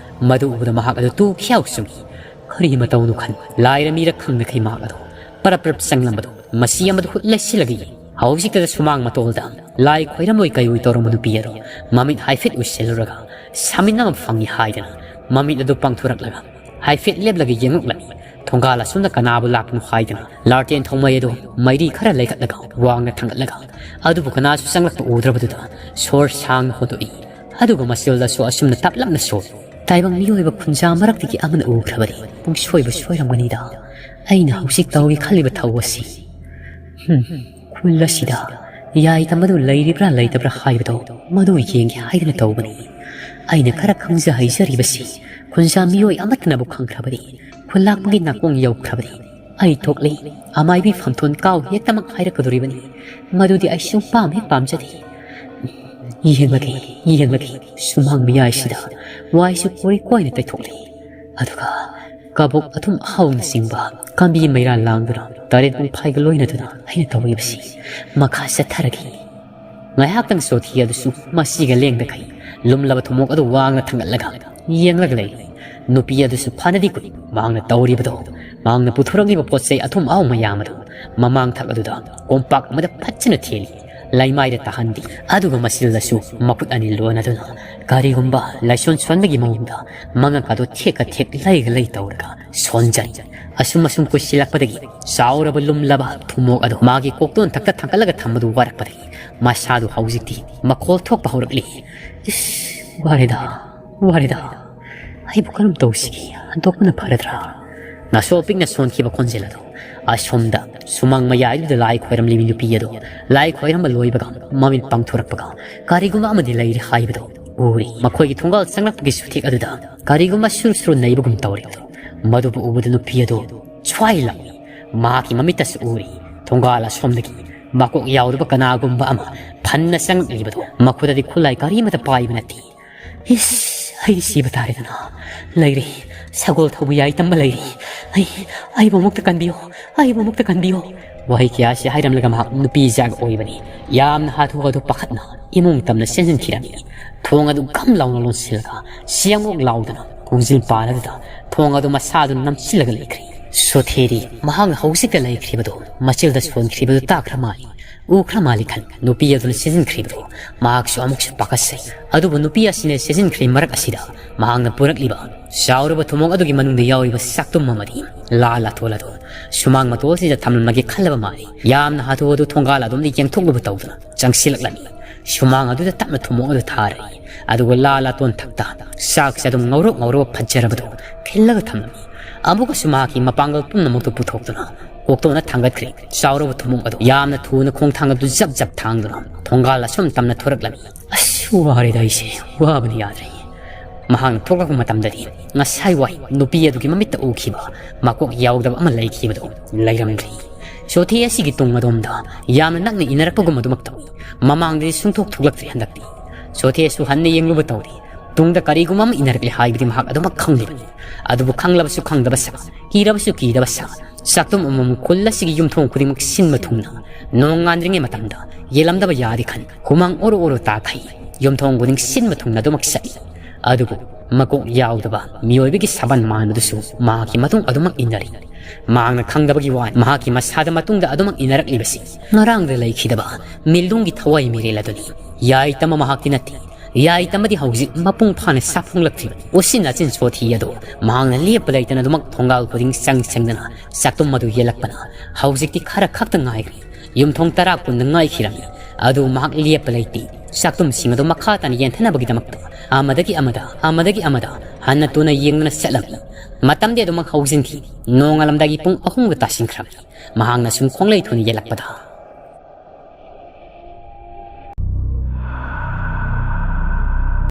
ꯃꯗꯨ ꯎꯕꯗ ꯃꯍꯥꯛ ꯑꯗꯨ ꯇꯨ ꯈ꯭ꯌꯥꯎ ꯆꯨꯝꯃꯤ꯫ ꯀꯔꯤ ꯃꯇꯧꯅꯣ ꯈꯟ ꯂꯥꯏꯔ ꯃꯤꯔ ꯈꯪꯅꯈꯩ ꯃꯍꯥꯛ ꯑꯗꯨ ꯄꯔꯞ ꯄꯔꯞ ꯆꯪꯂꯝꯕꯗꯨ ꯃꯁꯤ ꯑꯃꯗ ꯍꯨꯠ ꯂꯩꯁꯤꯜꯂꯒ ꯌꯦꯡ꯫ ꯍꯧꯖꯤꯛꯇꯗ ꯁꯨꯃꯥꯡ ꯃꯇꯣꯜꯗ ꯂꯥꯏ ꯈꯣꯏꯔꯝꯂꯣꯏ ꯀꯩꯑꯣꯏ ꯇꯧꯔꯝꯕ ꯅꯨꯄꯤ ꯑꯗꯨ ꯃꯃꯤꯠ ꯍꯥꯏꯐꯦꯠ ꯎꯏꯁꯤꯜꯂꯨꯔꯒ ꯁꯥꯃꯤꯟ ꯑꯃ ꯐꯪꯏ ꯍꯥꯏꯗꯅ ꯃꯃꯤꯠ ꯑꯗꯨ ꯄꯥꯡꯊꯣꯔꯛꯂꯒ ꯍꯥꯏꯐꯦꯠ ꯂꯦꯞꯂꯒ ꯌꯦꯡꯉꯛꯂꯝꯃꯤ꯫ ꯊꯣꯡꯒꯥꯜ ꯑꯁꯣꯝꯗ ꯀꯅꯥꯕꯨ ꯂꯥꯛꯄꯅꯣ ꯍꯥꯏꯗꯨꯅ ꯂꯥꯔꯇꯦꯟ ꯊꯧꯃꯩ ꯑꯗꯨ ꯃꯩꯔꯤ ꯈꯔ ꯂꯩꯈꯠꯂꯒ ꯋꯥꯡꯅ ꯊꯥꯡꯒꯠꯂꯒ, ꯑꯗꯨꯕꯨ ꯀꯅꯥꯁꯨ ꯆꯪꯂꯛꯄ ꯎꯗ꯭ꯔꯕꯗꯨꯗ ꯁꯣꯔ ꯁꯥꯡꯅ ꯍꯣꯟꯗꯣꯛꯏ꯫ ꯑꯗꯨꯒ ꯃꯆꯤꯜꯗꯁꯨ ꯑꯁꯨꯝꯅ ꯇꯞꯂꯞꯅ ꯁꯣꯜꯂꯤ꯫ "ꯇꯥꯏꯕꯪ ꯃꯤꯑꯣꯏꯕ ꯈꯨꯟꯖꯥ ꯃꯔꯛꯇꯒꯤ ꯑꯃꯅ ꯎꯈ꯭ꯔꯕꯗꯤ ꯄꯨꯡꯁꯣꯏꯕꯨ ꯁꯣꯏꯔꯝꯒꯅꯤꯗ꯫ ꯑꯩꯅ ꯍꯧꯖꯤꯛ ꯇꯧꯒꯦ ꯈꯜꯂꯤꯕ ꯊꯧ ꯑꯁꯤ, ꯍꯝ, ꯈꯨꯜ ꯑꯁꯤꯗ ꯌꯥꯏꯇ ꯃꯗꯨ ꯂꯩꯔꯤꯕ꯭ꯔꯥ ꯂꯩꯇꯕ꯭ꯔꯥ ꯍꯥꯏꯕꯗꯣ ꯃꯗꯨ ꯌꯦꯡꯒꯦ ꯍꯥꯏꯗꯨꯅ ꯇꯧꯕꯅꯤ꯫ ꯑꯩꯅ ꯈꯔ ꯈꯪꯖ ꯍꯩꯖꯔꯤꯕꯁꯤ ꯈꯨꯟꯖꯥ ꯃꯤꯑꯣꯏ ꯑꯃꯠꯇꯅꯕꯨ ꯈꯪꯈ꯭ꯔꯕꯗꯤ, ꯈꯨꯜꯂꯥꯛꯄꯒꯤ ꯅꯥꯀꯣꯡ ꯌꯧꯈ꯭ꯔꯕꯗꯤ, ꯑꯩ ꯊꯣꯛꯂꯤ, ꯑꯃꯥꯏꯕꯤ ꯐꯝꯊꯣꯟ ꯀꯥꯎ ꯍꯦꯛꯇꯃꯛ ꯍꯥꯏꯔꯛꯀꯗꯣꯔꯤꯕꯅꯤ꯫ ꯃꯗꯨꯗꯤ ꯑꯩ ꯁꯨꯡꯄꯥꯝ ꯍꯦꯛ ꯄꯥꯝꯖꯗꯦ꯫ ꯌꯦꯡꯂꯒꯦ, ꯌꯦꯡꯂꯒꯦ꯫ ꯁꯨꯃꯥꯡ ꯃꯌꯥꯏꯁꯤꯗ ꯋꯥꯏꯁꯨ ꯀꯣꯏ ꯀꯣꯏꯅ ꯇꯩꯊꯣꯛꯂꯤ꯫ ꯑꯗꯨꯒ ꯀꯕꯣꯛ ꯑꯊꯨꯝ ꯑꯍꯥꯎꯅꯆꯤꯡꯕ ꯀꯝꯕꯤ ꯃꯩꯔꯥ ꯂꯥꯡꯗꯨꯅ ꯇꯔꯦꯠ ꯄꯨꯡꯐꯥꯏꯒ ꯂꯣꯏꯅꯗꯨꯅ ꯑꯩꯅ ꯇꯧꯔꯤꯕꯁꯤ ꯃꯈꯥ ꯆꯠꯊꯔꯒꯦ꯫ ꯉꯥꯏꯍꯥꯛꯇꯪ ꯆꯣꯊꯤ ꯑꯗꯨꯁꯨ ꯃꯁꯤꯒ ꯂꯦꯡꯗꯈꯩ ꯂꯨꯝꯂꯕ ꯊꯨꯝꯃꯣꯛ ꯑꯗꯨ ꯋꯥꯡꯅ ꯊꯥꯡꯒꯠꯂꯒ ꯌꯦꯡꯂꯒ ꯂꯩꯔꯤ꯫ ꯅꯨꯄꯤ ꯑꯗꯨꯁꯨ ꯐꯅꯗꯤ ꯀꯨꯏ ꯃꯍꯥꯛꯅ ꯇꯧꯔꯤꯕꯗꯣ꯫ ꯃꯍꯥꯛꯅ ꯄꯨꯊꯣꯔꯛꯂꯤꯕ ꯄꯣꯠ ꯆꯩ ꯑꯊꯨꯝ ꯑꯍꯥꯎ ꯃꯌꯥꯝ ꯑꯗꯨ ꯃꯃꯥꯡ ꯊꯛ ꯑꯗꯨꯗ ꯀꯣꯝꯄꯥꯛ ꯑꯃꯗ ꯐꯖꯅ ꯊꯦꯜꯂꯤ꯫ ꯂꯩꯃꯥꯏꯗ ꯇꯥꯍꯟꯗꯦ꯫ ꯑꯗꯨꯒ ꯃꯆꯤꯜꯗꯁꯨ ꯃꯈꯨꯠ ꯑꯅꯤ ꯂꯣꯟꯅꯗꯨꯅ ꯀꯔꯤꯒꯨꯝꯕ ꯂꯥꯏꯁꯣꯟ ꯁꯣꯟꯕꯒꯤ ꯃꯑꯣꯡꯗ ꯃꯉꯛ ꯑꯗꯨ ꯊꯦꯛꯀ ꯊꯦꯛ ꯂꯩꯒ ꯂꯩ ꯇꯧꯔꯒ ꯁꯣꯟꯖꯔꯤ꯫ ꯑꯁꯨꯝ ꯑꯁꯨꯝ ꯀꯨꯏꯁꯤꯜꯂꯛꯄꯗꯒꯤ ꯆꯥꯎꯔꯕ ꯂꯨꯝꯂꯕ ꯊꯨꯝꯃꯣꯛ ꯑꯗꯨ ꯃꯥꯒꯤ ꯀꯣꯛꯇꯣꯟ ꯊꯛꯇ ꯊꯥꯡꯒꯠꯂꯒ ꯊꯝꯕꯗꯨ ꯋꯥꯔꯛꯄꯗꯒꯤ ꯃꯁꯥꯗꯨ ꯍꯧꯖꯤꯛꯇꯤ ꯃꯈꯣꯜ ꯊꯣꯛꯄ ꯍꯧꯔꯛꯂꯤ꯫ "ꯏꯁ, ꯋꯥꯔꯦꯗ, ꯋꯥꯔꯦꯗ꯫ ꯑꯩꯕꯨ ꯀꯔꯝ ꯇꯧꯁꯤꯒꯦ? ꯍꯟꯗꯣꯛꯄꯅ ꯐꯔꯗ꯭ꯔꯥ?" ꯅꯁꯣ ꯄꯤꯛꯅ ꯁꯣꯟꯈꯤꯕ ꯈꯣꯟꯖꯦꯜ ꯑꯗꯨ ꯑꯁꯣꯝꯗ ꯁꯨꯃꯥꯡ ꯃꯌꯥꯏꯗꯨꯗ ꯂꯥꯏ ꯈꯣꯏꯔꯝꯂꯤꯕꯤ ꯅꯨꯄꯤ ꯑꯗꯨ ꯂꯥꯏ ꯈꯣꯏꯔꯝꯕ ꯂꯣꯏꯕꯒ ꯃꯃꯤꯠ ꯄꯥꯡꯊꯣꯔꯛꯄꯒ ꯀꯔꯤꯒꯨꯝꯕ ꯑꯃꯗꯤ ꯂꯩꯔꯤ ꯍꯥꯏꯕꯗꯨ ꯎꯔꯤ꯫ ꯃꯈꯣꯏꯒꯤ ꯊꯣꯡꯒꯥꯜ ꯆꯪꯂꯛꯄꯒꯤ ꯁꯨꯊꯦꯛ ꯑꯗꯨꯗ ꯀꯔꯤꯒꯨꯝꯕ ꯁꯨꯔꯨ ꯁꯨꯔꯨ ꯅꯩꯕꯒꯨꯝ ꯇꯧꯔꯤꯕꯗꯨ, ꯃꯗꯨꯕꯨ ꯎꯕꯗ ꯅꯨꯄꯤ ꯑꯗꯨ ꯁ꯭ꯋꯥꯏ ꯂꯥꯎꯏ꯫ ꯃꯍꯥꯛꯀꯤ ꯃꯃꯤꯠꯇꯁꯨ ꯎꯔꯤ꯫ ꯊꯣꯡꯒꯥꯜ ꯑꯁꯣꯝꯗꯒꯤ ꯃꯀꯣꯛ ꯌꯥꯎꯗꯕ ꯀꯅꯥꯒꯨꯝꯕ ꯑꯃ ꯐꯟꯅ ꯆꯪꯂꯛꯂꯤꯕꯗꯨ꯫ ꯃꯈꯨꯠꯇꯗꯤ ꯈꯨꯠꯂꯥꯏ ꯀꯔꯤꯃꯠꯇ ꯄꯥꯏꯕ ꯅꯠꯇꯦ꯫ "ꯏꯁ, ꯑꯩꯗꯤ ꯁꯤꯕ ꯇꯥꯔꯦꯗꯅ꯫ ꯂꯩꯔꯤ, ꯁꯒꯣꯜ ꯊꯧꯕ ꯌꯥꯏ ꯇꯝꯕ ꯂꯩꯔꯤ꯫ ꯑꯩ, ꯑꯩꯕꯨ ꯑꯃꯨꯛꯇ ꯀꯟꯕꯤꯌꯨ, ꯑꯩꯕꯨ ꯑꯃꯨꯛꯇ ꯀꯟꯕꯤꯌꯨ"꯫ ꯋꯥꯍꯩ ꯀꯌꯥꯁꯤ ꯍꯥꯏꯔꯝꯂꯒ ꯃꯍꯥꯛ ꯅꯨꯄꯤ ꯖꯥꯒ ꯑꯣꯏꯕꯅꯤ꯫ ꯌꯥꯝꯅ ꯍꯥꯊꯨ ꯍꯥꯊꯨ ꯄꯥꯈꯠꯅ ꯏꯃꯨꯡ ꯇꯝꯅ ꯆꯦꯟꯁꯤꯟꯈꯤꯔꯝꯃꯤ꯫ ꯊꯣꯡ ꯑꯗꯨ ꯒꯝ ꯂꯥꯎꯅ ꯂꯣꯟꯁꯤꯜꯂꯒ ꯆꯦꯡꯃꯨꯛ ꯂꯥꯎꯗꯨꯅ ꯈꯣꯡꯖꯤꯜ ꯄꯥꯟ ꯑꯗꯨꯗ ꯊꯣꯡ ꯑꯗꯨ ꯃꯁꯥꯗꯨꯅ ꯅꯝꯁꯤꯜꯂꯒ ꯂꯩꯈ꯭ꯔꯦ꯫ ꯁꯣꯊꯦꯗꯤ ꯃꯍꯥꯛꯅ ꯍꯧꯖꯤꯛꯇ ꯂꯩꯈ꯭ꯔꯤꯕꯗꯨ ꯃꯆꯤꯜꯗ ꯁꯣꯟꯈ꯭ꯔꯤꯕꯗꯨ ꯇꯥꯈ꯭ꯔ ꯃꯥꯜꯂꯤ꯫ ꯎꯈ꯭ꯔ ꯃꯥꯜꯂꯤ ꯈꯟ ꯅꯨꯄꯤ ꯑꯗꯨꯅ ꯆꯦꯟꯁꯤꯟꯈ꯭ꯔꯤꯕꯗꯨ ꯃꯍꯥꯛꯁꯨ ꯑꯃꯨꯛꯁꯨ ꯄꯥꯈꯠꯆꯩ꯫ ꯑꯗꯨꯕꯨ ꯅꯨꯄꯤ ꯑꯁꯤꯅ ꯆꯦꯟꯁꯤꯟꯈ꯭ꯔꯤ ꯃꯔꯛ ꯑꯁꯤꯗ ꯃꯍꯥꯛꯅ ꯄꯨꯔꯛꯂꯤꯕ ꯆꯥꯎꯔꯕ ꯊꯨꯝꯃꯣꯛ ꯑꯗꯨꯒꯤ ꯃꯅꯨꯡꯗ ꯌꯥꯎꯔꯤꯕ ꯆꯥꯛꯇꯨꯝ ꯑꯃꯗꯤ ꯂꯥ ꯂꯥꯊꯣꯜ ꯑꯗꯨ ꯁꯨꯃꯥꯡ ꯃꯇꯣꯜꯁꯤꯗ ꯊꯝꯂꯝꯂꯒꯦ ꯈꯜꯂꯕ ꯃꯥꯜꯂꯤ꯫ ꯌꯥꯝꯅ ꯍꯥꯊꯨ ꯍꯥꯊꯨ ꯊꯣꯡꯒꯥꯜ ꯑꯗꯣꯝꯗ ꯌꯦꯡꯊꯣꯛꯂꯨꯕ ꯇꯧꯗꯨꯅ ꯆꯪꯁꯤꯜꯂꯛꯂꯝꯃꯤ꯫ ꯁꯨꯃꯥꯡ ꯑꯗꯨꯗ ꯇꯞꯅ ꯊꯨꯝꯃꯣꯛ ꯑꯗꯨ ꯊꯥꯔꯛꯏ꯫ ꯑꯗꯨꯒ ꯂꯥ ꯂꯥꯇꯣꯟ ꯊꯛꯇ ꯆꯥꯛꯁꯦ ꯑꯗꯨꯝ ꯉꯧꯔꯣꯛ ꯉꯧꯔꯒ ꯐꯖꯔꯕꯗꯨ ꯈꯤꯜꯂꯒ ꯊꯝꯂꯝꯃꯤ꯫ ꯑꯃꯨꯛꯀꯁꯨ ꯃꯍꯥꯛꯀꯤ ꯃꯄꯥꯡꯒꯜ ꯄꯨꯝꯅꯃꯛꯇꯨ ꯄꯨꯊꯣꯛꯇꯨꯅ ꯀꯣꯛꯇꯣꯟꯅ ꯊꯥꯡꯒꯠꯈ꯭ꯔꯦ꯫ ꯆꯥꯎꯔꯕ ꯊꯨꯝꯃꯣꯛ ꯑꯗꯨ ꯌꯥꯝꯅ ꯊꯨꯅ ꯈꯣꯡꯊꯥꯡ ꯑꯗꯨ ꯖꯞ ꯖꯞ ꯊꯥꯡꯗꯨꯅ ꯊꯣꯡꯒꯥꯜ ꯑꯁꯣꯝ ꯇꯝꯅ ꯊꯣꯔꯛꯂꯝꯃꯤ꯫ "ꯑꯁ, ꯋꯥꯔꯦꯗ ꯑꯩꯁꯦ, ꯋꯥꯕꯅ ꯌꯥꯗ꯭ꯔꯦ"꯫ ꯃꯍꯥꯛꯅ ꯊꯣꯛꯂꯛꯄ ꯃꯇꯝꯗꯗꯤ ꯉꯁꯥꯏ ꯋꯥꯏ ꯅꯨꯄꯤ ꯑꯗꯨꯒꯤ ꯃꯃꯤꯠꯇ ꯎꯈꯤꯕ ꯃꯀꯣꯛ ꯌꯥꯎꯗꯕ ꯑꯃ ꯂꯩꯈꯤꯕꯗꯨ ꯂꯩꯔꯝꯗ꯭ꯔꯦ꯫ ꯆꯣꯊꯦ ꯑꯁꯤꯒꯤ ꯇꯨꯡ ꯑꯗꯣꯝꯗ ꯌꯥꯝꯅ ꯅꯛꯅ ꯏꯟꯅꯔꯛꯄꯒꯨꯝ ꯑꯗꯨꯃꯛ ꯇꯧꯏ꯫ ꯃꯃꯥꯡꯗꯗꯤ ꯁꯨꯡꯊꯣꯛ ꯊꯣꯛꯂꯛꯇ꯭ꯔꯦ ꯍꯟꯗꯛꯇꯤ꯫ ꯆꯣꯊꯦꯁꯨ ꯍꯟꯅ ꯌꯦꯡꯂꯨꯕ ꯇꯧꯔꯤ꯫ ꯇꯨꯡꯗ ꯀꯔꯤꯒꯨꯝꯕ ꯑꯃ ꯏꯟꯅꯔꯛꯂꯦ ꯍꯥꯏꯕꯗꯤ ꯃꯍꯥꯛ ꯑꯗꯨꯃꯛ ꯈꯪꯂꯤꯕꯅꯤ꯫ ꯑꯗꯨꯕꯨ ꯈꯪꯂꯕꯁꯨ ꯈꯪꯗꯕ ꯁꯥ, ꯀꯤꯔꯕꯁꯨ ꯀꯤꯗꯕ ꯁꯥ, ꯆꯥꯛꯇꯨꯝ ꯑꯃꯃꯝ ꯈꯨꯜ ꯑꯁꯤꯒꯤ ꯌꯨꯝꯊꯣꯡ ꯈꯨꯗꯤꯡꯃꯛ ꯁꯤꯟꯕ ꯊꯨꯡꯅ ꯅꯣꯡ ꯉꯥꯟꯗ꯭ꯔꯤꯉꯩ ꯃꯇꯝꯗ ꯌꯦꯜꯂꯝꯗꯕ ꯌꯥꯗꯦ ꯈꯟ ꯍꯨꯃꯥꯡ ꯑꯣꯔꯣ ꯑꯣꯔꯣ ꯇꯥꯈꯩ ꯌꯨꯝꯊꯣꯡ ꯈꯨꯗꯤꯡ ꯁꯤꯟꯕ ꯊꯨꯡꯅ ꯑꯗꯨꯃꯛ ꯆꯠꯂꯤ꯫ ꯑꯗꯨꯕꯨ ꯃꯀꯣꯛ ꯌꯥꯎꯗꯕ ꯃꯤꯑꯣꯏꯕꯒꯤ ꯁꯥꯕꯟ ꯃꯥꯟꯕꯗꯨꯁꯨ ꯃꯍꯥꯛꯀꯤ ꯃꯇꯨꯡ ꯑꯗꯨꯃꯛ ꯏꯟꯅꯔꯤ꯫ ꯃꯍꯥꯛꯅ ꯈꯪꯗꯕꯒꯤ ꯋꯥꯅꯤ, ꯃꯍꯥꯛꯀꯤ ꯃꯁꯥꯗ ꯃꯇꯨꯡꯗ ꯑꯗꯨꯃꯛ ꯏꯟꯅꯔꯛꯂꯤꯕꯁꯤ ꯉꯔꯥꯡꯗ ꯂꯩꯈꯤꯗꯕ ꯃꯤꯜꯗꯨꯡꯒꯤ ꯊꯋꯥꯏ ꯃꯤꯔꯦꯜ ꯑꯗꯨꯅꯤ꯫ ꯌꯥꯏꯇꯝꯕ ꯃꯍꯥꯛꯇꯤ ꯅꯠꯇꯦ꯫ ꯌꯥꯏꯇꯝꯕꯗꯤ ꯍꯧꯖꯤꯛ ꯃꯄꯨꯡ ꯐꯥꯅ ꯁꯥꯐꯣꯡꯂꯛꯇ꯭ꯔꯤꯕ ꯎꯆꯤꯟ ꯅꯥꯆꯤꯟ ꯁꯣꯊꯤ ꯑꯗꯨ ꯃꯍꯥꯛꯅ ꯂꯦꯞꯄ ꯂꯩꯇꯅ ꯑꯗꯨꯃꯛ ꯊꯣꯡꯒꯥꯜ ꯈꯨꯗꯤꯡ ꯆꯪ ꯆꯪꯗꯅ ꯆꯥꯛꯇꯨꯝ ꯑꯗꯨ ꯌꯦꯜꯂꯛꯄꯅ ꯍꯧꯖꯤꯛꯇꯤ ꯈꯔ ꯈꯛꯇ ꯉꯥꯏꯈ꯭ꯔꯦ꯫ ꯌꯨꯝꯊꯣꯡ ꯇꯔꯥ ꯀꯨꯟꯗ ꯉꯥꯏꯈꯤꯔꯝꯃꯤ꯫ ꯑꯗꯨ ꯃꯍꯥꯛ ꯂꯦꯞꯄ ꯂꯩꯇꯦ꯫ ꯆꯥꯛꯇꯨꯝꯁꯤꯡ ꯑꯗꯨ ꯃꯈꯥ ꯇꯥꯅ ꯌꯦꯟꯊꯅꯕꯒꯤꯗꯃꯛꯇ ꯑꯃꯗꯒꯤ ꯑꯃꯗ, ꯑꯃꯗꯒꯤ ꯑꯃꯗ ꯍꯟꯅ ꯇꯨꯅ ꯌꯦꯡꯗꯨꯅ ꯆꯠꯂꯝꯃꯤ꯫ ꯃꯇꯝꯗꯤ ꯑꯗꯨꯃꯛ ꯍꯧꯖꯤꯟꯈꯤ꯫ ꯅꯣꯡꯉꯥꯜꯂꯝꯗꯥꯏꯒꯤ ꯄꯨꯡ ꯑꯍꯨꯝꯒ ꯇꯥꯁꯤꯟꯈ꯭ꯔꯝꯃꯤ꯫ ꯃꯍꯥꯛꯅ ꯁꯨꯝ ꯈꯣꯡꯂꯩ ꯊꯨꯅ ꯌꯦꯜꯂꯛꯄꯗ